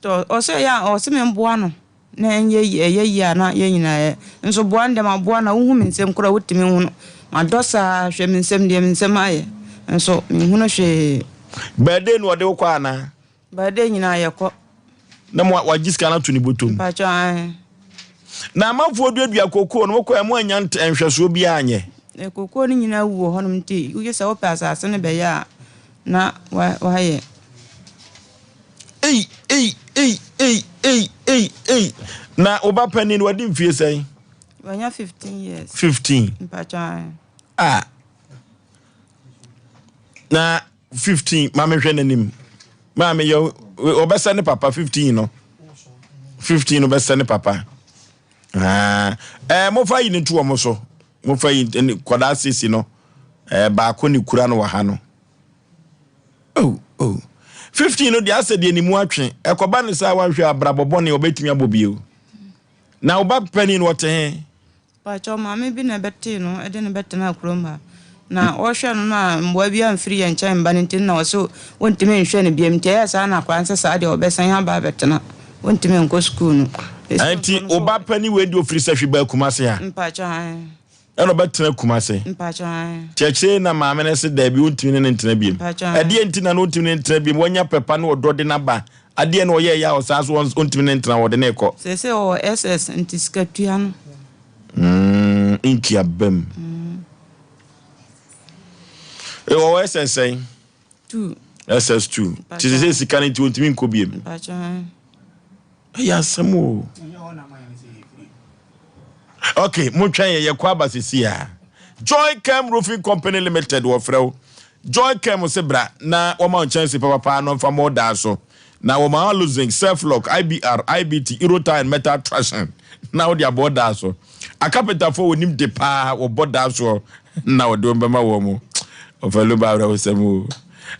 Tɔ ɔsɛ ɛyɛ a ɔsɛ me mboa no na ɛnyɛ yie ɛyɛ yie a na yɛn nyinaa yɛ nso boa no deɛ maboa no a wohu me nsam koraa wotumi hu no madɔ saa hwɛ me nsam deɛ me nsam ayɛ nso menhunu hwee. Birthday na ɔde wo kɔ anaa? Birthday nyinaa yɛkɔ. Na mo wagye sika no ato ne bɔtɔ mu. Mpakyɛ ae. Na amanfoɔ duadua kokoo no mokɔɛ mo annya nhwɛsoɔ biara anyɛ? Kokoo no nyinaa awu wɔ hɔnom nti wogye sɛ wopɛ asase no bɛyɛ a na wayɛ. Ei ei ei ei ei ei ei. Na wo ba panin no wadi mfie sɛn? Wanya 15 years. 15. Mpakyɛ ae. Ah. Na 15 ma mehwɛ n'anim. Maame yɛ ɔbɛsɛ ne papa 15 no. 15 no bɛsɛ ne papa. Ah. Eh, mofa yi ne to wɔn so. Mofa yi kɔdaa sisi no. Eh, baako ne kura no wɔ ha no. Oh, oh. 15 no deɛ asɛ deɛ ne mu atwe. Ɛkɔba ne saa wanhwɛ abrabɔ bɔne ɔbɛtumi abɔ bio. Na wo ba panin no ɔte he? Pakyɛw, maame bi na ɛbɛtee no de no bɛtenaa kurom ha. Na ɔhwɛ no na mmoa biara mfiri yɛn nkyɛn mma no nti na ɔse ɔntumi nhwɛ no biom nti ɛyɛɛ saa na akwadaa no sɛ saa deɛ ɔbɛsan aba abɛtena ɔntumi nkɔ sukuu no. Ɛnti wo ba panin wei deɛ ɔfiri Sahwi baa Kumase ha? Mpakyɛ ae. Ɛna ɔbɛtena Kumase? Mpakyɛ ae. Nti akyire na maame no se daabi ɔntumi ne no ntena biom. Mpakyɛ ae. Ɛdeɛn nti na na ɔntumi ne no ntena biom? Wanya pɛ pa ne ɔdɔ de no aba. Adeɛn na ɔyɛeɛ a ɔsaa so ɔntumi ne no ntena ɔde no rekɔ? Seesei ɔwɔ SS nti sika tua no. Mm, nti aba mu. Ewɔ SS sɛn? Two. SS two. Ti sɛ sika no nti ontumi nkɔ biem. Ɛyɛ asɛm o. Okay, montwɛn yɛ yɛkɔ aba sisi a. Joy Chem Roofing Company Limited wɔfrɛ wo. Joy Chem se bra na wɔma wo nkyɛnse papapaa no mfa mmɔ daa so. Na wɔma aluzinc, Selflock, IBR, IBT, Eurotile and Metal Traction na wode abɔ daa so. Akapentafoɔ wɔnim de paa wɔbɔ daa soɔ na wɔde wɔn bɛma wɔn mo. Ɔfɛ lumba awerɛhosɛm o.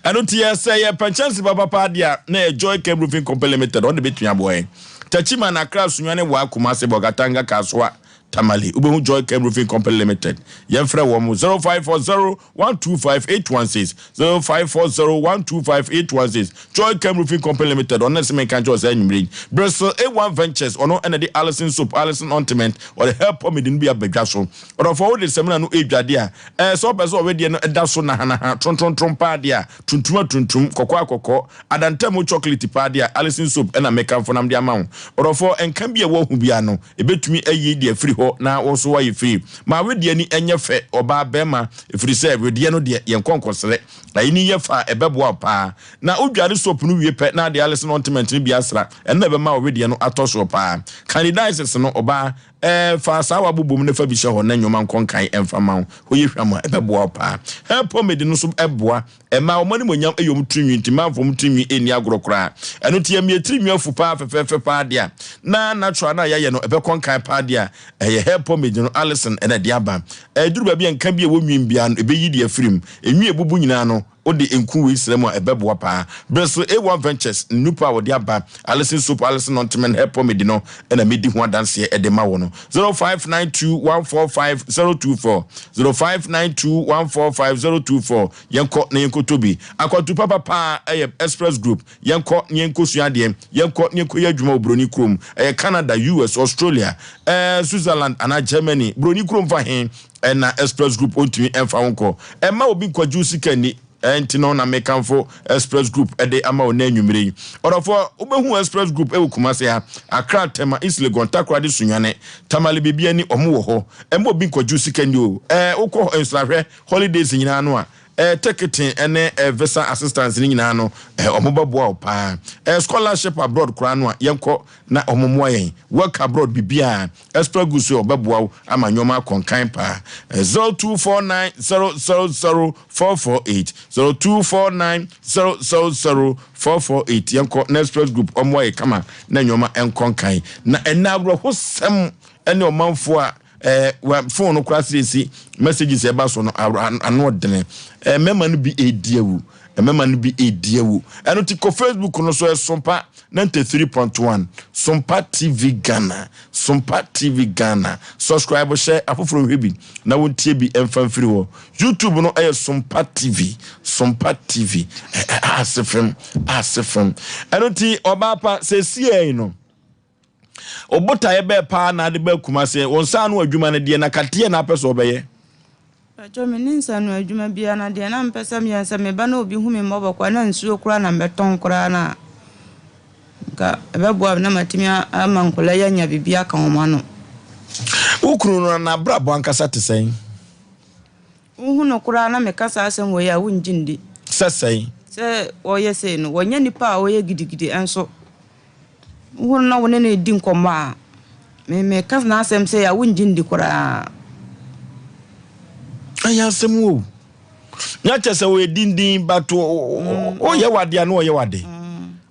Ɛno nti yɛ sɛ yɛpɛ nkyɛnse papapa adeɛ a na yɛ Joy Chem Roofing Company Limited wɔn de bɛtumi aboa yɛn. Techiman, Accra, Sunyani, Wa, Kumasi, Bolgatanga, Kasoa, Tamale. Wobɛhu Joy Chem Roofing Company Limited. Yɛmfrɛ wɔn 0540 125 816 0540 125 816 Joy Chem Roofing Company Limited ɔno na ɛsɛ menka nkyerɛ wo saa anwummere yi. Bristol A1 Ventures ɔno na ɛde Allison Soap, Allison Ointment, ɔde Hair Pomade no bi aba dwa so. Ɔdɔfoɔ wode samina no redwade a, ɛɛ sɛ wopɛ sɛ ɔwedeɛ no da so nahanaha, trontrontron paa deɛ a, tuntum a tuntum, kɔkɔɔ a kɔkɔɔ, adantamu chocolate paa deɛ a, Allison Soap na mekamfo nam de ama wo. Ɔdɔfoɔ nka bi a ɛwɔ ho biara no, ɛbɛtumi ayi deɛ afiri hɔ na wo nso woayɛ free. Ma wedeɛ ani nyɛ fɛ, ɔbaa, barima, ɛfiri sɛ wedeɛ no deɛ yɛnkɔ nkɔsrɛ. Ayini yɛ fɛ a, ɛbɛboa wo paa. Na wodware soap no wie pɛ na ade Allison ointment no bi asra, ɛno na ɛbɛma wo wedeɛ no atɔ soɔ paa. Candidiasis no, ɔbaa, ɛɛ, fa asaawa bobom na fa bi hyɛ hɔ na nnoɔma nkɔ nkan mfa mma wo. Hɔ yɛ hwam a, ɛbɛboa wo paa. Hair pomade no nso boa. Mmaa, wɔn animuonyam yɛ wɔn tirinwi nti mmaa mfa wɔn tirinwi nni agorɔ koraa. Ɛno nti yɛmmea tirinwi afu paa fɛfɛɛfɛ paa deɛ a, na natural no a yɛayɛ no ɛbɛkɔ nkan paa deɛ a, ɛyɛ hair pomade no Alison na ɛde aba. Ɛduru baabi a nka bi a ɛwɔ nwin biara no, ɛbɛyi deɛ afiri mu. Enwi a ɛbubu nyinaa no, wode nku wei sra mu a, ɛbɛboa paa. Bristol A1 Ventures nnupa a wɔde aba, Alison Soap, Alison Ointment Hair Pomade no na medi ho adanseɛ de ma wo no. 0592 145 024, 0592 145 024. Yɛnkɔ na yɛnkɔtɔ bi. Akwantu papa paa ɛyɛ Express Group. Yɛnkɔ na yɛnkɔsua adeɛ. Yɛnkɔ na yɛnkɔyɛ adwuma wɔ buroni kurom. Ɛyɛ Canada, US, Australia, ɛɛ Switzerland anaa Germany. Buroni kurom fa he ɛna Express Group ɔntumi ɛmfa wo nkɔ. Ɛmma obi nkɔgye wo sika nni. Ɛnti no na mekamfo Express Group de ama wo nnɛ anwummere yi. Ɔdɔfoɔ, wobɛhu Express Group wɔ Kumasi ha, Accra, Tema, East Legon, Takoradi, Sunyani, Tamale, biribiara ni, wɔn wɔ hɔ. Ɛmma obi nkɔgye wo sika nni o. Ɛɛ, wokɔ hɔ nsrahwɛ, holidays nyinaa no a, ɛɛ ticketing ne ɛɛ visa assistance no nyinaa no, ɛɛ wɔn bɛboa wo paa. Ɛɛ scholarship abroad koraa no a, yɛnkɔ na wɔn mmoa yɛn. Work abroad biribiara, Extra Good so wɔbɛboa wo ama nneɛma akɔ nkan paa. Ɛɛ 0249 000 448 0249 000 448 yɛnkɔ na Express Group wɔmmoa yɛ kama na nneɛma nkɔ nkan. Na ɛnna awerɛhosɛm ne ɔmanfoɔ a Eh, wa phone no koraa siesie messages ɛba so no ano ɔdene. Eh, mmarima no bi edi awu. Mmarima no bi edi awu. Ɛno ti kɔ Facebook no so ɛsompa 93.1 Sompa TV Ghana. Sompa TV Ghana. Subscribe hyɛ afoforo nhwɛ bi na wontie bi ɛmfa mfiri hɔ. YouTube no ɛyɛ Sompa TV. Sompa TV. Ase fam, ase fam. Ɛno ti ɔbaa pa sɛsie no. Wo botaeɛ bɛɛ paa na ade baa Kumase? Wo nsa ano adwuma no deɛ na kateɛ na apɛ sɛ ɔbɛyɛ? Mpakyɛw menni nsa ano adwuma biara na deɛ na mepɛ sɛ meyɛ ne sɛ meba na obi hu me mmɔbɔ koraa na nsuo koraa na mɛtɔn koraa no a nka ɛbɛboa me na matumi ama nkwadaa yi anya biribi aka wɔn ano. Wo kunu no n'abrabɔ ankasa te sɛn? Wohu no koraa na meka saa asɛm wei a, wongye ndi. Sɛ sɛn? Sɛ ɔyɛ sei no, wɔnyɛ nipa a ɔyɛ gidigidi nso. Wohu no na wo ne no redi nkɔmmɔ a, me meka n'asɛm sei a, wongye ndi koraa. Ɛyɛ asɛm o. Na kyɛ sɛ ɔyɛ dindin but ɔyɛ wade a na ɔyɛ wade.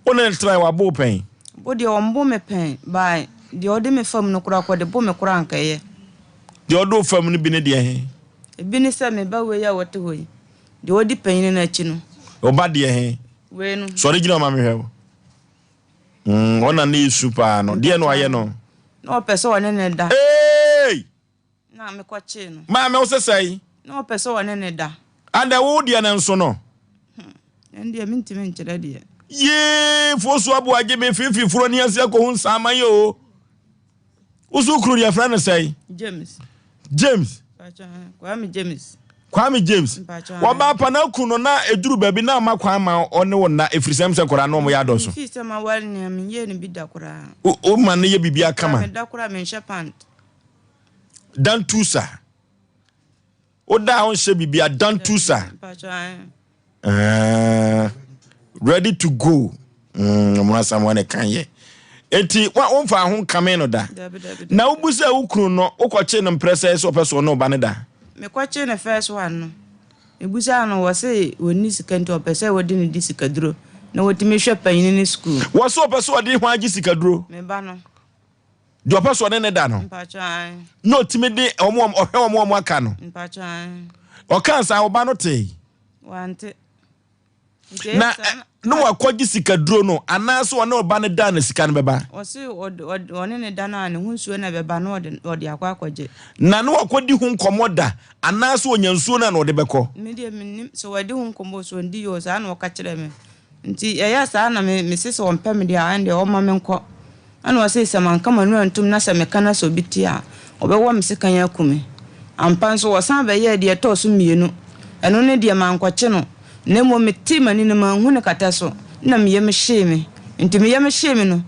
Wo ne no tena wabo wo pɛn? Bo deɛ ɔmbo me pɛn, by deɛ ɔde me fam no koraa kɔ de bo me koraa anka ɛyɛ. Deɛ ɔde wo fam no bi ne deɛ he? Ebi ne sɛ me ba wei a ɔte hɔ yi, deɛ ɔdi panyini no akyi no. Wo ba deɛ he? Wei no. Sɔre gyina hɔ ma mehwɛ wo. Mm, ɔna ne esu paa no. Deɛ na wayɛ no? Na ɔpɛ sɛ ɔne ne da. Hey! Na mekɔkyee no. Maame wo sɛ sɛe? Na ɔpɛ sɛ ɔne no da. Adɛ wo deɛ no nso no? Hmm, ɛndeɛ mentumi nkyerɛ deɛ. Yee, fosu aboa gye me fifi furo ni ase akɔhu nsaaman yi o. Wosu kuru deɛ frɛ no sɛn? James. James. Kwame James. Kwame James. Wɔba pa na ku no na eduru baabi na ama kwan ma ɔne wo nna efiri sɛm sɛ nkwadaa no wɔn yɛ adɔso. Mfi sɛ ma wale nea menyɛ no bi da koraa. Wo ma no yɛ biribi akama. Meda koraa menhyɛ pant. Dantusa. Woda a wonhyɛ biribi a dantusa. Uh, ready to go. Mm, ɔmo asam wɔn ɛka yɛ. Eti wa wonfa ho nkame no da. Na wobu sɛ wo kunu no wokɔkye no mprɛ sɛ sɛ ɔpɛ so ɔne ɔba no da. Mekɔkye no first one no. Mebusaa no wɔ se wɔnni sika nti ɔpɛ sɛ wɔde no di sikaduro na wɔtumi hwɛ panyini no sukuu. Wɔ se ɔpɛ sɛ ɔde ho agye sikaduro. Me ba no. Deɛ ɔpɛ sɛ ɔne ne da no. Na ɔtumi de wɔn ɔhwɛ wɔn wɔn aka no. Ɔkaa saa ɔba no tee. Wante. Na na wakɔgye sikaduro no anaasɛ ɔne ɔba no da na sika no bɛba. Ɔse ɔne ne da no a ne ho nsuo na ɛbɛba na ɔde akɔ akɔgye. Na na wakɔdi ho nkɔmmɔ da anaasɛ ɔnya nsuo no a na ɔde bɛkɔ. Me deɛ mennim sɛ wadi ho nkɔmmɔ o sɛ ɔndi o saa na ɔka kyerɛɛ me. Nti ɛyɛɛ saa na me mese sɛ ɔmpɛ me deɛ a ɛndeɛ ɔmma menkɔ. Ɛna ɔse sɛ manka m'ano antum na sɛ meka na sɛ obi te a, ɔbɛwɔ me sekan aku me. Ampa nso wɔsan bɛyɛɛ deɛ ɛtɔɔ so mmienu. Ɛno no deɛ mankɔkye no, na mmom metee m'ani no manhu no kɛtɛ so, na me yam hyee me. Nti me yam hyee me no,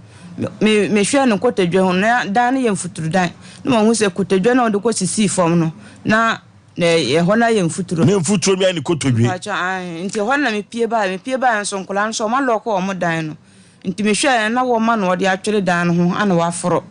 me mehwɛɛ no kotodwe ho, na dan no yɛ mfuturudan, na mahu sɛ kotodwe no a ɔde kɔsisii fam no, na na ɛhɔ no ayɛ mfuturo. Ne mfuturo bi ayɛ ne kotodwe. Mpakyɛ, ae, nti ɛhɔ no na mepue baeɛ. Mepue baeɛ nso nkwadaa no nso wɔalɔɔko wɔn dan no. Nti mehwɛeɛ na wɔma na wɔde atwere dan no ho ana wɔaforo.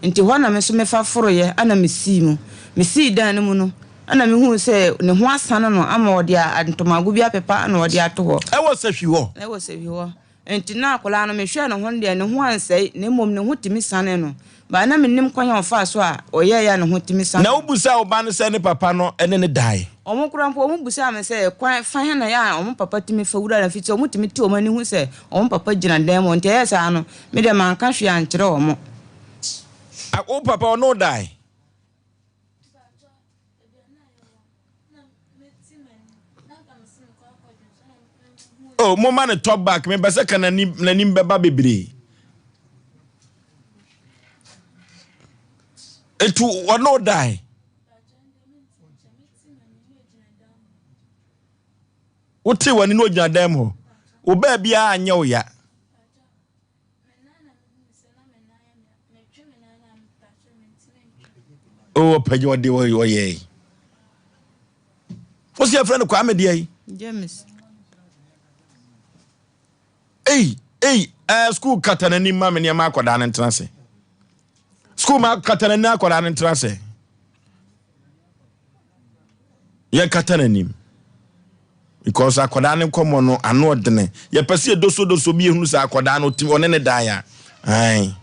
Nti hɔ na me nso mefa foroeɛ ana mesii mu. Mesii dan no mu no, ɛna mehuu sɛ ne ho asane no ama wɔde ntomago bi apepa ana wɔde ato hɔ. Ɛwɔ sahwi hɔ? Ɛwɔ sahwi hɔ. Nti na akwadaa no mehwɛɛ ne ho no deɛ ne ho ansɛe na mmom ne ho tumi sane no. But na mennim kwan a ɔfaa so a ɔyɛeɛ a ne ho tumi sane Na no. wobisaa wo ba no sɛ ne papa no ne no dae? Wɔn koraa mpo, wɔbisaa me sɛ, Kwan fa he na yɛ a wɔn papa tumi fa wura no fie? Sɛ wɔtumi te wɔn ani hu sɛ wɔn papa gyina dan mu hɔ. Nti ɛyɛɛ saa no, me deɛ manka hwee ankyerɛ wɔn. A Wo papa ɔne wo dae? Oh, momma no talk back. Mepɛ sɛ ka n'anim n'anim bɛba bebree. Etu ɔne wo dae. Wote w'ani na ogyina dan mu hɔ. Wo baabiara anyɛ wo ya. Oh, ɔpɛgya ɔde ɔyɛe. Wo sɛ yɛfrɛ no Kwame deɛ yi? James. Ei, ei, eh, school kata n'anim ma me nneɛma akɔdaa no ntena ase. School ma kata n'anim akɔdaa no ntena ase. Yɛnkata n'anim because akwadaa no nkɔmmɔ no ano ɔdene. Yɛpɛ sɛ yɛdosodoso bi ehunu sɛ akwadaa no ɔtumi ɔne ne dan a. Ae.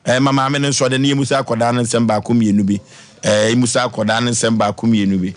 Ɛɛ ma maame no nso ɔde ne yɛmu sɛ akwadaa no nsɛm baako mmienu bi. Ɛɛ emu sɛ akwadaa no nsɛm baako mmienu bi.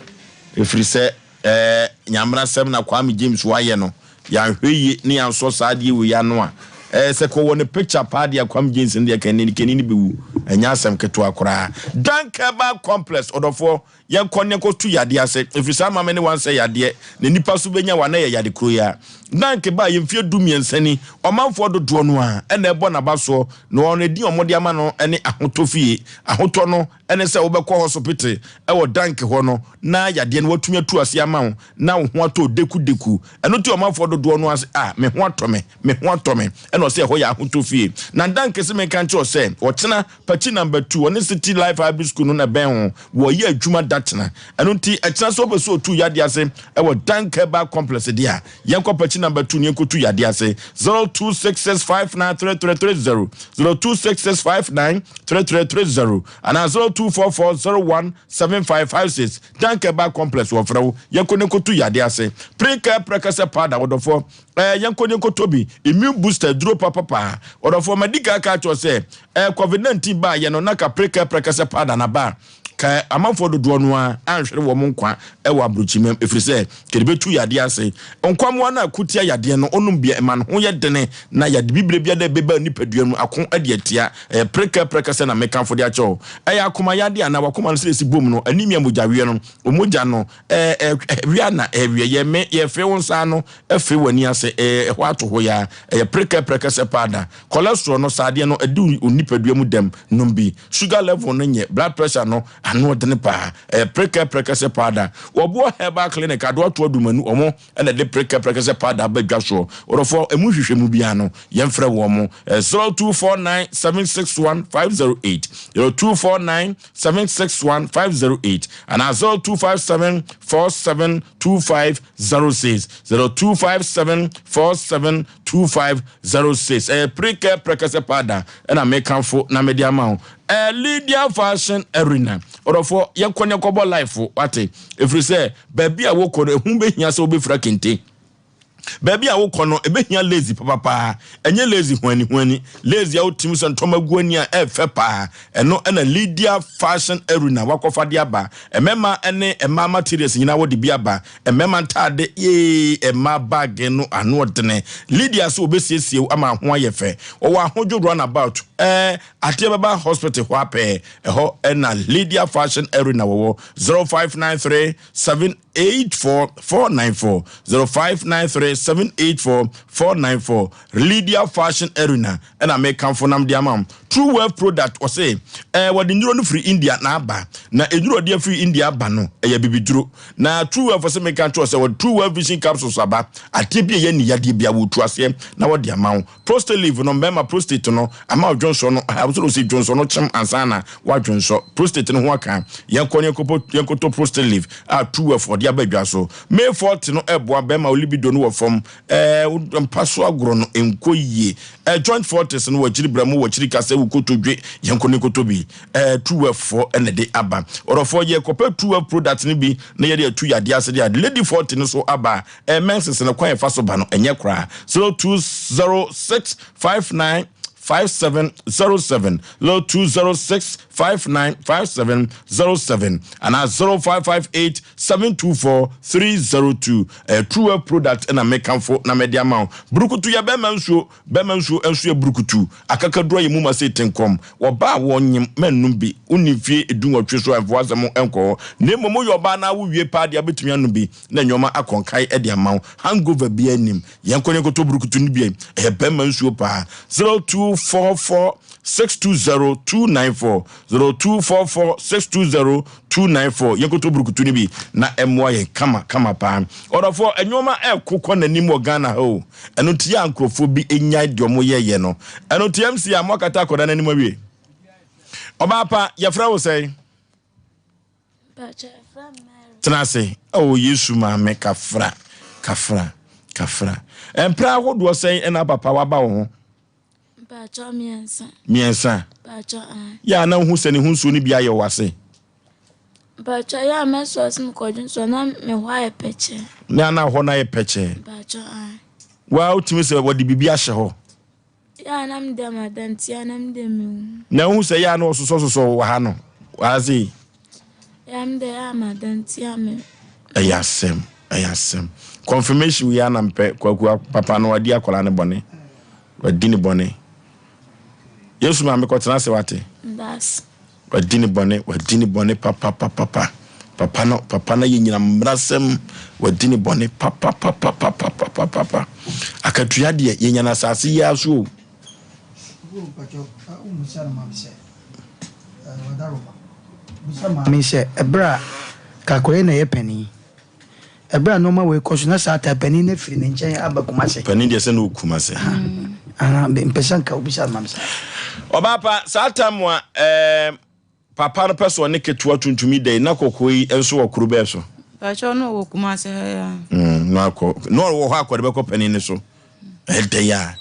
Ɛfiri sɛ ɛɛ nyamena sɛm na Kwame James wayɛ no. Yɛanhwɛ yie ne yɛansɔ saa adeɛ wei ano a, ɛɛ sɛ kɔwɔ ne picture paa deɛ Kwame James no deɛ kani kani no bɛwu. Ɛnyɛ asɛm ketewa koraa. Dankeba Complex, ɔdɔfoɔ, yɛnkɔ ne yɛnkɔto yadeɛ ase, ɛfiri saa maame ne wansɛ yadeɛ, na nnipa nso bɛnya wa na ɛyɛ yade koro yi ara. Dankeba a yɛ mfeɛ 13 ni, ɔmanfoɔ dodoɔ no ara na ɛbɔ n'aba soɔ, na wɔn edin a wɔde ama no ne Ahotɔ Fie. Ahotɔ no ne sɛ wobɛkɔ hɔsopete wɔ Dank hɔ no na yadeɛ no watumi atu aseɛ ama wo na wo ho atɔ wo dekudeku. Ɛno nti ɔmanfoɔ dodoɔ no ara se, Ah, me ho atɔ me, me ho atɔ me. Ɛna ɔse ɛhɔ yɛ ahotɔ fie. Na Dank se menka nkyerɛ wo sɛ, ɔkyena, Pakyi Number Two, ɔne City Life Hybrid School no na ɛbɛn ho, wɔyɛ adwuma da kyena. Ɛno nti, ɛkyena sɛ wopɛ sɛ otu yadeɛ ase wɔ Dank Herbal Complex deɛ a, yɛnkɔ Pakyi Number Two na yɛnkɔtu yadeɛ ase. 0266593330, 0266593330, anaa 0244017556. Dank Herbal Complex wɔfrɛ wo, yɛnkɔ na yɛnkɔtu yadeɛ ase. Pre-care prɛkɛsɛ powder, ɔdɔfoɔ, ɛɛ yɛnkɔ na yɛnkɔtɔ bi. Immune booster, duro papapaa. Ɔdɔfoɔ, madi kan aka akyerɛ wo sɛ, ɛɛ COVID-19 baeɛ no, na ka pre-care prɛkɛsɛ powder na ba. Ka amanfoɔ dodoɔ no ara anhwere wɔn nkwa wɔ aburokyimam, ɛfiri sɛ kɛde bɛtu yadeɛ ase. Nkwammoa no a ɛko tia yadeɛ no, wonom bi a, ɛma ne ho yɛ dene, na yade bibire biara a ɛbɛba nipadua mu ako de atia. Ɛyɛ prɛkɛprɛkɛ sɛ na mekamfo de akyɛ wo. Ɛyɛ akoma yadeɛ anaa w'akoma no sɛ ɛsi bom no, anemia mogyaweɛ no, wo mogya no, ɛɛ, ɛwea na ɛweɛ, yɛ me, yɛfee wo nsa ano, fee w'ani ase, ɛɛ, ɛhɔ ato hɔ yi ara. Ɛyɛ prɛkɛprɛkɛ sɛ paada. Cholesterol no, saa adeɛ no, ɛdi wo nipadua mu dɛm, nom bi. Sugar level no nyɛ, blood pressure no, ano ɔdene paa. Ɛyɛ prɛkɛprɛkɛ sɛ paada. Wɔboɔ Herbal Clinic, Adoato Adumanu, wɔn na ɛde prɛkɛprɛkɛ sɛ paada aba dwa soɔ. Ɔdɔfoɔ, ɛmu nhwehwɛmu biara no, yɛmfrɛ wɔn. 0249 761 508, 0249 761 508, anaa 0257 472506, 0257 472506. Ɛyɛ prekɛ prɛkɛsɛ paada ɛna mekamfo na mede ama wo. Ɛyɛ Lydia Fashion Arena. Ɔdɔfoɔ, yɛnkɔ ne yɛnkɔbɔ life wate. Ɛfiri sɛ, baabi a wokɔ no, ɛho bɛhia sɛ wobɛfira kente. Baabi a wokɔ no, ebehia lazy papapaa. Ɛnyɛ lazy huanihuani. Lazy a wotumi sɛ ntɔma gu ani a ɛyɛ fɛ paa. Ɛno na Lydia Fashion Arena wakɔfa de aba. Mmarima ne mmaa materials nyinaa wɔde bi aba. Mmarima ntaade, yee, mmaa bag no ano ɔdene. Lydia sɛ wɔbɛsiesie wo ama ho ayɛ fɛ. Wɔwɔ Ahodwo Runabout, ɛɛ, adeɛ bɛba hospital hɔ ara pɛɛ. Ɛhɔ na Lydia Fashion Arena wɔwɔ. 0593 7 84 494 0593 784 494 Lydia Fashion Arena ɛna mekamfo nam de ama wo. True Wealth Product ɔse ɛɛ wɔde nnuro no firi India na aba na nnuro ɔde afiri India aba no ɛyɛ bibiduro na True Wealth ɔse meka nkyerɛ sɛ wɔde True Wealth Vision Capsules aba adeɛ bi a ɛyɛ aniyadeɛ bi a wɔtu aseɛ na wɔde ama wo. Prostate leaf no mmarima prostate no ama odwonsɔ no ha wosɛ osi dwonsɔ no kyem ansa na wadwonsɔ prostate no ho aka yɛnkɔ ne yɛnkɔpɔ yɛnkɔtɔ prostate leaf a 2F ɔde aba dwa so May 40 no ɛboa bɛrima wo libido no wɔ fam ɛɛ mpa so agorɔ no nkɔ yie ɛɛ joint fortis no wɔ akyiri brɛ mo wɔ akyiri ka sɛ wokɔtɔ dwe yɛnkɔ ne nkɔtɔ bi ɛɛ 2F foɔ ɛna de aba ɔdɔfoɔ yɛkɔpɛ 2F product no bi na yɛde atu yadeɛ ase de a lady 40 no so aba Eh menses no kwan ɛfa so ba no ɛnyɛ koraa 0206 59 5707 0206 59 5707 anaa 0558 724 302 ɛyɛ true wealth product ɛna mekamfo na mede ama wo burukutu yɛ bɛrima nsuo bɛrima nsuo nso yɛ burukutu akakaduro ayɛ mu ma sɛ tenkɔm wɔba a wɔnyem mɛnnom bi wonni mfie dunwɔtwe so a ɛmfa w'asɛm nkɔ hɔ na mmom woyɛ ɔbaa na wowie paa deɛ wobɛtumi anom bi na nneɛma akɔ nkae de ama wo. Hangover biara nnim. Yɛnkɔ ne yɛnkɔtɔ burukutu no bi. Ɛyɛ bɛrima nsuo paa. 0244 620 294 0244 620 294 Yɛnkɔtɔ burukutu no bi na ɛmmoa yɛn kama kama paa. Ɔdɔfoɔ, nneɛma ɛko kɔ n'anim wɔ Ghana ha o. Ɛno nti yɛ a nkurɔfoɔ bi nyae deɛ wɔn yɛyɛ no. Ɛno nti MC a moakata akwadaa no anim awie. Ɔbaa pa, yɛfrɛ wo sɛn? Tena ase. Oh, Yesu maame, kafra, kafra, kafra. Mpra ahodoɔ sɛn ɛna papa waba wo ho? Mpakyɛ mmiɛnsa. Mmiɛnsa. Mpakyɛ an. Yɛ a na wohu sɛ ne ho nsuo no bi ayɛ wo ase. Mpakyɛ yɛ a mɛsɔ ase mekɔdwe nsuo na me hɔ ayɛ pɛkyɛɛ. Na na hɔ no ayɛ pɛkyɛɛ. Mpakyɛ an. Waa wotumi sɛ wɔde biribi ahyɛ hɔ. Yɛ a na meda mada nti a na meda mehu. Na wohu sɛ yɛ a na wɔsosɔsosɔ wɔ ha no, wɔ ha sei. Yɛ a meda yɛ a mada nti a me. Ɛyɛ asɛm, ɛyɛ asɛm. Confirmation wei ara na mepɛ, Kwaku papa no wadi akwadaa no bɔne, wadi ne bɔne. Yesu maame kɔtena ase wate. Meda ase. Wadi ne bɔne, wadi ne bɔne papapapapa. Papa no, papa no yɛ nyina mmerasɛm. Wadi ne bɔne papapapapapapapa. Akatua deɛ, yɛnya no asase yi ara so o. Maame sɛ, ɛberɛ a Kakoye na ɛyɛ panin, ɛberɛ a nnoɔma wei kɔ so na saa ta panin no afiri ne nkyɛn aba Kumase. Panin deɛ sɛ na ɔwɔ Kumase. Aha, mpɛ sɛ nka wobisa no ma me saa. Ɔbaa pa, saa tam a ɛɛm papa no pɛ sɛ ɔne ketewa tuntum yi da yi, na kɔkɔɔ yi nso wɔ kuro bɛɛ so? Mpakyɛw, na ɔwɔ Kumase ha yi ara. Mm, na akɔ, na ɔwɔ hɔ akɔ de bɛkɔ panin no so. Ɛdɛ yi a.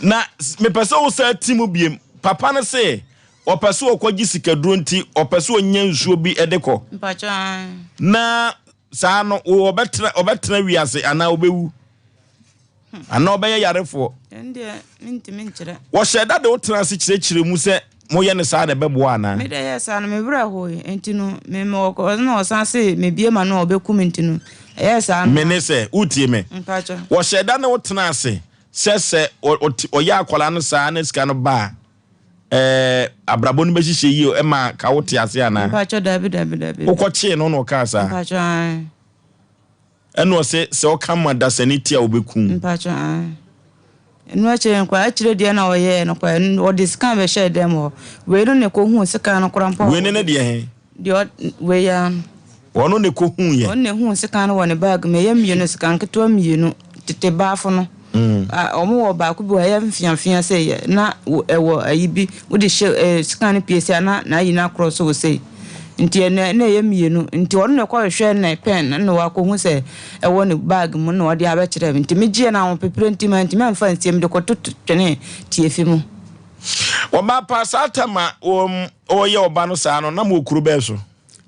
Na mepɛ sɛ wo saa ti mu biem. Papa no se, ɔpɛ sɛ ɔkɔgye sikaduro nti, ɔpɛ sɛ ɔnya nsuo bi de kɔ. Mpakyɛw, ae. Na saa no, ɔbɛtena, ɔbɛtena wiase anaa ɔbɛwu? Anaa ɔbɛyɛ yarefoɔ? Ɛno deɛ, mentumi nkyerɛ. Wɔhyɛɛ da de wo tena ase kyerɛkyerɛ mu sɛ. moyɛ no saa na ɛbɛboa anaa? Me deɛ ɛyɛɛ saa no me werɛ hoe nti no me me ɔkɔ na ɔsan se me bie m'ano a ɔbɛku me nti no ɛyɛɛ saa no. Me ne sɛ, wotie me? Mpakyɛ. Wɔhyɛɛ da ne wo tenaa ase sɛ sɛ ɔyɛ akwadaa no saa na sika no ba a, ɛɛ abrabɔ no bɛhyehyɛ yie ɛma ka wote ase anaa? Mpakyɛ dabi dabi dabi. Wokɔkyee no na ɔkaa saa? Mpakyɛ ae. Ɛna ɔse sɛ ɔka ma dasani ti a ɔbɛku wo. Mpakyɛ ae. Ɛno akyire no koraa akyire deɛ na ɔyɛɛ no koraa ɛno ɔde sekan bɛhyɛɛ dɛm hɔ. Wei no na ɛkɔhuu sekan no koraa mpo a Wei ne ne deɛ he? Deɛ ɔ wei ara no. Ɔno na ɛkɔhuu yɛ? Ɔno na ɛhuu sekan no wɔ ne bag mu. Ɛyɛ mmienu, sekan ketewa mmienu, tete baafo no. A wɔn wɔ baako bi wɔ hɔ ɛyɛ mfeamfea sei yɛ na ɛwɔ ayi bi wode hyɛ ɛɛ sekan no pie sei a na n'ayi no akorɔ so wɔ sei. Nti ɛna na ɛyɛ mmienu nti ɔno na ɛkɔhwehwɛ ne pɛn na wakɔhu sɛ ɛwɔ ne bag mu na ɔde abɛkyerɛ me. Nti megyeɛ no ahopeprɛ nti mantumi amfa ansie mede kɔto twenee tiafi mu. Ɔbaa pa, saa tam a wɔyɛ ɔba no saa no, na mowɔ kuro bɛn so?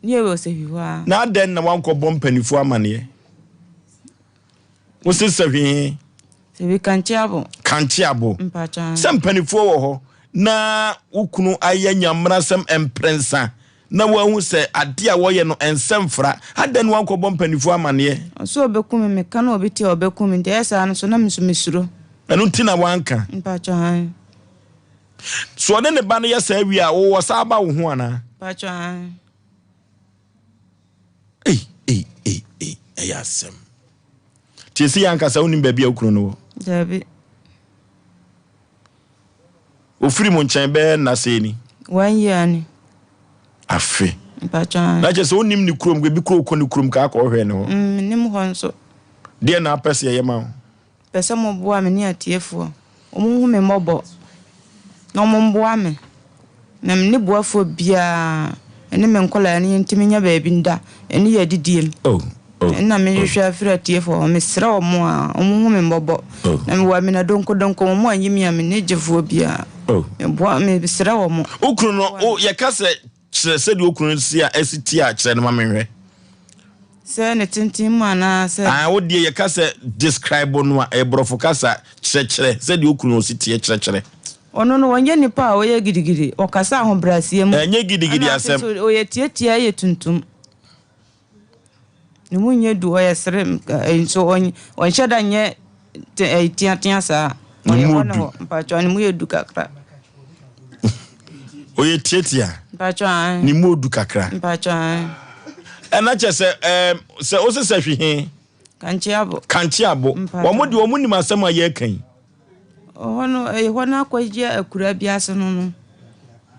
Ne yɛwɔ Sahwi hɔ ara. Na adɛn na woankɔbɔ mpanimfoɔ amaneɛ? Wose Sahwi he? Sahwi Kankyeabo. Kankyeabo. Mpakyɛ. Sɛ mpanimfoɔ wɔ hɔ na wo kunu ayɛ nyammerasɛm mprɛnsa na woahu sɛ adeɛ a wɔyɛ no ɛnsɛ mfra, adɛn na woankɔbɔ mpanimfoɔ amaneɛ? Ɔse ɔbɛku me, meka na obi te a ɔbɛku me, nti ɛyɛ saa no so na me nso mesuro. Ɛno nti na woanka? Mpakyɛ aane. So ɔne ne ba no yɛ saa wie a, wowɔ saa ba wo ho anaa? Mpakyɛ aane. Ei, ei, ei, ei, ɛyɛ asɛm. Nti ɛsi yɛ ankasa wonim baabi a wo kunu no wɔ? Daabi. Ofiri mo nkyɛn bɛyɛ nna sɛn ni? One year ni. Afe. Mpakyɛ. Na kyerɛ sɛ wonim ne kurom, ebi kuro kɔ ne kurom kaa kɔhwɛ ne hɔ. Mm, menim hɔ nso. Deɛ na apɛ sɛ yɛyɛ ma wo? Pɛ sɛ moboa me ne atiefoɔ. Wɔnhu me mmɔbɔ na wɔmmoa me. Na menni boafoɔ biara, me ne me nkwadaa no yɛntumi nya baabi nda, ɛne yɛn adidie mu. Ɛno na mehwehwɛ afiri atiefoɔ hɔ. Mesrɛ wɔn a, wɔnhu me mmɔbɔ. Na mewɔ amena donkodonko, wɔn anyi me a, menni gyefoɔ biara. Meboa, mesrɛ wɔn. Wo kunu no, yɛka sɛ Kyerɛ sɛdeɛ okunu no si a ɛsi te a kyerɛ no ma menhwɛ. Sɛ ne tenten mu anaa sɛ. Ah wo deɛ yɛka sɛ describe no a ɛyɛ borɔfo kasa kyerɛkyerɛ sɛdeɛ okunu no si teɛ kyerɛkyerɛ. Ɔno no ɔnyɛ nipa a ɔyɛ gidigidi ɔkasa ahobrɛaseɛ mu. Ɛnyɛ gidigidi Ɛna afei asɛm. nso ɔyɛ tiatia yɛ tuntum. Ne mu nyɛ du, ɔyɛ sere nso ɔnhyɛ da nyɛ teatea saa. Ne mu du. Mpatsɔ ne mu yɛ du kakra. Ɔyɛ tiatia. Mpatsɔ an. Ne mu du kakra. Mpatsɔ an. Ɛna kyɛ sɛ ɛɛm sɛ ɔsɛ sɛ hwi he. Kankye abo. Kankye abo. Wɔn de wɔn nim asɛm a yɛreka yi. Ɔhɔ no ɛyɛ hɔ no akɔgye akura bi ase no no.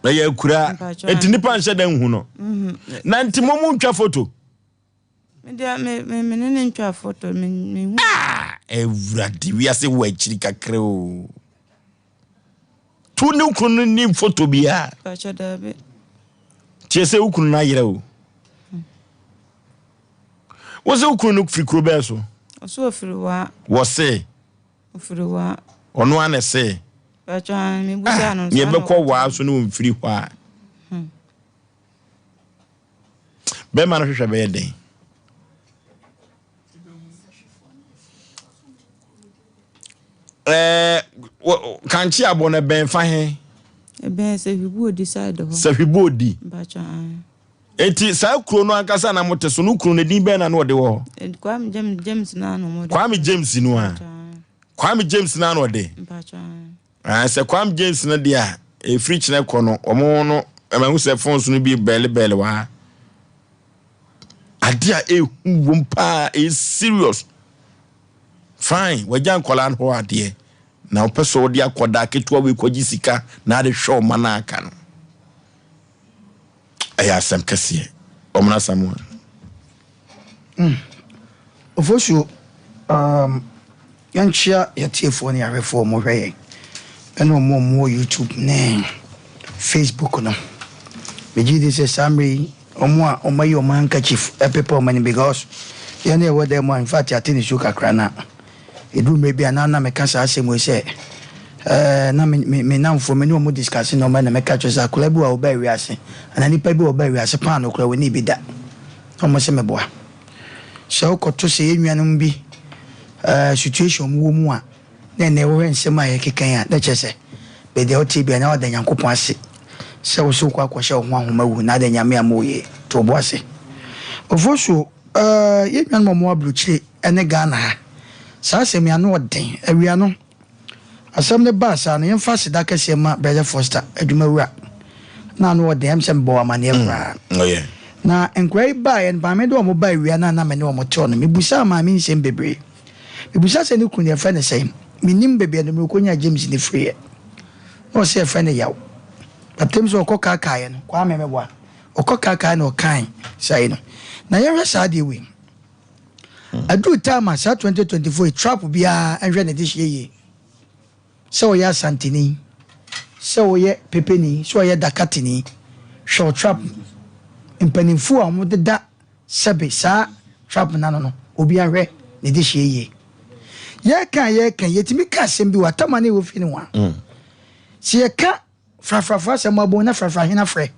Ɛyɛ akura. Eti nipa nhyɛ da nhu no. Mhm. Na nti mo mu ntwa foto. Me deɛ me me me ne ne ntwa foto me me hu. Ah! Awurade wiase wɔ akyiri kakra o. Tu ne kunu no ni foto biara. Mpakyɛ daabi. Tie sɛ wo kunu no ayerɛ o. Wo sɛ wo kunu no firi kuro bɛɛ so? Ɔso ofiri waa. Wɔ se. Ofiri waa. Ɔno ara na ɛse. Mpakyɛ aane me busa no. Nea ɛbɛkɔ waa so no ɔmfiri hɔ a. Bɛrima no hwehwɛ bɛyɛ den. Ɛɛ kankye abɔ no ɛbɛn fa he? Ɛbɛn Sahwibuodi side hɔ. Sahwibuodi. Mpakyɛ aane. Enti saa kuro no ankasa na mote so no kuro no din bɛn na na ɔde wɔ hɔ? Kwame James James na na ɔde. Kwame James no a. Kwame James na na ɔde. Ah, sɛ Kwame James no deɛ a ɛfiri kyerɛ kɔ no wɔn no ɛma ho sɛ phones no bi bɛɛle bɛɛle wɔ ha. Ade a ehu wom paa ɛyɛ serious. Fine, wagya nkwadaa no hɔ adeɛ na ɔpɛ sɛ ɔde akwadaa ketewa wei kɔgye sika na ade hwɛ ɔma no aka no. Ɛyɛ asɛm kɛseɛ. Ɔmena Samoa. Mm. Ofosuo, um, yɛnkyea yɛtiefoɔ ne yɛahwɛfoɔ a wɔhwɛ yɛn ɛne wɔn a wɔwɔ YouTube ne Facebook no. Megye di sɛ saa mmerɛ yi wɔn a wɔayi wɔn handkerchief ɛpepa wɔn anim because yɛn a yɛwɔ dan mu a in fact yɛate nisuo kakra na Ɛduru mmerɛ bi a na na meka saa asɛm wei sɛ, ɛɛ, na me, me, me nnamfoɔ, me ne wɔn discuss nneɛma na meka kyerɛ sɛ akwadaa bi wɔ a ɔbaa wiase, anaa nipa bi wɔ ɔbaa wiase, paano koraa wɔnni bi da. Na wɔn sɛ meboa. Sɛ wokɔto sɛ yɛn nuanom bi ɛɛ, situation wɔn wɔ mu a, na ɛnɛ wohwɛ nsɛm a yɛkeka yi a, na kyerɛ sɛ baabi a wote bia na wada Nyankopɔn ase. Sɛ wo se wokɔ akɔhyɛ wo ho ahoma wu na adɛn Nyame amma wo yie to wo bo ase. Ofosuo eh yɛn nuanom a wɔwɔ abrokyire ne Ghana ha saa asɛm yi ano ɔden awia no asɛm no baa saa no yɛmfa aseda kɛseɛ ma Brother Foster adwuma wura na ano ɔden ɛm sɛ mebɔ wo amaneɛ koraa Oh, na nkwadaa yi baeɛ no maame de wɔn baa awia no a na me ne wɔn te hɔ no mebusaa maame nsɛm bebree mebusa sɛ ne kunu yɛfrɛ no sɛn menim baabi a no merekɔnya James ne firiiɛ na ɔsɛ yɛfrɛ no Yaw. Baptem sɛ ɔkɔ kaakaeɛ no, Kwame mɛboa. Ɔkɔ kaakaeɛ na ɔkae saa yi no. Na yɛhwɛ saa adeɛ wei. Aduru time a saa 2024 yi trap biara nhwɛ ne dehyeɛ yie. Sɛ ɔyɛ Asanteni, sɛ ɔyɛ Pepeni, sɛ ɔyɛ Dakateni, hwɛ wo trap. Mpanimfoɔ a wɔdeda Sɛbe saa trap no ano no obia hwɛ ne dehyeɛ yie. Yɛka a yɛka yi yɛtumi ka asɛm bi wɔ atama ne ɛwɔ fie no ho a. Sɛ yɛka frafrafoɔ asɛm abom na frafra hene afrɛ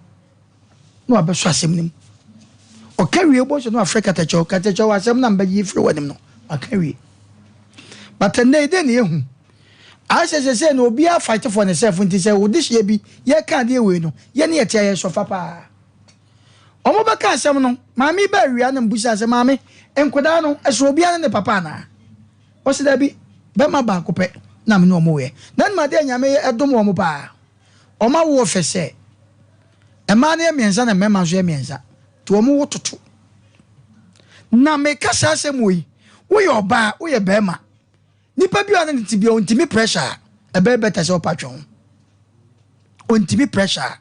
na wabɛsɔ asɛm no mu. Ɔka wie bɔ so na wafrɛ katakyɛw, katakyɛw asɛm no a mbɛgye firi w'anim no waka wie. But ɛnnɛ yi dɛn na yɛhu? Ayɛ sɛ sɛsɛ no obiara fight for ne self nti sɛ wo dehyeɛ bi yɛka adeɛ wei no yɛne yɛte a yɛsɔfa paa. Wɔbɛka asɛm no, maame yi baa awia na mebisaa sɛ, Maame, nkwadaa no, ɛso obiara ne ne papa anaa? Ɔse, Dabi, bɛrima baako pɛ na me ne wɔn yɛ. Na nim adeɛ a Nyame yɛ dom wɔn paa. Wɔn awoɔ fɛ sɛ, mmaa no yɛ mmiɛnsa na mmarima nso yɛ mmiɛnsa. Nti wɔn wo toto. Na meka saa asɛm wei, woyɛ ɔbaa, woyɛ bɛrima, nipa bi a ɔne ne te bia ɔntumi pressure a, ɛbɛyɛ better sɛ ɔpa twe ho. Ɔntumi pressure a.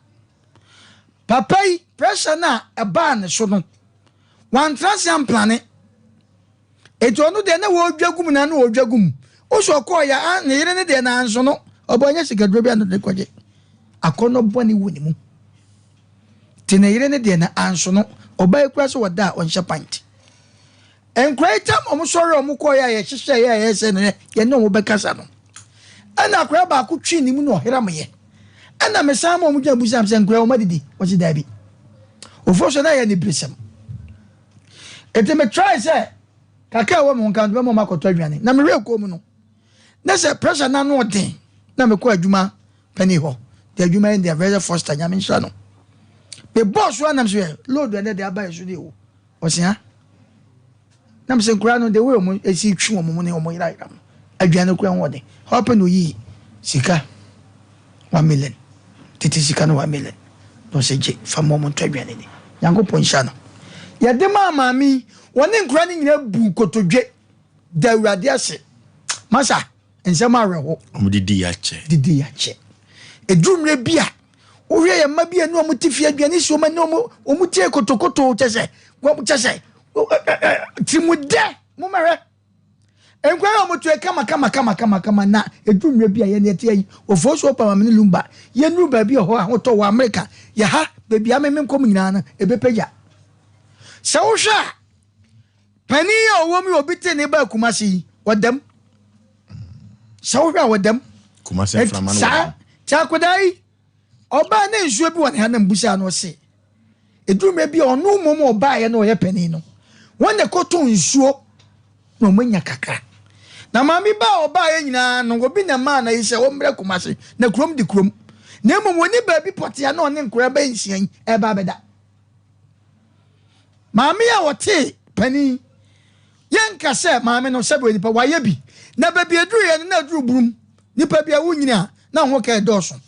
Papa yi pressure no a ɛbaa ne so no, wantra ase amplane. Eti ɔno deɛ na wɔredwa gu mu na na wɔredwa gu mu. Wosɔ ɔkɔɔ ya a ne yere ne deɛ na anso no, ɔbɔ nyɛ sikaduro bi a na ɔde kɔgye. Akɔnnɔ bɔne wɔ ne mu. Te ne yere ne deɛ na anso no, ɔbaa yi kura sɛ ɔda a ɔnhyɛ pant. Nkwadaa yi tam wɔn sɔre a wɔn kɔɔ yɛ a yɛhyehyɛ yɛ a yɛyɛ sɛ no yɛne wɔn bɛkasa no. Ɛna akwadaa baako twi ne mu na ɔheram yɛ. Ɛna mesan ma wɔn gyina busa sɛ nkwadaa wɔn adidi wɔsi daabi. Ofo so na yɛ ne birisɛm. Eti me try sɛ kakra ɛwɔ me ho nka bɛma wɔn akɔtɔ aduane na me werɛ kɔɔ mu no. Ne sɛ pressure na ano ɔden na mekɔ adwuma panyin hɔ. De adwuma yi deɛ Verse Foster nyame nhyira no. Me bɔɔ so anam so yɛ load ɛnɛ de aba yɛ so de o. Ɔsea. Na mesɛ nkoraa no the way ɔmo esi twe wɔn mu ne ɔmo yerayera no aduane koraa ho ɔden. Hɔ pɛ na oyii sika 1 million tete sika no 1 million na ɔsɛ gye fa ma ɔmo ntɔ aduane ni. Nyankopɔn nhyira no. Yɛde maa maame yi wɔne nkoraa no nyinaa bu nkotodwe da Awurade ase. Masa nsɛm awerɛho. Ɔmo didi akyɛ. Didi akyɛ. Eduru mmerɛ bi a wohwɛ yɛn mma bi a ne wɔn te fie aduane si wɔn ani wɔn wɔn tie kotokoto kyɛ sɛ wɔn kyɛ sɛ tirimudɛ mo mɛhwɛ nkwa yɛ wɔn to yɛ kama kama kama kama kama na edu mmerɛ bi a yɛn yɛte ayi ofo so pa maame ne lumba yɛn nuru baabi ɛhɔ ahotɔ wɔ Amerika yɛ ha baabi a meme nkɔm nyinaa no ebepagya sɛ wohwɛ a panin a ɔwɔ mu yi obi te ne ba Kumasi yi ɔdam sɛ wohwɛ a ɔdam Kumasi mframa no saa tí akwadaa yi ɔbaa ne nsuo bi wɔ ne ha na mbusa no ɔse eduru mmerɛ bi a ɔno mmom ɔbaa yɛ na ɔyɛ panin no wɔn na ɛkɔtɔ nsuo na wɔn anya kakra na maame ba a ɔbaa yɛ nyinaa no obi na maa na yi sɛ ɔmmerɛ Kumasi na kurom di kurom na mmom wɔn ni baabi pɔtea na ɔne nkwadaa bɛyɛ nsia yi ɛba abɛda. Maame a ɔtee panin, yɛnka sɛ maame no sɛbe onipa wayɛ bi, na baabi aduru yɛ no na aduru burum. Nipa bi a wonyini a na ho ka ɛdɔɔso,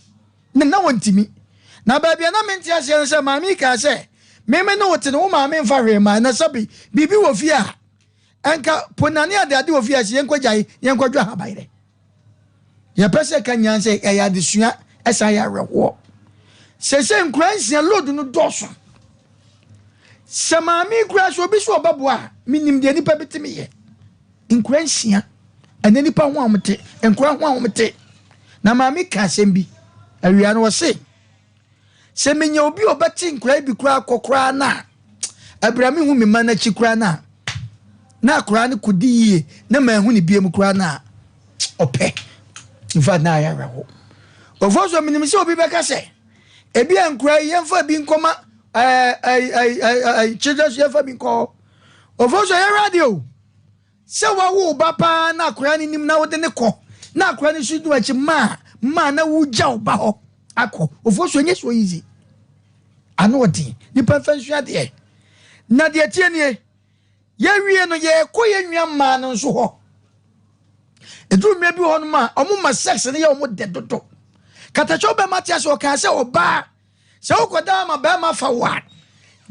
na na wɔntumi. Na baabi a na mente aseɛ no sɛ maame yi kaa sɛ, meme ne wo te no, wo maame mfa hwee mmaa, na sɛbe biribi wɔ fie a, ɛnka ponane adeade wɔ fie a sɛ yɛnkɔgyae na yɛnkɔdwo ahabayerɛ. Yɛpɛ sɛ ɛka nyinaa sɛ ɛyɛ adesua ɛsan yɛ awerɛhoɔ. Sɛsɛ nkura nsia load no dɔɔso. Sɛ maame kura sɛ obi so ɔbɛboa a menim deɛ nipa bi tumi yɛ. Nkura nsia ɛnɛ nipa ho a wɔte nkura ho a wɔte. Na maame ka asɛm bi awia no ɔse Sɛ menya obi a ɔbɛte nkwadaa bi koraa kɔ koraa no a, ɛberɛ a mehu me mma no akyi koraa no a, na akwadaa no kɔdi yie na manhu ne biam koraa no a, ɔpɛ. In fact, na ayɛ awerɛho. Ɔfo so menim sɛ obi bɛka sɛ, ebi a nkwadaa yi yɛmfa bi nkɔma ɛɛ ɛɛ ɛɛ children's yɛmfa bi nkɔ hɔ. Ɔfo so yɛhwɛ adeɛ o. Sɛ woawo wo ba paa na akwadaa no nim na wode no kɔ na akwadaa no nso di w'akyi maa maa na wogya wo ba hɔ. akɔ. Ofosuo nyɛ so easy. Ano ɔden. Nipa mfa nsua adeɛ. Na deɛ ɛteɛ nie, yɛwie no yɛkɔ yɛn nua mmaa no nso hɔ. Ɛduru mmerɛ bi wɔ hɔnom a, wɔn ma sex no yɛ wɔn dɛ dodo. Katakyɛ bɛma te ase ɔkaa sɛ ɔbaa sɛ wokɔda ama bɛrima fa wo a,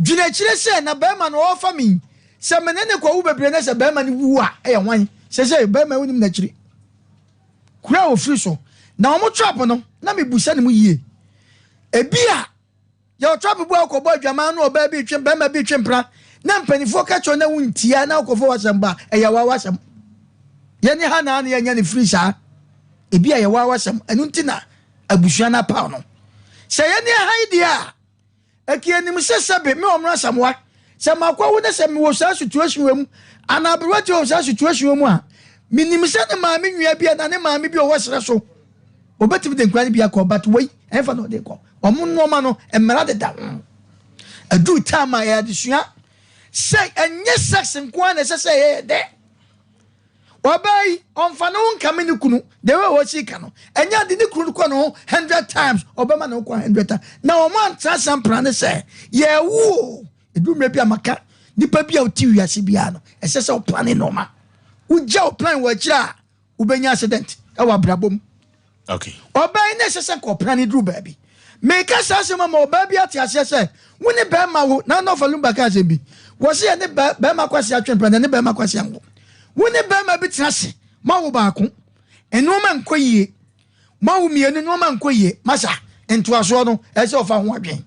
dwene akyire sɛ na bɛrima no ɔrefa me sɛ me ne ne kɔwo bebree na sɛ bɛrima no wu a ɛyɛ hwan? Sɛ sɛ bɛrima wonim n'akyiri. Kuro a wɔfiri so na wɔn trap no na mebusa ne mu yie. Ebi a Yɛwɔ trap bi a wokɔbɔ adwaman na ɔbaa bi retwe barima bi retwe mpena na mpanimfoɔ ka kyerɛ na wontia na wokɔfa w'asɛm ba a, ɛyɛ w'awasɛm. Yɛne ha naa na yɛnyɛ no firi saa. Ebi a yɛ w'awasɛm, ɛno nti na abusua no apaw no. Sɛ yɛne ha yi deɛ a, ɛka yɛnim sɛ sɛbe me ɔmono Asamoah, sɛ makɔwo na sɛ mewɔ saa situation wɔ mu, anaa aberewa ti wɔ saa situation wɔ mu a, menim sɛ ne maame nua bi anaa ne maame bi ɔwɔ serɛ so, obetumi de nkora no bi akɔ, but wei, ɛmfa na ɔde kɔ. Wɔn nnoɔma no, mmara deda ho. Ɛduru time a ɛyɛ adesua sɛ ɛnyɛ sex nko ara na ɛsɛ sɛ ɛyɛ dɛ. Ɔbaa yi, ɔmfa ne ho nkame ne kunu. The way ɔsi ka no, ɛnyɛ ade ne kunu kɔ ne ho hundred times, ɔbɛma ne ho kɔ hundred times. Na wɔn antena ase ampra ne sɛ yɛwo o. Ɛduru mmerɛ bi a maka nipa bi a ɔte wiase biara no, ɛsɛ sɛ ɔplane nnoɔma. Wogya wo plan wɔ akyire a, wobɛnya accident wɔ abrabɔ mu. Okay. Ɔbaa yi na ɛsɛ sɛ nka ɔpra ne duru baabi. Meka saa asɛm ama ɔbaa bi ate aseɛ sɛ wo ne bɛrima wo na nɔfa lumba ka asɛm bi. Wɔ se yɛne bɛrima kwasi atwe mpra na ne bɛrima kwasi anwo. Wo ne bɛrima bi tena ase ma wo baako. Nneɛma nkɔ yie. Ma wo mmienu nneɛma nkɔ yie. Masa ntoasoɔ no ɛsɛ ɔfa ho adwen.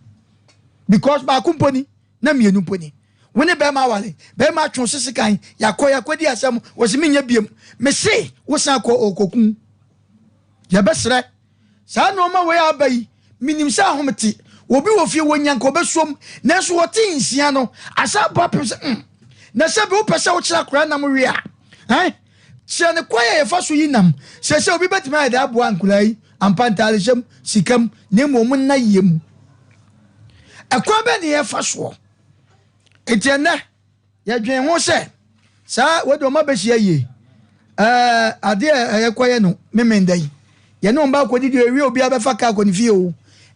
Because baako mpo ni. na mmienu mpo ni. Wo ne bɛrima aware, bɛrima atwe wo sese kan, yɛakɔ yɛakɔdi asɛm, wɔsi menyɛ biem. Mese wosan kɔ ɔkɔku. Yɛbɛsrɛ saa nneɛma wei aba yi, menim sɛ ahomete, obi wɔ fie wɔnya nka ɔbɛsuom, nanso wɔte nsia no, asa abɔ apem sɛ mm. Na sɛ bi wopɛ sɛ wokyerɛ akora nam we a, eh? Kyerɛ no kwan a yɛfa so yi nam. Seesei obi bɛtumi ayɛ dɛ aboa nkwadaa yi ampa ntaadehyɛ mu, sika mu, na mmom wɔn nna yie mu. Ɛkwan bɛn na yɛfa soɔ? Enti ɛnnɛ, yɛdwen ho sɛ saa wɔde wɔn abɛhyia yie. Ɛɛ adeɛ a ɛyɛ kɔyɛ no memenda yi, yɛne wɔn ba akɔdidi ewie obiara bɛfa kaa kɔ ne fie o.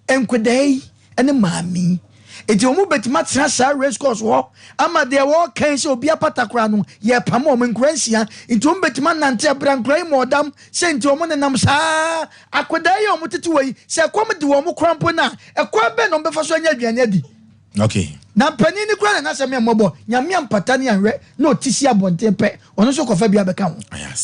Nkwadaa yi ne maame yi. Enti wɔn bɛtumi atena saa race course hɔ ama deɛ wɔrekan sɛ obi apata koraa no, yɛrepam wɔn nkwadaa nsia. Nti wɔn bɛtumi anante abira nkwadaa yi ma ɔdam sɛ nti wɔn nenam saa. Akwadaa yi a wɔn tete wɔ yi, sɛ ɛkɔm de wɔn koraa mpo no a, ɛkwan bɛn na wɔn bɛfa so anya aduane adi? Okay. Na panin no koraa na n'asɛm yɛ mmɔbɔ. Nyame ampata ne anwɛ na ɔte si abɔnten pɛ, ɔno nso kɔfa bi abɛka ho.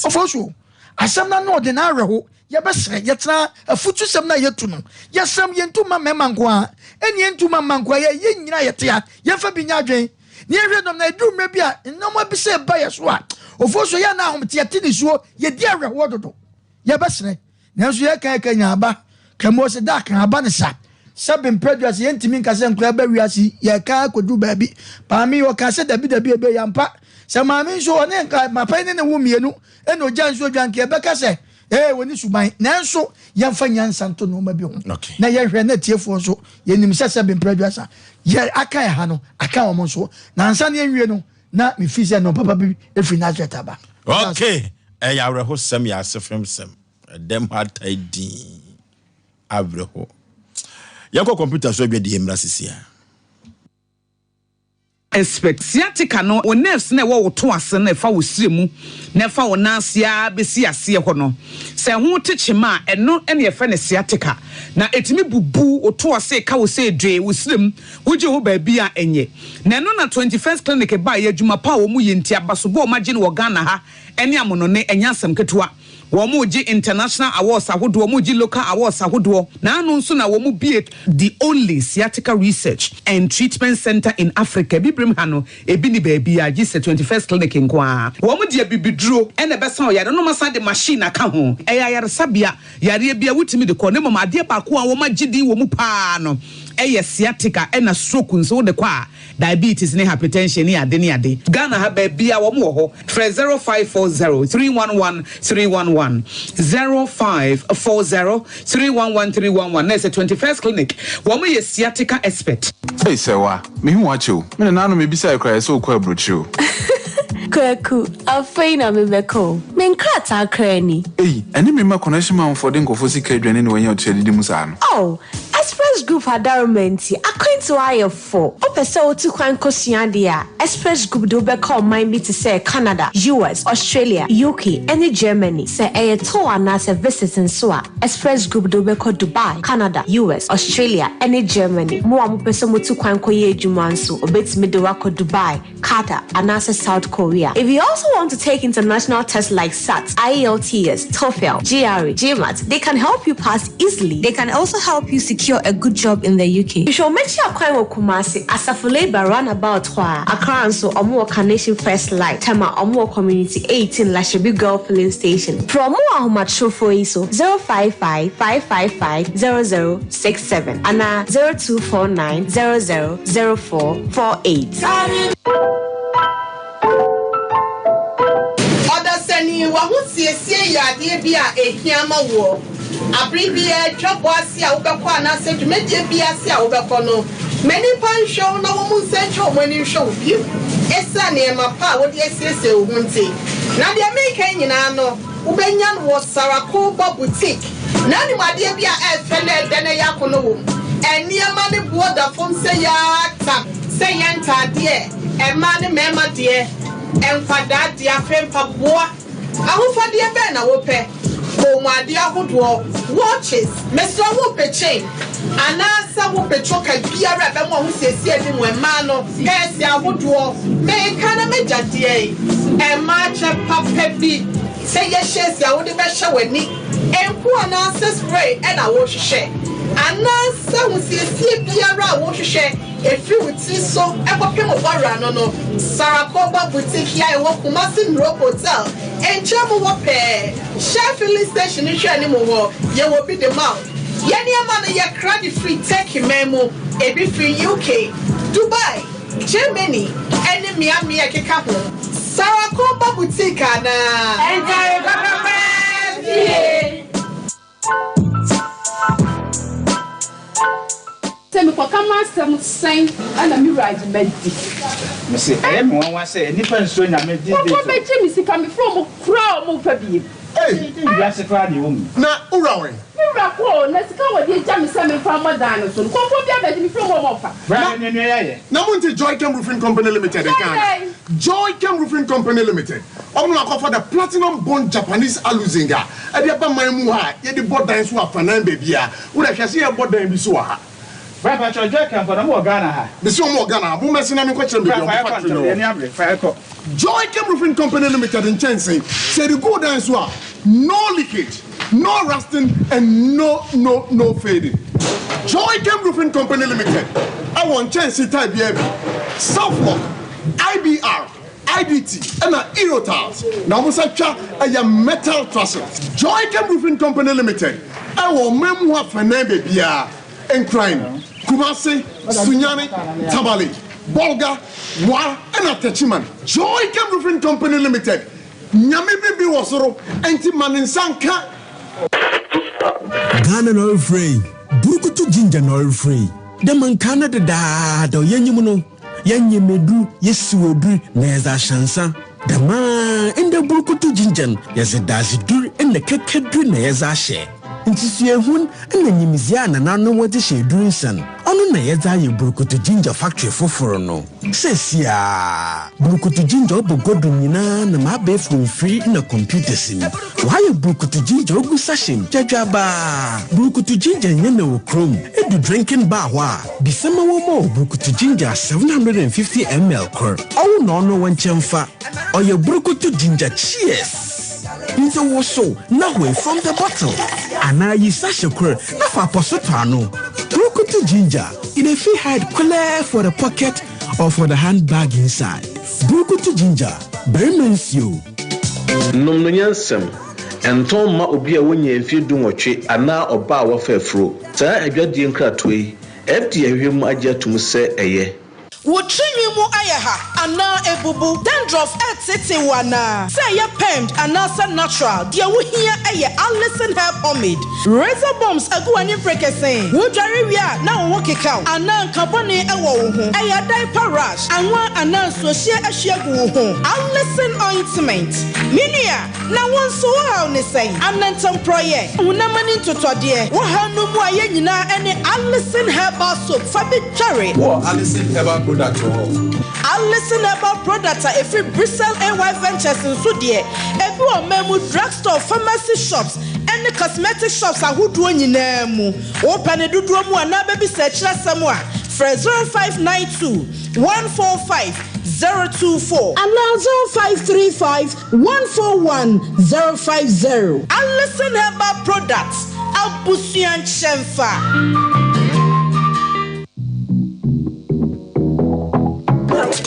Ɔfɔ so, asɛm no ano ɔden na awerɛho. Yɛbɛsrɛ, yɛtena afutusɛm no a yɛtu no, yɛsrɛ mo, yɛntu mma mmarima nko ara, ɛne yɛntu mma mmaa nko ara, yɛn yɛn nyinaa yɛte ha, yɛmfa bi nyɛ adwene, na yɛnhwɛ dɔm, na ɛduru mmerɛ bi a nneɛma bi sɛ ɛba yɛ so a, ofuo so yɛ na ahomete, yɛte nisuo, yɛdi awerɛhoɔ dodo. Yɛbɛsrɛ, nanso yɛka yɛka nya aba, Kɛmose da ka aba ne sa, sɛ bempɛ dua sɛ yɛntumi nka sɛ nkoraa ba wiase yi, yɛka akɔduru baabi. Maame yi ɔka sɛ dabi dabi ɛbɛyɛ ampa. Sɛ maame nso ɔne nka papa yi ne ne wo mmienu ɛna ogya nsuo dwa nka yɛbɛka sɛ ee wɔne suban. Nanso yɛmfa nyansa nto nneɛma bi ho na yɛhwɛ na atiefoɔ nso yɛnim sɛ sɛ bempɛ dua sa yɛ aka ɛha no aka wɔn nso. Na ansa na yɛnwie no na mefi sɛ nneɛma papa bi ɛfiri Nazareth aba. Okay, ɛyɛ awerɛhosɛm yɛ asefemsɛm. Ɛdɛm ha tae dinn. Awerɛho. Yɛnkɔ kɔmputa so adwadie mmra sisi a. Expect. Sciatica no, wo nerves no a ɛwɔ wo to ase no a ɛfa wo srɛ mu na ɛfa wo nan ase ara bɛsi aseɛ hɔ no, sɛ ɛho te kyema a, ɛno na yɛfrɛ no sciatica. Na ɛtumi bubu wo to ase, ɛka wo sɛ dwee, wo srɛ mu, wogye ho baabi a ɛnyɛ. Na ɛno na 21st Clinic baeɛ, adwuma pa a wɔyɛ nti, abasobɔ a wɔagye no wɔ Ghana ha ne amonɔne, ɛnyɛ asɛm ketewa. Wɔregye international awards ahodoɔ, wɔregye local awards ahodoɔ. N'ano nso na wɔbue the only sciatica research and treatment centre in Africa. Abibirem ha no, ebi nni baabiara gye sɛ 21st Clinic nko ara. Wɔde abibiduro na ɛbɛsa ɔyare no na wɔasan de machine aka ho. Ɛyɛ ayaresabea, yareɛ biara wotumi de kɔ na mmom adeɛ baako a wɔagye din wɔ mu pa ara no yɛ sciatica ɛna stroke nso wode kɔ a diabetes ne hypertension ne ade ne ade. Ghana ha baabiara wɔn wɔ hɔ. Frɛ 0540 311 311, 0540 311 311 na ɛsɛ 21st Clinic. Wɔn yɛ sciatica expert. Ei Sɛwa, mehu wo akyɛ o. Me nananom mebisae koraa yɛsɛ wokɔ abrokyire o. Kwaku, afei na mebɛka o. Me nkrataa koraa ni. Ei, ɛne me mma connection manfoɔ de nkurɔfoɔ sika adwane na wɔanya ɔtua didi mu saa no. Oh, Express Group adaroma nti, akwantuo ayɛ fo. Wopɛ sɛ wotu kwan kɔsua adeɛ a, Express Group de wo bɛkɔ ɔman bi te sɛ Canada, US, Australia, UK, ne Germany. Sɛ ɛyɛ tour anaasɛ visit nso a, Express Group de wo bɛkɔ Dubai, Canada, US, Australia, ne Germany. Mo a mopɛ sɛ motu kwan kɔyɛ adwuma nso, wɔbɛtumi de wo akɔ Dubai, Qatar, anaasɛ South Korea. If you also want to take international tests like SAT, IELTS, TOEFL, GRE, GMAT, they can help you pass easily. They can also help you secure a good job in the UK. Hwehwɛ wɔn akyi akwan wɔ Kumasi, Asafo Labour roundabout hɔ ara. Accra nso, wɔn wɔ Carnation First Light, Tema, wɔn wɔ Community 18 Lashibi Girl Filling Station. Frɛ wɔn wɔ ahomatrofoɔ yi so, 055 555 0067 anaa 0249 00 0448. Ɔdasani, w'ahosiesie yɛ adeɛ bi a ɛhia ma woɔ. Abere biara, dwabɔ ase a wobɛkɔ anaasɛ dwumadie bi ase a wobɛkɔ no, ma nnipa nhwɛ wo na wɔn nsa ntwa wɔn ani nhwɛ wo bio ɛsiane nneɛma pa a wode asiesie wo ho nti. Na deɛ mereka yi nyinaa no, Wobɛnya no wɔ Sarakoba Boutique. Na anim adeɛ bi a ɛyɛ fɛ na ɛdɛ na ɛyɛ akɔnnɔ wɔ mu. Nneɛma no boɔ da fam sɛ yaata, sɛ ɛyɛ ntaadeɛ, mmaa ne mmarima deɛ, nkwadaa deɛ, afei mpaboa. Ahofadeɛ bɛn na wopɛ? Kɔnmuadeɛ ahodoɔ, watches, mesrɛ wo wopɛ chain anaasɛ wopɛ choker biara a ɛbɛma w'ahosiesie anim mmaa no, pɛɛse ahodoɔ, meka na m'agya deɛ yi, mmaa kyɛ papa bi sɛ yɛ hyɛɛsi a wode bɛhyɛ w'ani, nku anaasɛ spray na wohwehwɛ, anaasɛ ahosiesie biara a wohwehwɛ ɛfiri wo tiri so kɔpem wo bɔwerɛ ano no, Sarakoba Boutique yi a ɛwɔ Kumasi Nuro Hotel nkyɛn mu hɔ pɛɛ, Shell filling station no hwɛ anim hɔ, yɛwɔ bi de ma wo. Yɛn nneɛma no yɛkra de firi Turkey man mu, ebi firi UK, Dubai, Germany ne mmeammea a ɛkeka ho. Sarakoba Boutique anaa? Ntare papa paa fie. Sɛ mekɔka m'asɛm sɛn na me wura agye madi. Mese ɛyɛ me nwanwa sɛ nnipa nsuro Nyame these days Wɔkɔ o. bɛgye me sika mefrɛ wɔn koraa a wɔn mfa biem. Ei! Wiase koraa na ɛwɔ mu yi. Na wo wura wɛn? Me wura kɔ o, na sika a wɔde agya me sɛ memfa mmɔ dan no so no, nkurɔfoɔ bi abɛgye mefrɛ wɔn a wɔmfa. Bra na nua nua yɛayɛ. Na monte Joychem Roofing Company Limited nka Sɛ ana? dɛn? Joychem Roofing Company Limited, wɔn na wɔakɔfa the Platinum Bond Japanese Aluzinc a ɛde aba man mu ha a yɛde bɔ dan so afanan baabiara. Wo deɛ hwɛ sɛ yɛbɔ dan bi so wɔ ha. Bra pakyɛw Joychem fo no ɔmo wɔ Ghana ha? Mese wɔn wɔ Ghana ha. Mommɛse na menkɔkyerɛ me Bra baabi a fa wɔn yɛkɔ factory ntɛm no yɛn wɔ. ani abere fa yɛkɔ. Joychem Roofing Company Limited nkyɛnse, sɛ yɛde gu wo dan so a, no leakage, no rusting and no no no fading. Joychem Roofing Company Limited wɔ nkyɛnse type biara bi, Southlock, IBR, IDT ɛna Eurotiles na wɔn nsa twa ɛyɛ metal trusses. Joychem Roofing Company Limited ɛwɔ ɔman mu ha fɛnɛn baabiara, Nkran, Kumasi, Sunyani, Tamale, Bolga, Wa ɛna Techiman. Joychem Roofing Company Limited, Nyame bi bi wɔ soro ɛnti ma ne nsa nka. Ghana na ɔrefrɛ yi, Burukutu Ginger na ɔrefrɛ yi. Dɛ ma nkaa no dedaada ɔyɛ nyim no, Yɛnyem edur, yesiw edur, na yɛdze ahyɛ nsa. Dɛmara ndɛ burukutu ginger no, yɛdze dadzedur na kɛkɛdur na yɛdze ahyɛ. Nsusuehun na nyimdzee a nananom wɔdze hyɛ edur nsa no, ɔno na yɛdze ayɛ burukutu ginger factory fofor no. Seseiara, burukutu ginger ɔbɔ gua do nyina nam abaɛfor mfir na computers mu. Wɔayɛ burukutu ginger ogu sachet mu gyadwabaa. Burukutu ginger nnyɛ na wɔ kurom. Edu drinking bar hɔ a, Bisa ma wɔmma wo burukutu ginger 750 ml kor. Ɔwo na ɔno wo nkyɛn fa. Ɔyɛ burukutu ginger cheers! Ntsi wosow na hoe from the bottle anaa yi sachet kor na fa apɔso tɔ ano. Burukutu ginger, e dey fit hide kolɛɛ for the pocket or for the handbag inside. Burukutu ginger, barima nsuo. Nom no nyansam. Ɛntɔn mma obi a wanya mfeɛ dunwɔtwe anaa ɔbaa a wafa afuro. Saa adwadie nkratoɔ yi, FDA ahwehwɛ mu agye atom sɛ ɛyɛ. Wo tirinwi mu ayɛ ha anaa abubu? Dandruff reteetee wo anaa? Sɛ ɛyɛ permed anaasɛ natural, deɛ wohia yɛ Alison Hair Pomade. Razor bumps agu w'ani mperekesee? Wodware wie a na wo ho keka wo anaa nka bɔne wɔ wo ho? Ɛyɛ diaper rash, anwa anaa nsuohyeɛ ahwie agu wo ho? Alison Ointment, Me nua, Na wo nso wo haw ne sɛn? Anantamporɔeɛ, honam ani ntotɔdeɛ, wo haw no mu a yɛn nyinaa ne Alison Herbal Soap fa bi dware. Wowɔ Alison Herbal Product wɔ hɔ? Alison Herbal Product a ɛfiri Bristol AY Ventures nso deɛ, ebi wɔ ɔman mu drugstore, pharmacy shops, ne cosmetic shops ahodoɔ nyinaa mu. Wopɛ ne dodoɔ mu anaa bɛbisa akyiri asɛm a, frɛ 0592 145 024. Anaa 0535 141 050. Alison Herbal Products, abusua nkyɛnfa.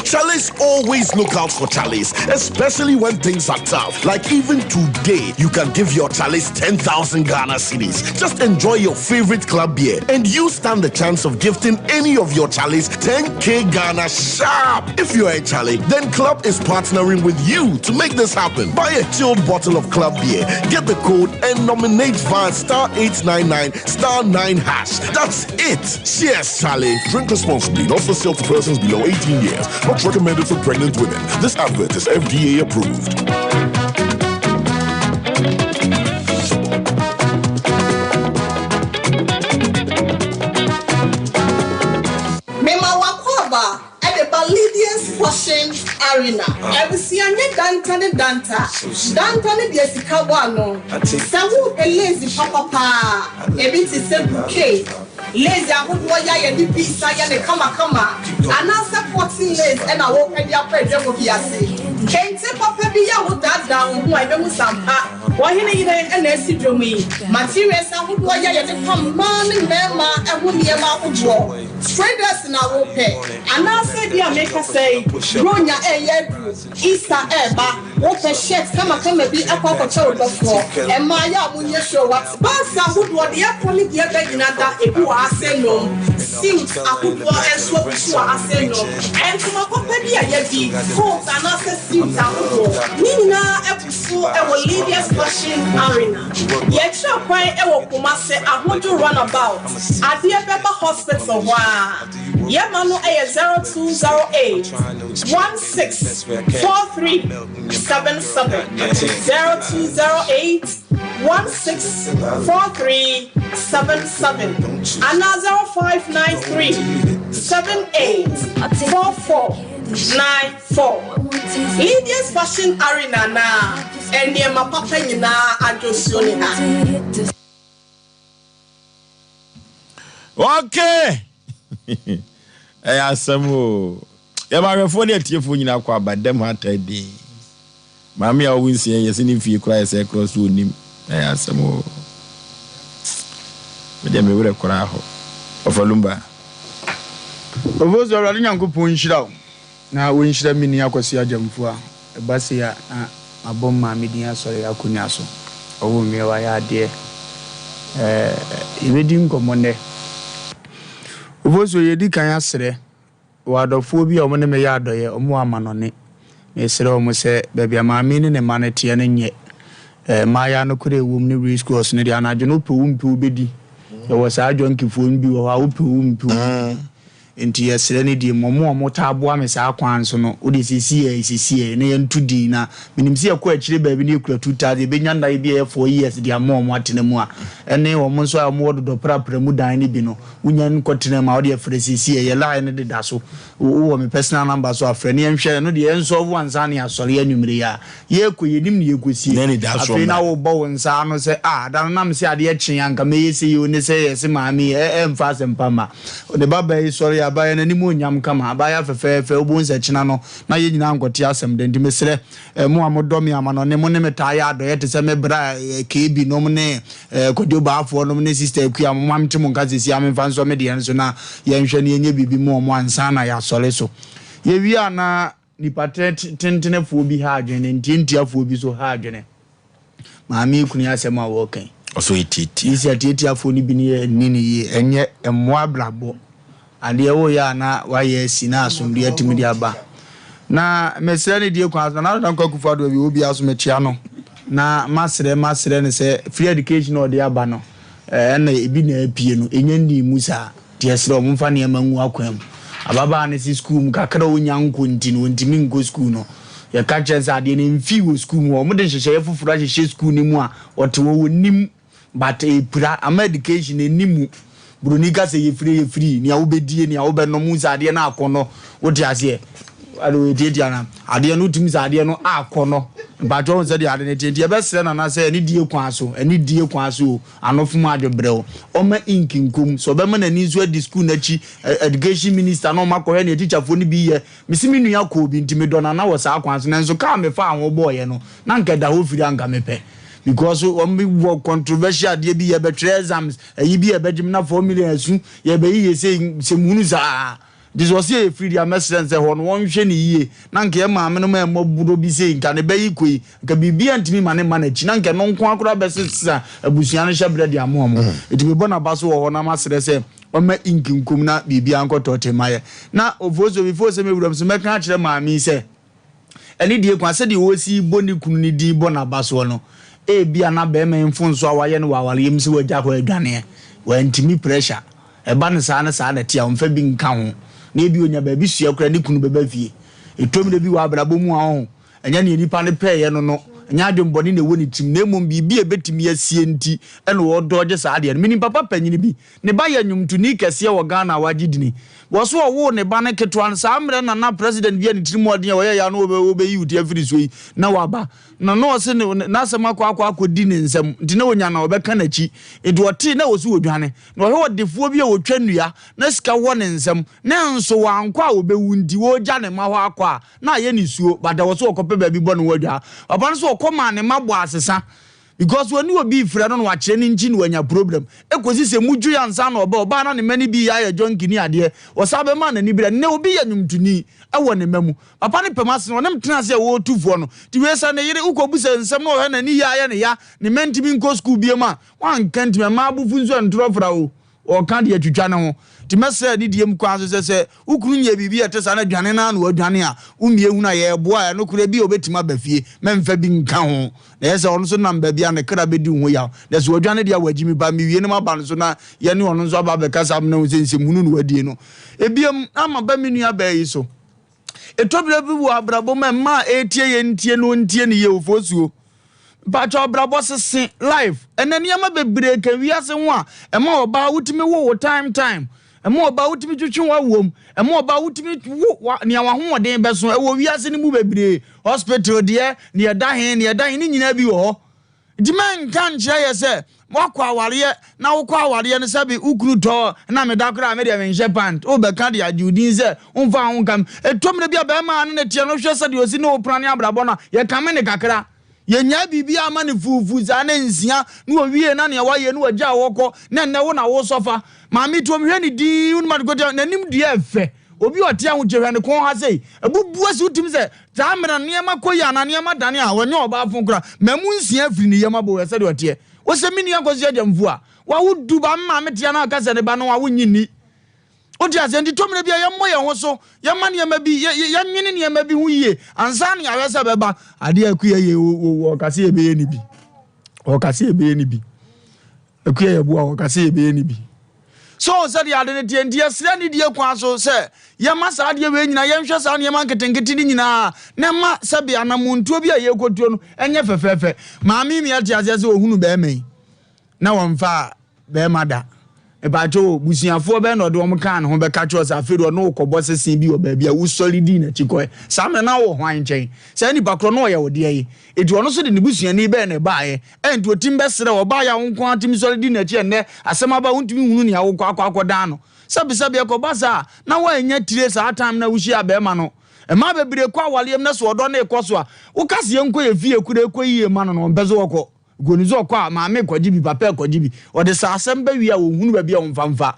Chalice always look out for Chalice, especially when things are tough. Like even today, you can give your Chalice 10,000 Ghana cedis. Just enjoy your favorite club beer and you stand the chance of gifting any of your Chalice 10k Ghana sharp. If you're a Charlie, then Club is partnering with you to make this happen. Buy a chilled bottle of Club beer, get the code, and nominate via star 899 star 9 hash. That's it. Cheers, Charlie. Drink responsibly, not for sale to persons below 18 years. Not recommended for pregnant women. This advert is FDA approved. Mema w'akwaaba de ba Lydia's Fashion Arena. Abusua nyɛ danta ne danta. Danta ne deɛ sika bɔ ano. Sɛ worepɛ lace papa paa a, ebi te sɛ bouquet lace ahodoɔ yi a yɛde beads ayɛ no kamakama, anaasɛ cotton lace na worepɛ de akɔ adwabɔ bi ase. Kente papa bi a wodaadaa wo ho a, ɛbɛhu sɛ ampa Ɔhene yere na asi dwom yi. Materials ahodoɔ yi a yɛde pam mmaa ne mmarima ho nneɛma ahodoɔ. Traders na wopɛ? Anaasɛ ebia mekasa yi, Buronya reyɛ aduru, Easter reba, wopɛ shirt kamakama bi akɔ akɔkyɛ wo dɔfoɔ? Mmaa yɛ a monyɛ sure wate. Bags ahodoɔ, deɛ ɛkɔ ne deɛ ɛba nyina da, ebi wɔ ha sɛ nom, suits ahodoɔ nso abu so wɔ ha sɛ nom, ntoma papa bi a yɛadi, coat anaasɛ suit ahodoɔ, ne nyinaa abu so wɔ Lydia's Fashion Arena. Yɛkyerɛ kwan wɔ Kumasi, Ahodwo Runabout. Adeɛ bɛba hospital hɔ aa. Yɛma no yɛ 0208 16 43 77, 0208 16 43 77 anaa 0593 78 44 94. Lydia's Fashion Arena na nneɛma papa nyinaa adwosuo ne ha. Okay! Ɛyɛ asɛm o. Yɛma ahwɛfoɔ ne atiefoɔ nyinaa kɔ aba dɛm ha taa din. Maame a ɔwo nsia yɛse ne mfie koraa yɛ sɛ korɔ so onim. Ɛyɛ asɛm o. Medeɛ me werɛ koraa hɔ. Ɔfa Lumba. Ofosu Awurade Nyankopɔn nhyira wo Na wonhyira me nua Kwasi Agyamfua. Ɛba sei a na mabɔ me maame din asɔre akonnwa so. Ɔwoo me, wayɛ adeɛ. Ɛɛ, yɛbɛdi nkɔmmɔ nnɛ. Ofosuo, yɛdi kan asrɛ wɔ adɔfoɔ bi a wɔne me yɛ adɔeɛ, wɔwɔ amanɔne. Mesrɛ wɔn sɛ baabi a maame yi ne ne mma no teɛ no nyɛ. Ɛɛ, mmaayaa no korɛ ɛwom ne race course no deɛ, anadwo no wopɛ wo mpɛ wobɛdi. Yɛwɔ saa junkie-foɔ no bi wɔ hɔ a, wopɛ wo mpɛ wobɛdi. Enti yɛsrɛ no deɛ mmom wɔn a wɔtaa boa me saa kwan so no, wodeɛ seesei seesei na yɛnto din na menim sɛ yɛkɔ akyire baabi na yɛkura 2000 yɛbɛnya nna bi a ɛyɛ 4 years de ama wɔn atena mu a ɛne wɔn nso a wɔwɔ dodɔ prapra mu dan no bi no wonya nkɔtena mu a wodeɛ frɛ seesei yɛ line no deda so wowɔ me personal number so a frɛ na yɛnhwɛ ɛno deɛ yɛnsɔlvo ansa na yɛasɔre anwummere yi a Yɛrekɔ, yɛnim nea yɛrekɔsie. Afei na wobɔ wo nsa ano sɛ, Ah, da no na mese adeɛ kyee anka mɛyɛ sei o, ne sɛ yɛse maame yi, ɛ, ɛmfa asɛmpa mma. Ne babaa yi sɔre, abaayewa no anim onyam kama, abaayewa fɛfɛɛfɛ, wobɛhu sɛ kyena no, na yɛn nyinaa nkɔte asɛm da. Nti mesrɛ, eh, mo a modɔ me amanɔne, mo ne me taa yɛ adɔeɛ te sɛ me bra, eh, KB nom ne, eh, Kwadwo Baafoɔ nom ne Sister Akua, momma mente mo nka seesei ara memfa nsɔ me deɛ no so na yɛnhwɛ na yɛnyɛ biribi ma wɔn ansa na yɛasɔre so. Yɛwie a na. Nnipa tentenefoɔ bi ha adwene, ntiantiafoɔ bi nso ha adwene. Maame yi kunu yi asɛm a wɔreka yi. Ɔsɛ ɔyɛ tiatia. Yi sɛ atiatiafoɔ no bi ne yɛ nni no yie, ɛnyɛ mmoa abrabɔ. Adeɛ woyɛ a na wayɛ asi na asomdwoeɛ atumi de aba. Na mesrɛ ne die kwan so, Nana Addo Dankwa Akufo Addo baabi ɔwɔ biara so mekyea no na masrɛ masrɛ no sɛ free education a ɔde aba no ɛna ebi na apue no ɛnya nnii mu saa nti yɛsrɛ wɔn mfa nneɛma ngu akwan mu. Ababaa no se sukuu mu kakra a ɔnya nkɔ nti no ɔntumi nkɔ sukuu no. Yɛka kyerɛ no sɛ adeɛ no ɛmfii wɔ sukuu mu hɔ, wɔde nhyehyɛeɛ foforɔ ahyehyɛ sukuu no mu a ɔte hɔ ɔnnim. But ɛpira, ama education ɛnni mu. Buroni ka sɛ yɛfiri yɛfiri, nea wobɛdie, nea wobɛnom, wohu sɛ adeɛ no akɔnnɔ, wote aseɛ? Ade wei tiatia na adeɛ no wotumi sɛ adeɛ no akɔnnɔ. Mpakyɛ wohu sɛdeɛ ade no teɛ nti yɛbɛsrɛ Nana sɛ ɛne die kwan so, ɛne die kwan so o, ano fom adwo brɛw, ɔmma ink nkɔ mu, sɛ ɔbɛma n'ani nso adi school no akyi, education minister na ɔma kɔhwɛ nea teacherfoɔ no bi yɛ. Mese me nua kɔɔ bi nti medɔ Nana wɔ saa kwan so nanso kaa mefaa ho bɔɔyɛ no na anka ɛda hɔ firi a anka mepɛ. Because wɔn bi wɔ controversial adeɛ bi yɛbɛtwerɛ exams ayi bi yɛbɛgye na 4 million asu yɛbɛyi yɛ sei nsɛm hunu saa nti sɛ ɔsɛ yɛ firi deɛ mɛsrɛ no sɛ hɔ no wɔnhwɛ no yie na nka yɛ maame no ma ɛmmɔ borɔ bi sei nka ne bɛyi kɔ yi nka biribi antumi ma ne mma n'akyi na nka ɛno nko akora bɛsesa abusua no hyɛ berɛ de ama wɔn nti mebɔ n'aba so wɔ hɔ na masrɛ sɛ ɔma ink nkom na biribiara nkɔtɔ te ma yɛ na ofoso before sɛ mewura mu so mɛka akyerɛ maame yi sɛ Ɛne deɛ kwan, sɛdeɛ ɔresi bɔ ne kunu no din bɔ n'abasoɔ no, ebia na barima yi mfomsoɔ a wayɛ no wɔ awareɛ mu sɛ wagya hɔ adwaneɛ, wantumi pressure, ɛba no saa ne saa na ɛte a, ɔmfa bi nka ho, na ebia ɔnya baabi sua koraa ne kunu bɛba fie. Ɛtɔ mmerɛ bi wɔ abrabɔ mu a, ɔho, ɛnyɛ deɛ nipa no pɛeɛ no no, ɛnyɛ adwemmɔne na ɛwɔ ne tirim, na mmom biribi a ɛbɛtumi asie nti na ɔredɔɔgye saa adeɛ no. Menim papa panyini bi, Ne ba yɛ nnwomtoni kɛseɛ wɔ Ghana a wagye dini. Wɔ so ɔwoo ne ba no ketewa no, saa mmerɛ na na president bi a ne tirim ɔden a ɔyɛ ya no ɔbɛyi wo ti afiri soɔ yi na waba. Na na ɔse ne n'asɛm akɔ akɔ akɔdi ne nsam nti na ɔnya na ɔbɛka n'akyi. Nti ɔtee na ɔse ɔdwane. Na ɔhwɛ ɔdefoɔ bi a ɔtwa nnua na sika wɔ ne nsam na nso wankɔ a ɔbɛwu nti ɔregya ne mma hɔ akɔ a na ayɛ ne suo but ɛwɔ sɛ ɔkɔpɛ baabi bɔ ne ho adwaa. Papa no nso ɔkɔ maa ne mma bɔɔ asesa Because ɔne obi refrɛ no na wakyerɛ no nkyi na wanya problem. Ɛkɔsi sɛ mu dwoe ansa na ɔba. Ɔbaa na ne mma no bi yɛ ayɛ junkie ne adeɛ. Ɔsan bɛmaa n'ani berɛ. Nnɛ obi yɛ nnwomtoni wɔ ne mma mu. Papa no pɛ m'asene. Ɔne me tena ase a ɔretu foɔ no. Nti wei sɛ ne yere wokɔbu sɛ nsɛm na ɔhwɛ n'ani yɛ ayɛ ne ya, ne mma ntumi nkɔ sukuu biom a, wanka ntimi. Mmaa abufuo nso ɛntorɔ fra o. Ɔka deɛ twitwa ne ho. Nti mɛsrɛ anidie mu kwan so sɛ, sɛ wo kunu nyɛɛ biribi a ɛte saa na dwane no ara na wadwane a, wommie hunu a yɛreboa a, ɛno koraa ebia ɔbɛtumi aba fie. Mɛmfa bi nka ho. Na ɛyɛ sɛ ɔno nso nam baabi a ne kra bɛdi wo ho yaw. Na sɛ wadwane deɛ a, wagye me ba. Mewie no maba no so na yɛne ɔno nso aba abɛkasa amena hu sɛ nsɛmhunu na wadie no. Ebiem, na maba me nuabaa yi so. Ɛtɔ berɛ bi wɔ abrabɔ mu a mmaa a ɛretie yɛn ntie no ntie no yie ofosuo. Mpakyɛ abrabɔ sese life ɛnɛ nneɛma bebree ka wiase ho a ɛma ɔbaa wotumi wo wo time time ɛma ɔbaa wotumi twetwe w'awom ɛma ɔbaa wotumi wo wa nea w'ahoɔden bɛso ɛwɔ wiase no mu bebree hospital deɛ nea ɛda he nea ɛda he ne nyinaa bi wɔ hɔ. Nti mɛnka nkyerɛ yɛ sɛ woakɔ awareɛ na wokɔ awareɛ no sɛbe wo kunu tɔɔ na meda koraa me deɛ menhyɛ pant wobɛka de agye wo din sɛ womfa wo nka me. Ɛtɔ mmerɛ bi a bɛrima a ne ne teɛ no hwɛ sɛdeɛ ɔsi ne wo prane abrabɔ no a yɛkame no kakra. Yɛnyaa biribiara ma no fuufuu saa na nsia na ɔwie na nea wayɛ no wagyaa hɔ kɔ na ɛnnɛ wo na wosɔfa. Maame tuom hwɛ no dinn wonim ade kɔtia n'anim dua ɛfɛ. Obi a ɔte ahokyere hwɛ ne kɔn ha sei, abubu asi wotumi sɛ saa mmerɛ no nneɛma kɔ yie anaa nneɛma dane a ɔnyɛ ɔbaafo koraa. Mmamu nsia afiri ne yam abɔ hwɛ sɛdeɛ ɔteɛ. Wosɛ me nua Kwasi Agyamfo a, wawo du ba, me maame te a na ɔka sɛ ne ba no wawo nnye nni. Wote aseɛ? Nti tɔ mmerɛ bi a yɛmmɔ yɛn ho so, yɛmma nneɛma bi, yɛ, yɛ, yɛnwene nneɛma bi ho yie ansa na yɛahwɛ sɛ ɛbɛba. Adeɛ a Akua yɛ, ɔka sɛ yɛbɛyɛ ne bi. Ɔka sɛ yɛbɛyɛ ne bi. Akua yɛ boa ɔka sɛ yɛbɛyɛ ne bi. So sɛdeɛ ade no teɛ nti yɛsrɛ anidie kwan so sɛ yɛma saa adeɛ wei nyinaa, yɛnhwɛ saa nneɛma nketenkete no nyinaa na ɛma sɛbe anamontuo bi a yɛrekɔtuo no ɛnyɛ fɛfɛɛfɛ. Maame yi mia te aseɛ sɛ ɔhunu bɛrima yi na wɔmfaa bɛrima da. Mepaakyɛw o, busuafoɔ bɛn na ɔde wɔn kaa ne ho bɛka kyerɛ sɛ afei deɛ ɔne wo kɔbɔ sese bi wɔ baabi a wosɔre dii n'akyi kɔɛ. Saa mmerɛ na wowɔ hwan nkyɛn? Saa nipa korɔ no ɔyɛ wo deɛ yi. Enti ɔno nso de ne busuani bɛn na ɛbaeɛ? Ɛnti ɔtim bɛsrɛ wo, ɔbaeɛ a wo nko ara tumi sɔre di n'akyi ɛnnɛ asɛm aba a wontumi nhunu nea wokɔ akɔ akɔdan no. Sɛbesɛbe ɛkɔba saa a, na woannya tire saa time no a wohyiaa barima no. Mmaa bebree kɔ awareɛ mu na sɛ ɔdɔ no rekɔ so a, woka sɛ yɛnkɔ yɛn fie koro ɛkɔ yie ma no no, ɔmpɛ sɛ ɔkɔ. Onim sɛ ɔkɔ a, maame rekɔgye bi, papa rekɔgye bi. Ɔde saa asɛm ba wie a, ɔnhunu baabi a ɔmfa mfa.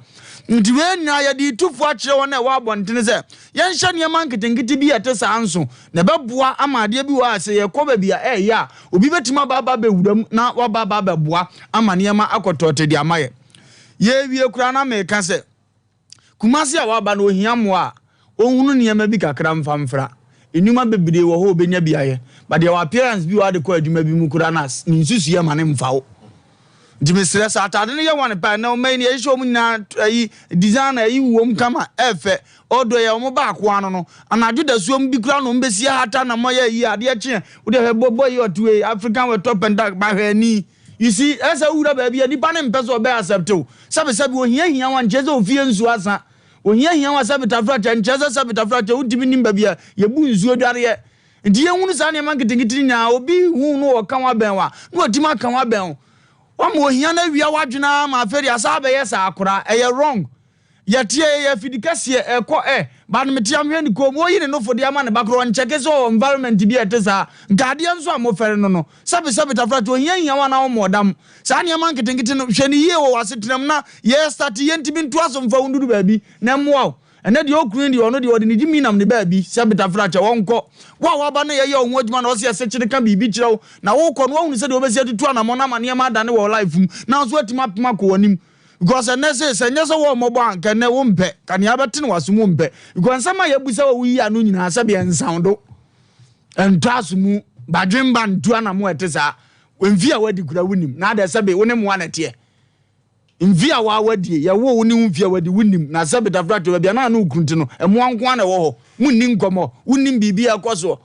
Nti wei nyinaa yɛde retu fo akyerɛ wɔn a ɛwɔ abɔntene sɛ yɛnhyɛ nneɛma nketenkete bi a ɛte saa nso, na ɛbɛboa ama adeɛ bi wɔ hɔ a sɛ yɛkɔ baabi a ɛreyɛ a, obi bɛtumi aba aba abɛwura mu na waba aba abɛboa ama nneɛma akɔ tɔɔte de ama yɛn. Yɛrewie koraa na meka sɛ. Kumasi a waba no ohia mmoa a, ɔnhunu nneɛma bi kakra mfa mfra. Nnwuma bebree wɔ hɔ a ɔbɛnya bi ayɛ, but yɛwɔ appearance bi wɔ hɔ a de kɔ adwuma bi mu koraa no a, ne nsusuiɛ ma no mfa wo. Nti mesrɛ sɛ atade no yɛ one pɛ a, ɛnɛ ɔma yi no yɛhyehyɛ wɔn nyinaa ayi design ayi wom kama ɛfɛ. Although ɛyɛ wɔn baako ano no, anadwo dasuom bi koraa na wɔn bɛsi ahata na wɔayɛ ayi adeɛ kyeɛ. Wode hwɛ bɔ bɔ yi ɔte wei African wɔ top and dark bahwɛ ani. You see, ɛsɛ sɛ wowura baabi a nipa no mpɛ sɛ ɔbɛ accept wo. Sɛbe sɛbe ohia hia wo a nkyerɛ sɛ ofie nsuo asa. Ohia hia wo a sɛbe tafrakyɛ nkyerɛ sɛ sɛbe tafrakyɛ wontumi nnim baabi a yɛbu nsuo dwareɛ. Nti yɛnhunu saa nneɛma nketenkete no nyinaa. Obi hu no ɔka wo abɛn wo a, na watumi aka wo abɛn wo. Wama ohia no awia w'adwene ara ma afei deɛ asan abɛyɛ saa koraa. Ɛyɛ wrong. Yɛteɛ yɛyɛ afidi kɛseɛ ɛkɔ ɛ but mete a mehwɛ ne komm ɔyi ne nofo de ama ne ba koraa ɔnkyɛke sɛ ɔwɔ environment bi a ɛte saa. Nka adeɛ nso a mofɛre no no sɛbe sɛbe tafrakye ohia hia wo anaa womɔ dam. Saa nneɛma nketenkete no hwɛ no yie wɔ w'asetena mu na yɛ start yɛntumi ntoa so mfa wo nduru baabi na ɛmmoa wo. Ɛnɛ deɛ okunu yi deɛ ɔno deɛ ɔde ne gyimi nam ne baabi sɛ betafra kyɛ ɔnkɔ. Wo a waba na yɛyɛ wo ho adwuma na ɔse ɛsekyere ka biribi kyerɛ wo na wokɔ no woahunu sɛdeɛ wobɛsi atutu anamɔn ama nneɛma adane wɔ wo life mu na nso woatumi apem akɔ w'anim because ɛnɛ se sɛ nyɛ sɛ wɔ mmɔbɔ a nka ɛnɛ wompɛ ka nea abɛte no w'aso mu wompɛ because nsɛm a yɛabusa wɔ wo yi ano nyinaa sɛdeɛ ɛnsawndo ɛntɔ aso mu badwemba ntu anamɔ ɛte saa mfi a wadi kura wonim na adɛ sɛbe wo ne mmoa na ɛteɛ. Mfe a waa wadie, yɛwoo wo ne wo mfe a wadi, wonnim. Na sɛ Betafra te baabi a na ne wo kunu te no, mmoa nko ara na ɛwɔ hɔ. Monni nkɔmmɔ, wonnim biribi a ɛkɔ soɔ.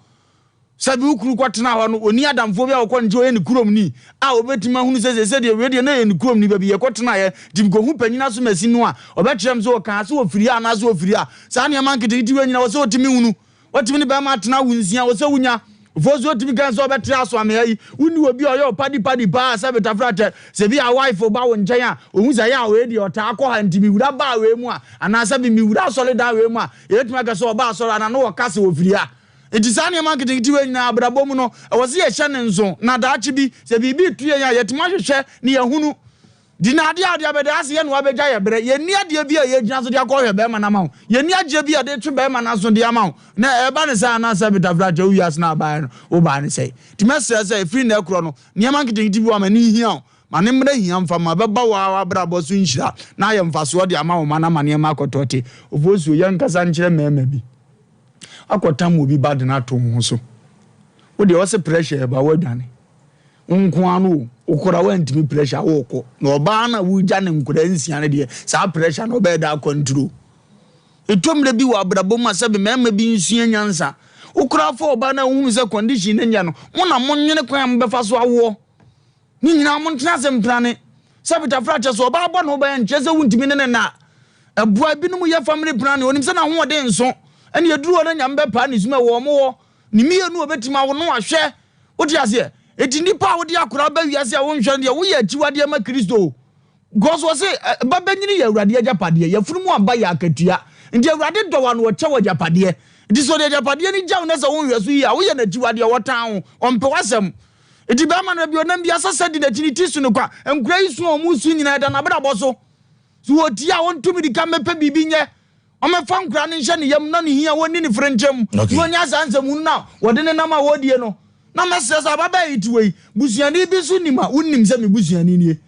Sɛ bi wo kunu kɔtena hɔ no, ɔnni adamfoɔ bi a ɔkɔ ne nkyɛn, ɔyɛ ne kuromni a ɔbɛtumi ahunu sɛ seesei deɛ wei deɛ na ɛyɛ ne kuromni, baabi yɛkɔtenaeɛ, nti mekɔhu panin asomasi no a, ɔbɛkyerɛ me sɛ ɔkaa sɛ ɔfiri ha anaasɛ ɔfiri ha. Saa nneɛma nketenkete wei nyinaa, ɛwɔ sɛ ɔtumi hunu. Watumi ne bɛrima atena wo nsia wɔ sɛ wonya foɔ so otumi kan sɛ ɔbɛtra aso amea yi wonni obi a ɔyɛ ɔpadi padi paa sɛ betafra kyɛ sɛ bi a wife ba wo nkyɛn a ohu sɛ yɛ a wei deɛ ɔtaa kɔ ha nti mewura baa wei mu a anaasɛ bi mewura asɔre dan wei mu a yɛbɛtumi aka sɛ ɔba asɔre anaa na wɔka sɛ wɔfiri ha nti saa nneɛma nketenkete wei nyinaa abrabɔ mu no ɛwɔ sɛ yɛhyɛ ne nso na daakye bi sɛ biribi reto yɛn a yɛtumi ahwehwɛ ne yɛhunu Di na adeɛ a wode abɛda ase yɛ na wabɛgya yɛ berɛ. Yɛnni adeɛ bi a yɛgyina so de akɔhwɛ bɛrima no ama wo. Yɛnni agyeɛ bi a yɛde retwe bɛrima no aso de ama wo. Na ɛba no saa na sɛ betafra kyɛ wo wiase no a wobaeɛ no, wobaa no sɛe. Nti mɛsrɛ sɛ ɛfiri nnɛ rekorɔ no, nneɛma nketenkete bi wɔ hɔ a ma no nhia wo. Ma no mmra hia mfa ma ɛbɛba wo ara w'abrabɔ so nhyira na ayɛ mfasoɔ de ama wo mma no ama nneɛma akɔ tɔte. Ofosuo, yɛnkasa nkyerɛ mmarima bi. Akɔtam obi ba de no ato wo ho so. Wo deɛ ɔse pressure ɛba woadwane. Wo nko ara no o, wo koraa woantumi pressure wokɔ. Na ɔbaa no a wogya ne nkwadaa nsia no deɛ, saa pressure no ɔbɛyɛ dɛ akɔntro. Ɛtɔ mmerɛ bi wɔ abrabɔ mu a sɛbe mmarima bi nsua nyansa. Wo koraa fa ɔbaa no a wohunu sɛ condition no nyɛ no, mo na monwene kwan a mobɛfa so awoɔ. Ne nyinaa montena ase mprane. Sɛbe tafra kyɛ sɛ ɔbaa bɔ ne ho ban a nkyerɛ sɛ wontumi ne no nna. Ɛboa ebinom yɛ family planning, onim sɛ n'ahoɔden nso. Ɛne ɛduru hɔ no Nyame bɛpaa ne sum ɛwɔ wɔn hɔ. Ne mmienu a obetumi awo no ahwɛ. Wote aseɛ? Eti nipa a wode akwadaa ba wiase a wonhwɛ no deɛ, woyɛ akyiwadeɛ ma Kristo. Because wɔse, ba bɛnyini yɛ Awurade agyapadeɛ, yafunu mu aba yɛ akatua. Nti Awurade dɔ wo a na ɔkyɛ wo agyapadeɛ. Nti sɛ ɔde agyapadeɛ no gya wo na sɛ wonhwɛ so yie a, woyɛ no akyiwadeɛ, ɔtan wo, ɔmpɛ w'asɛm. Nti bɛrima no baabi ɔnam biara sasa di n'akyi, ne ti so no kwa. Nkwadaa yi su a wɔsu nyinaa ɛda n'abrabɔ so. So wɔtie a wɔntu mirika mmɛpɛ biribi nyɛ. Ɔmmɛfa nkora no nhyɛ ne yam na ne hia wɔnni ne frenkyemm, na ɔnya saa nsɛmhunu no a wɔde ne nam a wɔredie no. Na mɛsrɛ sɛ, ababaa yi te wei, busuani bi nso nim a, wonnim sɛ me busuani nie?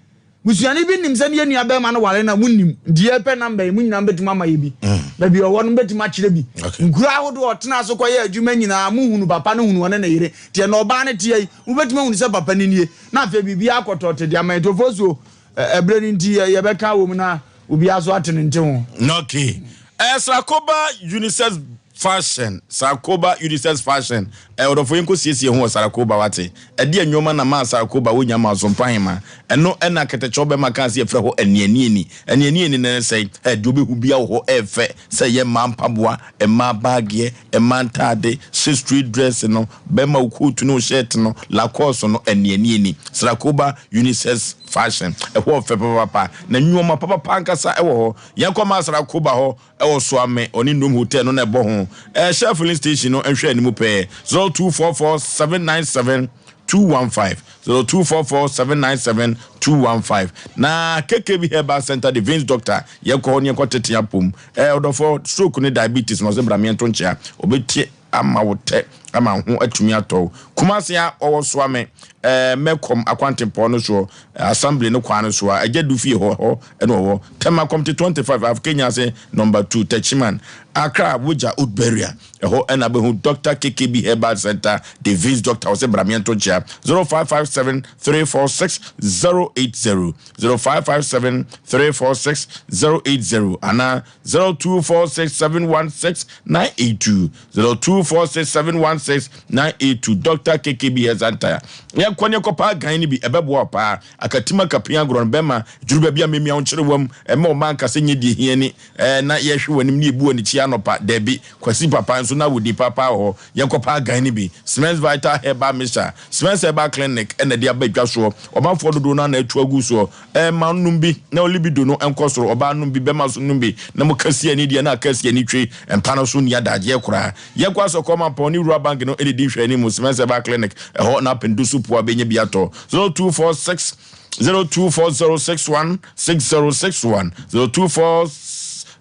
Busuani bi nim sɛ ne yɛn nua barima no ware no a, monnim. Nti yɛrepɛ number yi, mo nyinaa mobɛtumi ama yɛ bi. Baabi a ɔwɔ no, mobɛtumi akyerɛ bi. Nkuro ahodoɔ a ɔtenaa so kɔyɛɛ adwuma nyinaa, mohunu papa no hunu ɔne ne yere. Nti ɛnna ɔbaa no teɛ yi, mobɛtumi ahunu sɛ papa no nie. Na afei biribiara akɔtɔ te de ama yɛn. Nti Ofosuo, ɛberɛ no nti yɛbɛka wɔ mu na obiara so ate ne nte ho. Okay. Srakoba Unisex Fashion, Srakoba Unisex Fashion. Ɔdɔfo yɛnkɔ siesie ho wɔ Srakoba wate. Ɛdeɛ nneɛma na maa Srakoba wonya maa Sompa Hema. Ɛno ɛna kɛtɛkyɛw bɛma kaa sɛ yɛfrɛ hɔ anianiani. Anianiani no ne sɛn? Deɛ wobɛhu bia wɔ hɔ ɛɛfɛ sɛ ɛyɛ mmaa mpaboa, mmaa baageɛ, mmaa ntaade, hyɛ straight dress no, bɛma wo coat ne wo shirt no, Lacoste no, anianiani. Srakoba Unisex Fashion, ɛhɔ ɔfɛ papapapa, na nnoɔma papapa ankasa wɔ hɔ. Yɛnkɔ Masara Koba hɔ wɔ Soame, ɔne Nnom Hotel no na ɛbɔ ho. Ɛyɛ Shell filling station no nhwɛ anim pɛɛ. 0244 797 215, 0244 797 215. Na KKB Herbal Center de Veins Doctor, yɛnkɔ hɔ ne yɛnkɔ tete apom. Ɛɛ ɔdɔfoɔ, stroke ne diabetes no, ɔse bra meɛnto nkyea. Ɔbɛtie ama wo tɛ. ama ho atumi atɔ wo. Kumase a ɔwɔ Soame ɛɛ Mɛkɔm akwantempɔn no soɔ, Assembly no kwan no so a, Agya Du fie hɔ, hɔ na ɔwɔ. Tema Committee 25, Av Kenya ase Number 2, Techiman, Accra, Wogya Old Barrier, ɛhɔ na bɛhu Doctor KKB Herbal Centre, Davis Doctor, ɔsɛ bra meɛnto nkyea, 0557 346 080, 0557 346 080 anaa 0246 716 982, 0246 716 982, Doctor KKB Herbal Centre. Yɛnkɔ ne yɛnkɔpa agan no bi, ɛbɛboa wo paa. Akatim akapia agorɔ no bɛma duru baabi a memia wo nkyere wam, ɛmma ɔma ankasa nyɛ deɛ ɛhia ni, ɛɛ na yɛhwe w'anim ne yɛbu w'anikyi anɔpa, dabi, Kwasi papa nso na wodi papa wɔ hɔ, yɛnkɔpa agan no bi. Smens Vital Herbal Mixture, Smens Herbal Clinic na ɛde aba dwa soɔ, ɔmanfoɔ dodoɔ no ara na atu agu soɔ, ɛɛ ma nom bi na wo libido no nkɔ soro, ɔbaa nom bi, bɛma nso nom bi, na mo kasi ani deɛ na aka asi ani twe, mpa no so nni adagyeɛ koraa. Yɛnkɔ Asɔkɔɔ Mampɔn ne Rural Bank no ɛna ɛdi nhwɛanimu, Smens Herbal Clinic, ɛhɔ na apɛndu so pua bɛnya bi atɔ. 0246 024061 6061 024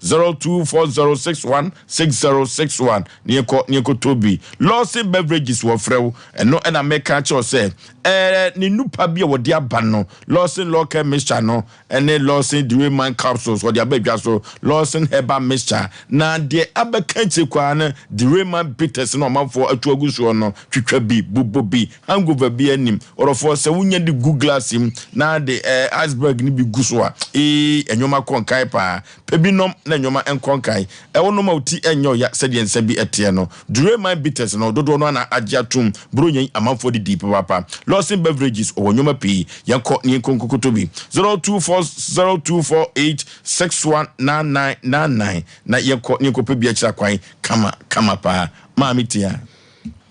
024061 6061 ne yɛkɔ ne yɛkɔtɔ bi. Lawson Beverages wɔfrɛ wo, ɛno ɛna meka kyerɛ sɛ ɛɛ ne nupa bi a wɔde aba no, Lawson Local Mixture no ɛne Lawson Duraman Capsules wɔde aba adwa so, Lawson Herbal Mixture, na deɛ abɛka akyire koraa no Duraman Bitters na ɔmanfoɔ atu agu soɔ no, twitwa bi, bobɔ bi, hangover bi anim. Ɔdɔfoɔ, sɛ wonya de gu glass mu na de eh, iceberg no bi gu so a, ee, nneɛma kɔ nkan paa. Pɛ bi nom na nneɛma nkɔ nkan. Ɛwo nom a wo ti nyɛ ɔya sɛdeɛ nsa bi teɛ no. Duraman Bitters no, dodoɔ no ara na agye atom. Buronya yi, amanfoɔ de dii papaapa. Lawson Beverages, ɔwɔ nneɛma pii. Yɛnkɔ na yɛnkɔ nkokoto bi. 024 0248 619999 na yɛnkɔ na yɛnkɔpɛ bi akyira kwan kama kama paa. Maame Tia.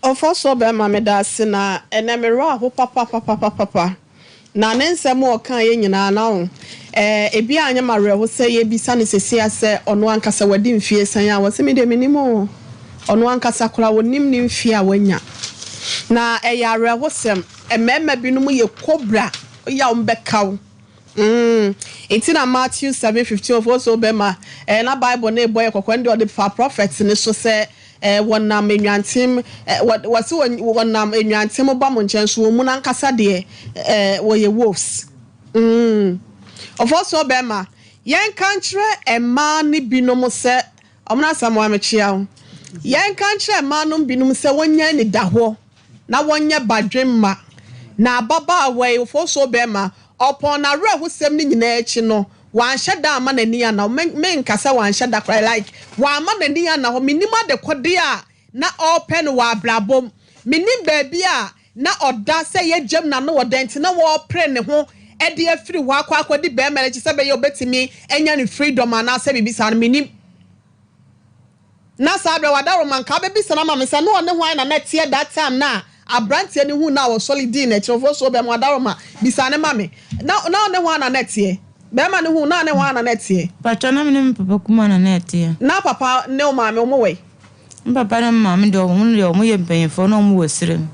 Ɔfɔsoɔ bɛɛma medaase na ɛnɛ me werɛ aho papapapapapa na ne nsɛm a ɔkaeɛ nyinaa na wo ɛɛ ebi anyɛ me awerɛho sɛ yɛbisa no sesia sɛ ɔno ankasa wadi mfie sɛn a ɔse medeɛ menim oo ɔno ankasa koraa ɔnim ne mfie a wanya na ɛyɛ awerɛhosɛm mmarima binom yɛ kobra woyɛ a wɔbɛka wo Mm, nti na Matthew 7:15 ɔfo so bɛma eh, na Bible no rebɔ yɛ kɔkɔ ɛnde ɔde fa prophet no so sɛ eh, wɔnam enwantem eh, wɔ, wɔse wɔ, wɔnam enwantem ba mo nkyɛn so wɔn mu no ankasa deɛ eh, wɔyɛ wolves. Mm. Ɔfo so bɛma yɛnka nkyerɛ mmaa no binom sɛ Ɔmena Asamoah mekyea wo. Yɛnka nkyerɛ mmaa nom binom sɛ wɔnyɛ anidahoɔ na wɔnyɛ badwemma. Na ababaawa yi, Ofosuo barima, ɔpɔn n'awerɛhosɛm no nyinaa akyi no, wanhyɛ da amma n'ani anna hɔ. Me, menka sɛ wanhyɛ da koraa, like, wamma n'ani anna hɔ. Mennim adekodeɛ a na ɔrepɛ no wɔ abrabɔ mu. Mennim baabi a na ɔda, sɛ ɛyɛ gyam na ano wɔ dɛn nti na ɔrepere ne ho de afiri hɔ akɔ akɔdi barima no akyi sɛ ɛbɛyɛ a ɔbɛtumi anya ne freedom anaasɛ biribi saa no, mennim. Na saa berɛ w'adaworoma nka wobɛbisa no ama me sɛ na ɔne hwan na na ɛteɛ that time no a abranteɛ no huu no a ɔsɔre dii n'akyi no ɔfoɔ bɛrima w'adaworoma bisa no ma me na na ɔne hwan na na ɛteɛ bɛrima no huu na ɔne hwan na na ɛteɛ. Mpakyɛw na me ne me papa kumaa na na ɛteɛ. Na papa ne wo maame wɔn wɔ he? Me papa ne me maame deɛ wɔn deɛ wɔn yɛ mpanyinfoɔ na wɔn wɔ serem.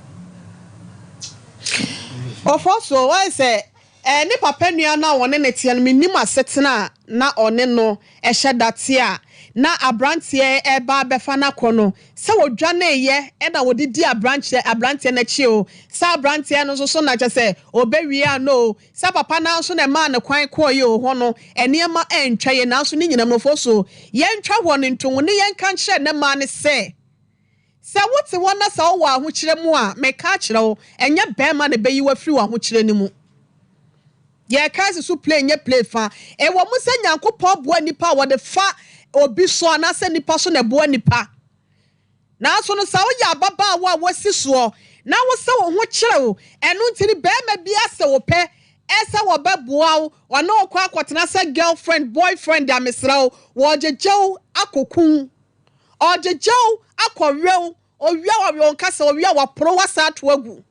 Ɔfoɔ so wayɛ sɛ Ɛɛ, ne papa nua no a ɔne no teɛ no, mennim asetena a na ɔne no hyɛ da te a na aberanteɛ reba abɛfa no akɔ no, sɛ wɔdwaneeɛ na wɔde dii aberanteɛ aberanteɛ no akyi oo, sɛ aberanteɛ no nso so na kyerɛ sɛ ɔbɛwie ano oo, sɛ papa no ara nso na ɛmaa no kwan kɔeɛ oo, hɔ no, nneɛma antwa yie. Nanso ne nyinam no, so yɛntwa hɔ no ntoho ne yɛnka nkyerɛ ne mmaa no sɛ, Sɛ wote hɔ na sɛ wowɔ ahokyerɛ mu a, meka akyerɛ wo, ɛnyɛ barima na ɛbɛyi wo afiri w'ahokyerɛ no mu. Yɛreka asi so play nyɛ play fa. Ɛwɔ mu sɛ Nyankopɔn boa nnipa a wɔde fa obi so anaasɛ nnipa so na ɛboa nnipa. Nanso no sɛ woyɛ ababaawa a woasi soɔ na wo sɛ wo ho kyere wo, ɛno nti no barima bi asɛ wo pɛ sɛ wɔbɛboa wo, ɔne wo kɔ akɔtena sɛ girlfriend, boyfriend a mesrɛ wo, wɔgyegye wo akɔku wo. Ɔregyegye wo akɔwerɛ wo, owia wawe wo nkasa, owia waporo wo asan ato agu.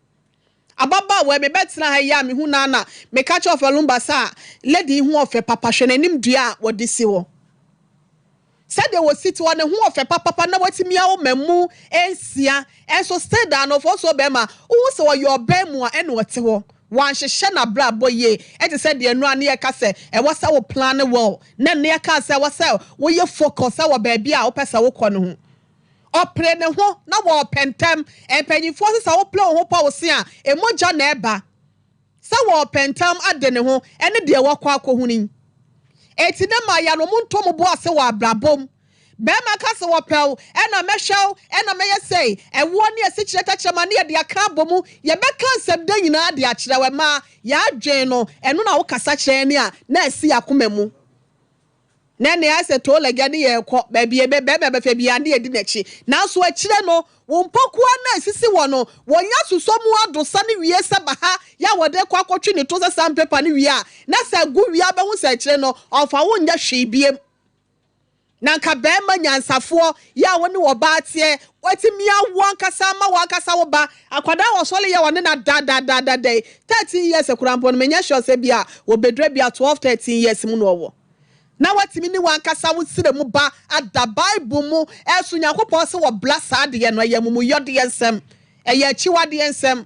Ababaawa yi, mebɛtena ha yi a mehu no ara na meka kyerɛ Ɔfa Lumba sɛ a lady yi ho ɔfɛ papa, hwɛ n'anim dua a wɔde si hɔ. Sɛdeɛ wɔsi te hɔ, ne ho ɔfɛ papapa na watumi awo mmamu nsia, nso still daa no ɔfɔ so bɛrima, wohu sɛ ɔyɛ ɔbaa mu a ɛna ɔte hɔ. Wanhyehyɛ n'abrabɔ yie te sɛ deɛ nnora ne yɛka sɛ ɛwɔ sɛ wo plan well na nnɛ yɛkaa sɛ ɛwɔ sɛ woyɛ focus wɔ baabi a wopɛ sɛ wokɔ no ho. Ɔpere ne ho na wɔɔpɛ ntɛm. Mpanyinfoɔ se sɛ wopere wo ho pa wo se a, emogya na ɛba. Sɛ wɔɔpɛ ntɛm ade ne ho ɛne deɛ wakɔ akɔhunu yi. Enti ne mmayewa no, monto mo bo ase wɔ abrabɔ mu. Barima ka sɛ wɔpɛ wo, ɛna mɛhwɛ wo, ɛna mɛyɛ sei. Ɛwoɔ ne asikyire tɛkyerɛma ne yɛde aka abɔ mu. Yɛbɛka nsɛm da nyinaa de akyerɛ wo. Ɛmaa yɛn adwene no, ɛno na wokasa kyerɛ yɛn a, na ɛsi yɛn akoma mu. Na ɛnne ayɛ sɛ toolɛgɛ ne yɛrekɔ baabi a barima bɛfa biara ne yɛdi n'akyi. Nanso akyire no, wo mpɔkoa no a ɛsisi hɔ no, wɔnya sosɔ mu adosa no wie sɛ baha yɛ a wɔde rekɔ akɔtwe ne to sɛ sandpaper no wie a, na sɛ agu wie a wobɛhu sɛ akyire no, ɔmfa wo nyɛ hwee biem. Na nka barima nyansafoɔ yɛ a wo ne ɔbaa teɛ, watumi awo ankasa ama w'ankasa wo ba, akwadaa a ɔsɔre yɛ ɔne no adadaadada yi, 13 years koraa mpo no menyɛ sure sɛ bi a wɔbɛdura bi a 12, 13 years mu na ɔwɔ. Na watumi ne w'ankasa wo serɛ mu ba ada Bible mu, ɛso Nyankopɔn se wɔbla saa adeɛ no, ɛyɛ amumuyɔdeɛ nsɛm, ɛyɛ akyiwadeɛ nsɛm.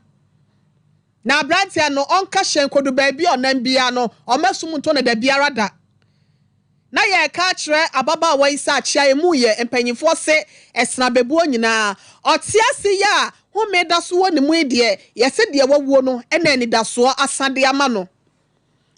Na aberanteɛ no ɔnka hyɛn kɔdu baabi a ɔnam biara no, ɔmma sum nto no dabiara da. Na yɛreka akyerɛ ababaawa yi sɛ akyea emu yɛ mpanyimfoɔ se ɛsene abɛbuo nyinaa. Ɔte ase yi a home da so wɔ ne mu yi deɛ, yɛse deɛ wawuo no na anidasoɔ asa de ama no.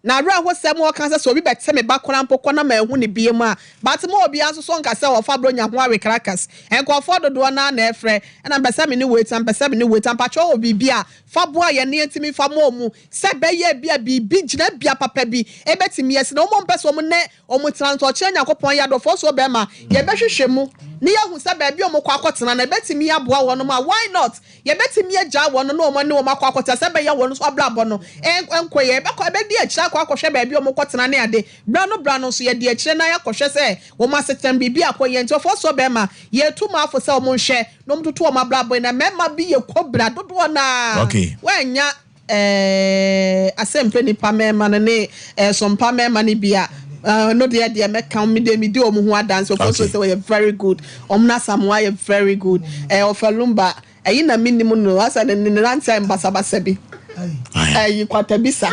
Na awerɛhosɛm a ɔka sɛ sɛ obi bɛte me ba koraa mpo kɔ na manhu no biom a, but ma obiara nso so nka sɛ ɔfa Bronya ho awekrakas. Nkurɔfoɔ dodoɔ no ara na ɛfrɛ, ɛna mepɛ sɛ me ne wei tena, mepɛ sɛ me ne wei tena, mpakyɛw wɔ biribi a fa boa yɛn na yɛntumi mfa mmɔ wɔn sɛ ɛbɛyɛ ebia biribi gyinabea papa bi bɛtumi asi na wɔn a wɔmpɛ sɛ wɔn ne wɔn tena no nso ɔkyerɛ Nyankopɔn yɛ adɔfoɔ soɔ bɛrima yɛbɛhwehwɛ mu na yɛahu sɛ baabi a wɔkɔ akɔtena no ɛbɛtumi aboa wɔn a why not yɛbɛtumi agyaa wɔn na wɔn ne wɔn akɔ akɔtena sɛ ɛbɛyɛ wɔn nso abrabɔ no nkɔ yɛ yɛbɛkɔ ɛbɛdi akyire akɔ akɔhwɛ baabi a wɔkɔtena ne ade bra no bra no nso yɛde akyire na yɛakɔhwɛ sɛ wɔn asetena biribi akɔ yɛ nti ɔfoɔ soɔ bɛrima yɛtu mo afo sɛ wɔn nhwɛ na wɔtoto wɔn abrabɔ yi na mmarima bi yɛ kobra dodoɔ no ara Okay. wɔannya eh, asɛmpɛ nipa mmarima no ne eh, sompa mmarima no bi a eh, no deɛ deɛ mɛka me deɛ medi wɔn ho adanse ɔfɔ so Okay. sɛ wɔyɛ very good wɔn na Asamoah yɛ very good eh, ɔfɛ Lumba ɛyi na menim no asɛ ne ne nante ayɛ basabasa bi ɛyi kwatabisa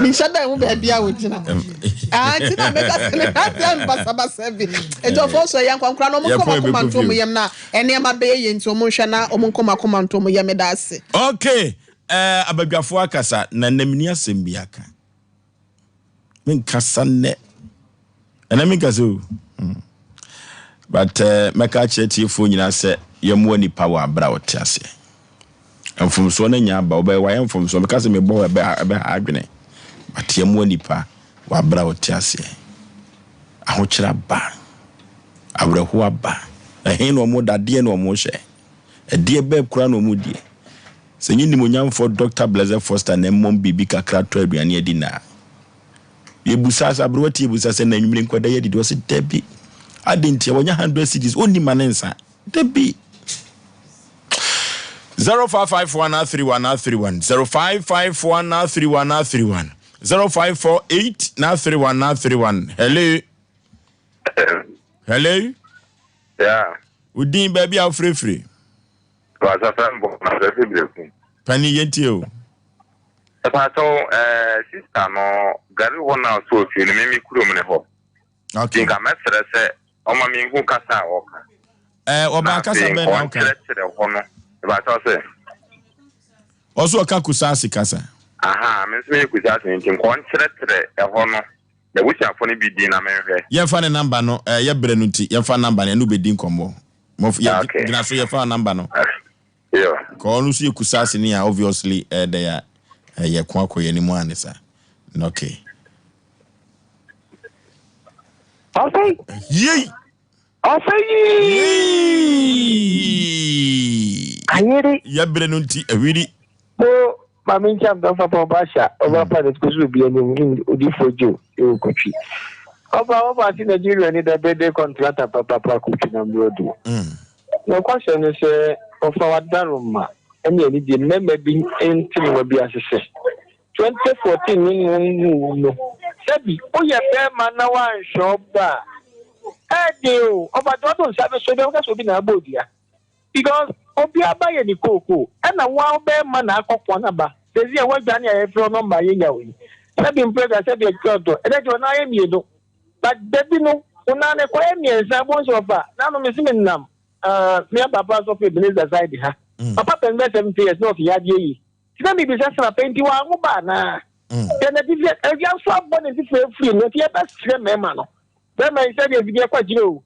menhyɛ dɛ ho baabi a wɔgyina ah, nti na meka sɛ ne nante ayɛ basabasa bi nti ɔfɔ so ɛyɛ nkwankora na wɔn Yɛpɔn nkɔm akoma yɛbɛkɔ nto wɔn fie o. yam na Nneɛma bɛyɛ yie nti wɔn nhwɛ na wɔn nkɔ makoma nto wɔn yɛ meda ase. Ok eh, abadwafoɔ akasa na nnɛ menni asɛm bi aka. Menkasa nnɛ. Ɛnɛ menkasa o. Hmm. But eh, mɛka akyerɛ tiefoɔ nyinaa sɛ yɛmmoa nipa wɔ abere a ɔte aseɛ. Mfomsoɔ no anya aba, wobɛyɛ wayɛ mfomsoɔ. Meka sɛ mebɔ hɔ ɛbɛha ɛbɛha adwene. But yɛmmoa nipa wɔ abere a ɔte aseɛ. Ahokyerɛ aba. Awerɛhoɔ aba. Ɛhe na wɔda? Deɛn na wɔhyɛ? Ɛdeɛ bɛn koraa na wɔdie? Sɛ ɛnyɛ nimonyamfoɔ Dɔkta Blessed Foster na mmom biribi kakra tɔ aduane adi nnɛ a. Yɛbusaa sɛ, aberewa tie busa sɛ, na anwummere nkwadaa yi adidi? Ɔse, dabi. Adɛn ntia? Wanya 100 cedis, ɔnni ma ne nsa. Dabi. 0551 31 31 0551 31 31 0548 31 31 Hello. Hello. Yeah. Wo din baabi a wofirefiri. Pastor mbɔ na fɛ bereku. Pani yɛntie o. Pastor ɛɛ sista no gari hɔ na ɔsɛ ofie no mimi kurom ne hɔ. Okay. Nka mɛsrɛ sɛ ɔma mi nhu kasa a ɔka. Ɛɛ ɔbaa kasa bɛn na ɔka. Ɔnkyerɛkyerɛ hɔ no. Pastor sɛ. Ɔso ɔka kusaasi kasa. Aha, me nso meyɛ kusaasi nti nkɔ ɔnkyerɛkyerɛ ɛhɔ no. N'abusuafo no bi din na menhwɛ. Yɛmfa ne number no eh, yɛ brɛ no nti yɛmfa number no ɛne wobɛdi nkɔmmɔ. Mɔf yɛ Okay. gyina so yɛfa number no. Yo. Ka ɔno nso yɛ kusaase ni a obviously ɛyɛ dɛ a ɛyɛ ko akɔ yɛn anim a ne sa. Okay. Ɔsɛe. Yei. Ɔsɛe yii. Ayere. Yɛbrɛ no nti ahwiri. Mo maame nkyɛn dɔn papa ɔba ahyɛ ɔba pa ne kusu bi anim ne odifo gye ewu kutwi. Ɔba ɔba ase Nigeria ni da bede kɔntrata papapa kutwi na mbrɔdu. Nokwasɛm ne sɛ ɔfa wadaroma ne anigye mmarima bi ntenema bi ase sɛ 2014 ne no mu no, sɛbi woyɛ bɛrima na woanhwɛ ɔba a, ɛɛden o, ɔba deɛ ɔdo nsa bɛsɔ bi a woka sɛ obi na abɔ odua. Because obi aba yɛ ne kookoo, ɛna wo ara wo bɛrima na akɔ kɔn aba. Sɛsi a woadwane a yɛfrɛ wo nɔmba a yɛnya wo yi, sɛbi mprɛda, sɛbi atwa ɔdɔ, ɛnɛ deɛ ɔnan ayɛ mmienu. But dabi no, wo nan no ɛkɔyɛ mmiɛnsa, wobɛhu sɛ ɔba, nano mese menam. Ah, me papa sɔfo Ebenezer side ha. Papa pɛn bɛ 70 years na ɔfi yadeɛ yi. Nti na mebisa sɛ papa nti wanwo ba anaa? Sɛ na tifi awia nso abɔ ne nti firi no nti yɛbɛsrɛ mmarima no. Bɛrima yi sɛdeɛ mfidie kɔ akyire o.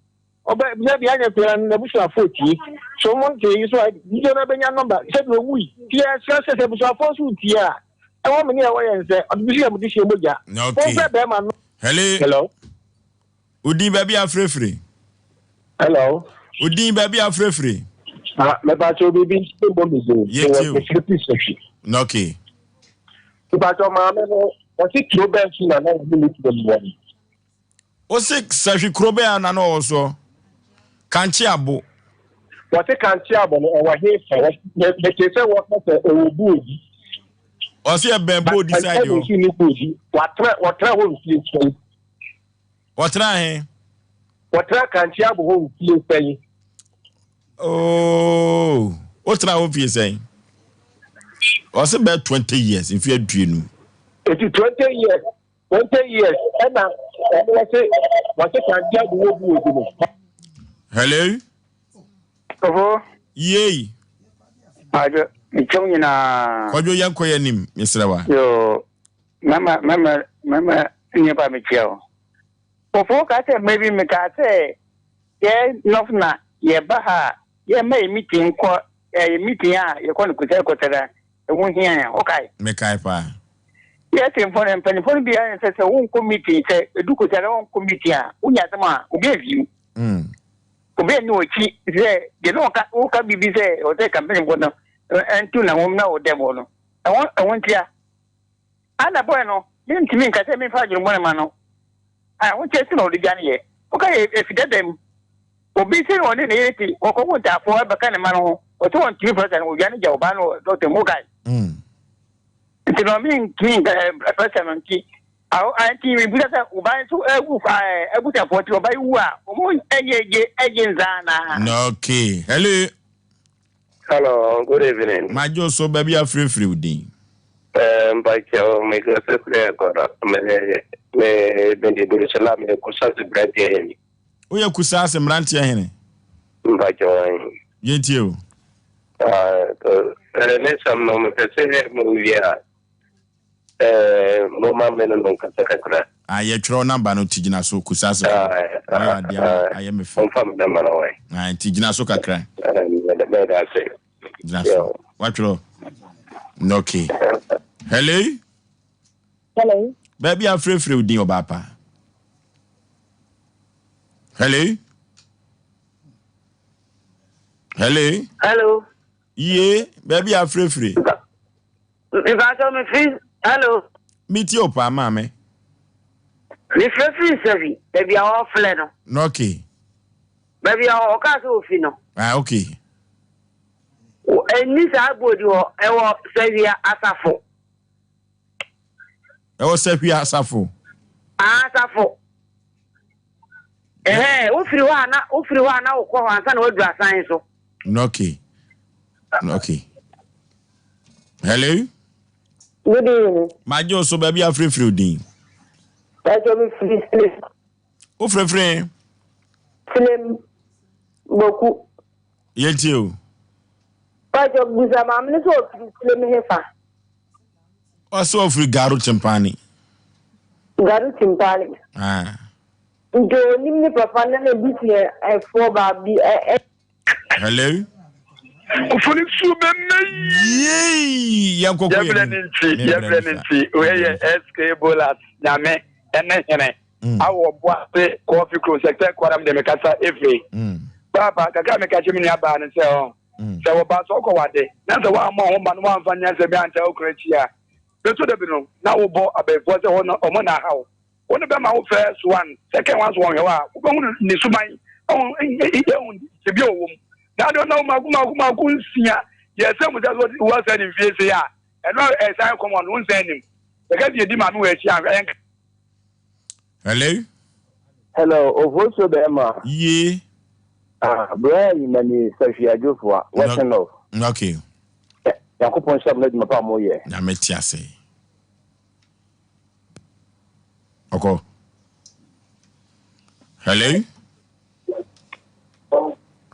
Ɔbɛ sɛdeɛ anyɛ koraa no n'abusuafoɔ tie. So mo nte yi so a video no bɛnya nɔmba sɛdeɛ owui. Nti yɛsrɛ sɛ sɛ abusuafoɔ nso tie a ɛwɔ me ne ɛwɔ yɛn sɛ ɔde bi so yɛ mo de hyɛ mogya. Momfrɛ bɛrima no. Hello. Odin baabi a frɛfrɛ. Hello. Odin baabi a frɛfrɛ. Ah, mepatwa obi bi mbɔ mi zin. Yɛ tie o. Mefiri pi sɛhwi. Okay. Mepatwa maame no, wɔsi kuro bɛn so na na wɔne ne kuro mu wɔ no. Wɔsi sɛhwi kuro bɛn na na ɔwɔ soɔ? Kankye abo. Wɔsi kankye abo no ɛwɔ he fa? Mete sɛ wɔka sɛ ɛwɔ buodi. Wɔsi ɛbɛn buodi side hɔ. But ɛbɛn buodi. Wɔtra wɔtra hɔ mfie sɛn. Wɔtra he? Wɔtra kankye abo hɔ mfie sɛn. Oh, wotra hɔ mfie sɛn? Ɔse bɛyɛ 20 years, mfie aduonu. Eti 20 years, 20 years, ɛna ɔmo wɔse wɔse kankye abo hɔ bu obi no. Hello? Ɔfo. Yei. Adwo, mekyɛw nyinaa. Kwadwo yɛnkɔ yɛ anim, mesrɛ wa. Yoo, mɛma mɛma mɛma nnipa mekyia o. Ɔfo ka sɛ mmerɛ bi mekaa sɛ yɛ nɔf na yɛba ha a yɛmma yɛ meeting nkɔ yɛ meeting a yɛkɔ no kosɛrɛ kosɛrɛ ɛho hia yɛn wokae? Mekae paa. Yɛ temfo no mpanyinfoɔ no biara ne sɛ sɛ wonkɔ meeting sɛ ɛdu kosɛrɛ wonkɔ meeting a wonya asɛm a obi amfi wo. Obi anni w'akyi sɛ deɛ na ɔka woka biribi sɛ ɔsɛ campaign no ɛnto na wɔn na wɔ dɛm hɔ no ɛho ɛho ntia. Ana boy no mentumi nka sɛ memfa adwene bɔne ma no. Ahokyɛ si na ɔde dwane yɛ. Woka yɛ efi dada mu. Obi sɛ ɔne ne yere te ɔkɔwo ntaafoɔ ɛbɛka ne ma no ho. Ɔsɛ wɔntumi prɛsɛ no ɔdwane gya ɔbaa no wɔ dɔkta mu wokae. Nti no mentumi nka prɛsɛ no nti awo nti mebisa sɛ ɔbaa nso awu abusuafoɔ nti ɔbaa yi wu a wɔn ɛyɛ gye ɛgye nsa anaa. Okay. Hello. Hello, good evening. Madwo so baabi afirifiri wo din. Mpakyɛw mekasa firi Ɛkɔrɔ. Me me mede Burusola meyɛ Kusase mmeranteɛ hene. Woyɛ Kusase mmeranteɛ hene? Mpakyɛw ahe. Yɛntie o. Ne nsɛm no mepɛ sɛ mowie a Eh, momma me ne no nkasa kakra. Ah, yɛtwerɛ wo namba no nti gyina so Kusase fo. Wayɛ adeɛ ama ayɛ me fɛ. Momfa me namba no wai. Ah, nti gyina so kakra. Mɛda ase. Gyina so. Watwerɛ. Okay. Hello? Hello. Baabi a frɛfrɛ wo din ɔbaa pa. Hello? Hello? Hello. Yie, baabi a frɛfrɛ. Mepakyɛw me firi hello. Me tie o paa maame. Me firi firi Sɛbi baabi a ɔflɛ no. No okay. Baabi a ɔkaa sɛ ofi no. Ah okay. Ɛnni saa boodi hɔ ɛwɔ Sɛhwia asafo. Ɛwɔ Sɛhwia asafo. Ah asafo. Ɛhɛn wofiri hɔ a na wofiri hɔ a na wokɔ hɔ ansa na waduru asan so. Okay. Okay. Hello. Good evening. Magye wo so baabi afirifiri wo din. Bàjọ́ mi firi Silem. Wo firifiri? Silem Boku. Yɛntie o. Bàjọ́ bisa maame no sɛ ɔfiri Silem hefa. Ɔsɛ ɔfiri Garu Timpani. Garu Timpani. Ah. Nti onim ne papa ne ne busuafoɔ baabi ɛ. Hello. Ofoni su bɛ mɛ yii. Yɛn koko yɛ Yɛbrɛ ne nti, yɛbrɛ ne nti. Wei yɛ SK Bolas Nyame ɛne hene. Mm. Awɔ Boase Kɔɔfi Kuro sɛktɛ kɔram de mekasa efiri. Mm. Paapa kakra meka kyerɛ me nua baa no sɛ ɔ. Mm. Sɛ wɔba sɛ ɔkɔ wade na sɛ woammɔ ho ba no woamfa nyansa bi ankyɛ wo kora akyi a bɛtɔ da bi no na wobɔ abɛɛfoɔ sɛ ɔmo na ahaw. Wo ne bɛma wo first one, second one so wɔnhwɛ wo a, wobɛhu ne suban, ɛhu tebea ɔwɔ mu. Na ade ɔna wo mako mako mako nsia, yɛ sɛ mu sɛ wɔsɛ ne mfie sei a, ɛno ɛsan kɔmɔ no, wonsan nim. Yɛka sɛ yɛdi maame wɔ akyi a, yɛnka. Hello. Hello, Ofosuo bɛrima. Yie. Ah, bra yi mani sahwi adwofoa, Western North. Okay. Nyankopɔn nhyira mo n'adwuma pa a moyɛ. Nyame te ase. Ɔkɔ. Hello.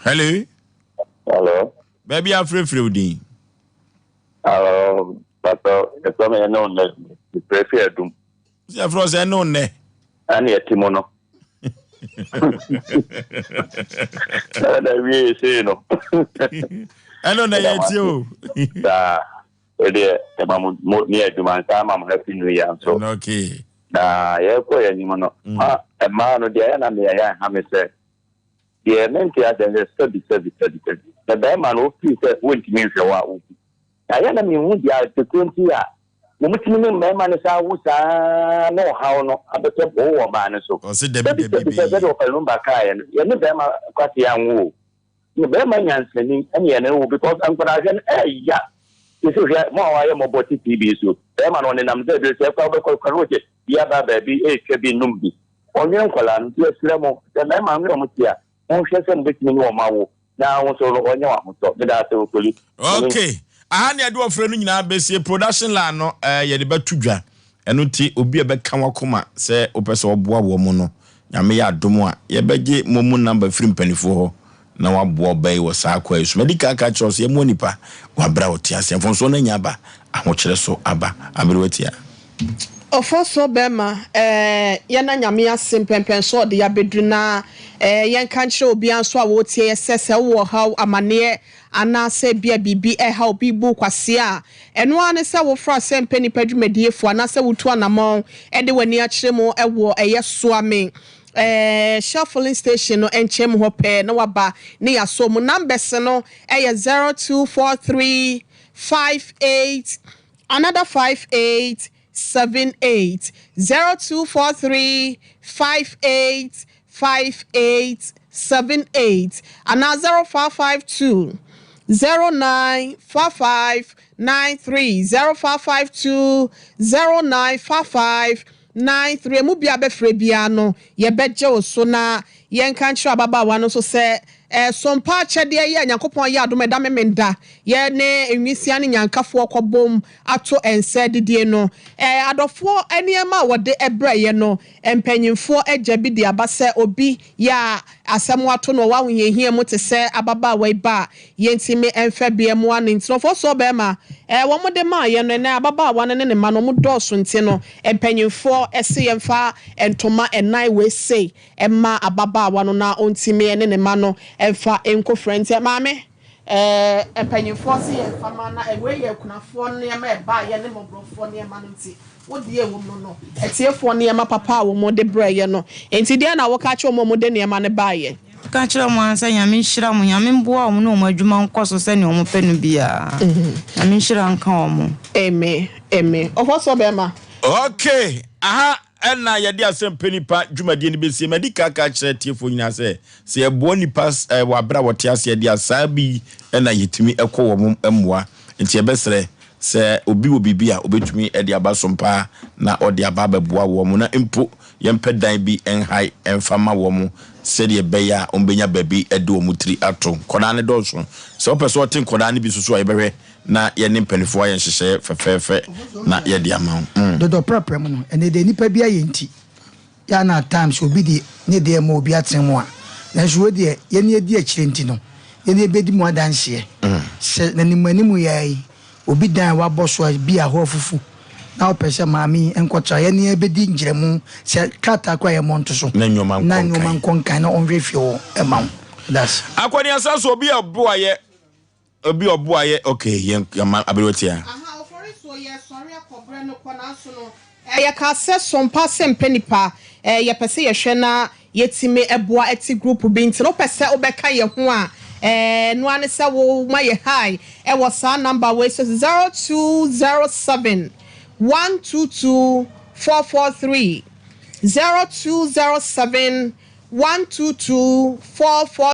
Hello. Hello. Baabi afrɛfrɛ wo din. Hello, Pastor, ɛsɛ me ɛne wo nnɛ, mefrɛ fi adum. Sɛ ɛfrɛ sɛ ɛne wo nnɛ. Ɛne ɛte mu no. Ɛna wie sei no. Ɛno na yɛtie o. Saa, ɛdeɛ ɛma mo ne adwuma nsa ama mo happy new year nso. Okay. Na yɛkɔ yɛn anim no, ma mmaa no deɛ ɛyɛ na meyɛ ɛha me sɛ Deɛ mente aseɛ ne sɛ sɛbi sɛbi sɛbi sɛbi sɛ bɛɛma no ofii sɛ wontumi nhwɛ wo a woku. Na yɛ na menhu deɛ adekorɔ nti a wɔtumi ne mmarima no saa wo saa na ɔhaw no abɛtɔ wo wɔ ɔbaa no so. Ɔse dabi Sɛbi dabi sɛbi sɛ sɛdeɛ ɔfa Lumba kaeɛ no yɛne bɛɛma kwasea anwo o. Ne bɛɛma nyansani ɛne yɛne wo because nkwadaa hwɛ no ɛɛya. Sese hwɛ mo a wɔayɛ mɔbɔ te TV so bɛɛma no ɔnenam sɛ ɛduru sɛ ɛkɔ wobɛkɔ kwan wo sɛ bi aba baabi ɛɛtwa bi nom bi. Ɔnwene nkwadaa no, nti yɛsrɛ mo, sɛ mmarima no ne wɔn te a, monhwɛ sɛ mobɛtumi ne wɔn awo, na wo nso no, ɔnyɛ wo ahotɔ. Meda ase, Okoli. Ok, aha ne yɛde ɔfrɛ no nyinaa bɛsie. Production line no eh, yɛde bɛto dwa. Ɛno nti obi a ɛbɛka w'akoma sɛ wopɛ sɛ ɔboa wɔn no, Nyame yɛ adom a, yɛbɛgye momo number firi mpanifoɔ hɔ na waboa ɔbaa yi wɔ saa kwan yi so. Madi kan aka akyerɛ wo sɛ yɛmmoa nipa wɔ aberɛ a ɔte aseɛ. Mfomsoɔ no anya aba, ahokyerɛ so aba. Aberewa tia. Ɔfɔsoɔ bɛɛma eh, yɛna Nyame ase mpɛnpɛnsoɔ ɔde yɛabɛduru na eh, yɛnka nkyerɛ obiara nso a ɔretie yɛ sɛ, sɛ wowɔ ɔhaw, amaneɛ, anaa sɛ ebia biribi ɛreha wo, bi bu wo kwasea a, ɛno ara ne sɛ wofra sɛ mpɛ nnipa dwumadiefoɔ anaasɛ wotu anamɔn de w'ani akyerɛ mu wɔ ɛyɛ Soame eh, Shell filling station no nkyɛn mu hɔ pɛɛ na waba ne yɛasɔ mu. Numbers no yɛ 0243 58 another 58 78 0243 58 58 78 anaa 0552 09 55 93 0552 09 55 93. Emu biara bɛfrɛ biara no, yɛbɛgye wo so. Na yɛnka nkyerɛ ababaawa no nso sɛ, Sompa akyɛdeɛ yi a Nyankopɔn ayɛ adom a ɛda Memenda, yɛne nwisiaa ne nyankafoɔ kɔbom ato nsa adidie no, adɔfoɔ nneɛma a wɔde brɛeɛ no, mpanyimfoɔ agya bi de aba sɛ obi yɛ a asɛm ato no ɔwɔ ahohiahia mu te sɛ ababaawa yi ba a, yɛntumi mfa bi mmoa no. Nti no, ɔfɔsoɔ barima, wɔn de maa yɛn no, ɛnnɛ ababaawa no ne ne mma no, wɔn dɔɔso nti no, mpanyimfoɔ se yɛmfa ntoma nnan wei sei mma ababaawa no na ɔntumi ne ne mma no mfa nkɔfira. Nti maame. Ɛɛ mpanyinfoɔ se yɛn fa ma na wei yɛ akunafoɔ nneɛma ɛbaeɛ ne mmɔborɔfoɔ nneɛma no nti wo deɛ ɛwɔ mu no atiefoɔ nneɛma papa a wɔn de brɛeɛ no nti deɛn na woka kyerɛ wɔn a wɔn de nneɛma no baeɛ? Meka kyerɛ wɔn ara sɛ Nyame nhyira wɔn, Nyame mboa wɔn ne wɔn adwuma nkɔ so sɛnea wɔn pɛ no biara. Nyame nhyira nka wɔn. Amen amen ɔfɔsɔ bɛma. Okay, aha ɛna yɛde asɛmpɛ nipa dwumadie no bɛsie. Madi kan aka akyerɛ atiefoɔ nyinaa sɛ, sɛ yɛboa nnipa wɔ aberɛ a wɔte aseɛ deɛ a, saa bi na yɛtumi kɔ wɔn mmoa. Nti yɛbɛsrɛ sɛ obi wɔ biribi a ɔbɛtumi de aba som paa na ɔde aba abɛboa wɔn, na mpo yɛmpɛ dan bi nhae mfa ma wɔn sɛdeɛ ɛbɛyɛ a wɔbɛnya baabi de wɔn tiri ato. Nkwadaa no dɔɔso. Sɛ wopɛ sɛ wɔte nkwadaa no bi nso so a, yɛbɛhwɛ na yɛne mpanimfoɔ ayɛ nhyehyɛeɛ fɛfɛɛfɛ na yɛde ama wo. Mm. Dɔdɔ prapra mu no, ɛnɛ deɛ nipa bi ayɛ nti, yɛ a na at times obi de ne deɛ ma obi atene mu a, nanso wei deɛ yɛne adi akyire nti no, yɛne yɛbɛdi mu adanseɛ sɛ n'anim anim yi ara yi, obi dan a wabɔ so a bi a hɔ afufu na wopɛ sɛ maame yi nkɔtra, yɛne yɛbɛdi nkyerɛmu sɛ krataa koraa yɛmmɔ nto so na nneɛma na nneɛma nkɔ nkan na ɔnhwɛ fie hɔ ma wo. That's. Akɔneasa so obi a ɔboa yɛ Obi ɔboa yɛ okay yɛn yɛma aberewa tia. Aha ofori so yɛ sɔre akɔ brɛ no kɔ nanso no eh yɛ ka sɛ sompa sɛ mpɛ nipa eh yɛ pɛ sɛ yɛ hwɛ na yɛ tumi boa ɛte group bi nti no wopɛ sɛ wo bɛ ka yɛ ho a eh ɛno ara ne sɛ wo ma yɛ hi ɛwɔ saa number wei so 0207 122 443 0207 122 443.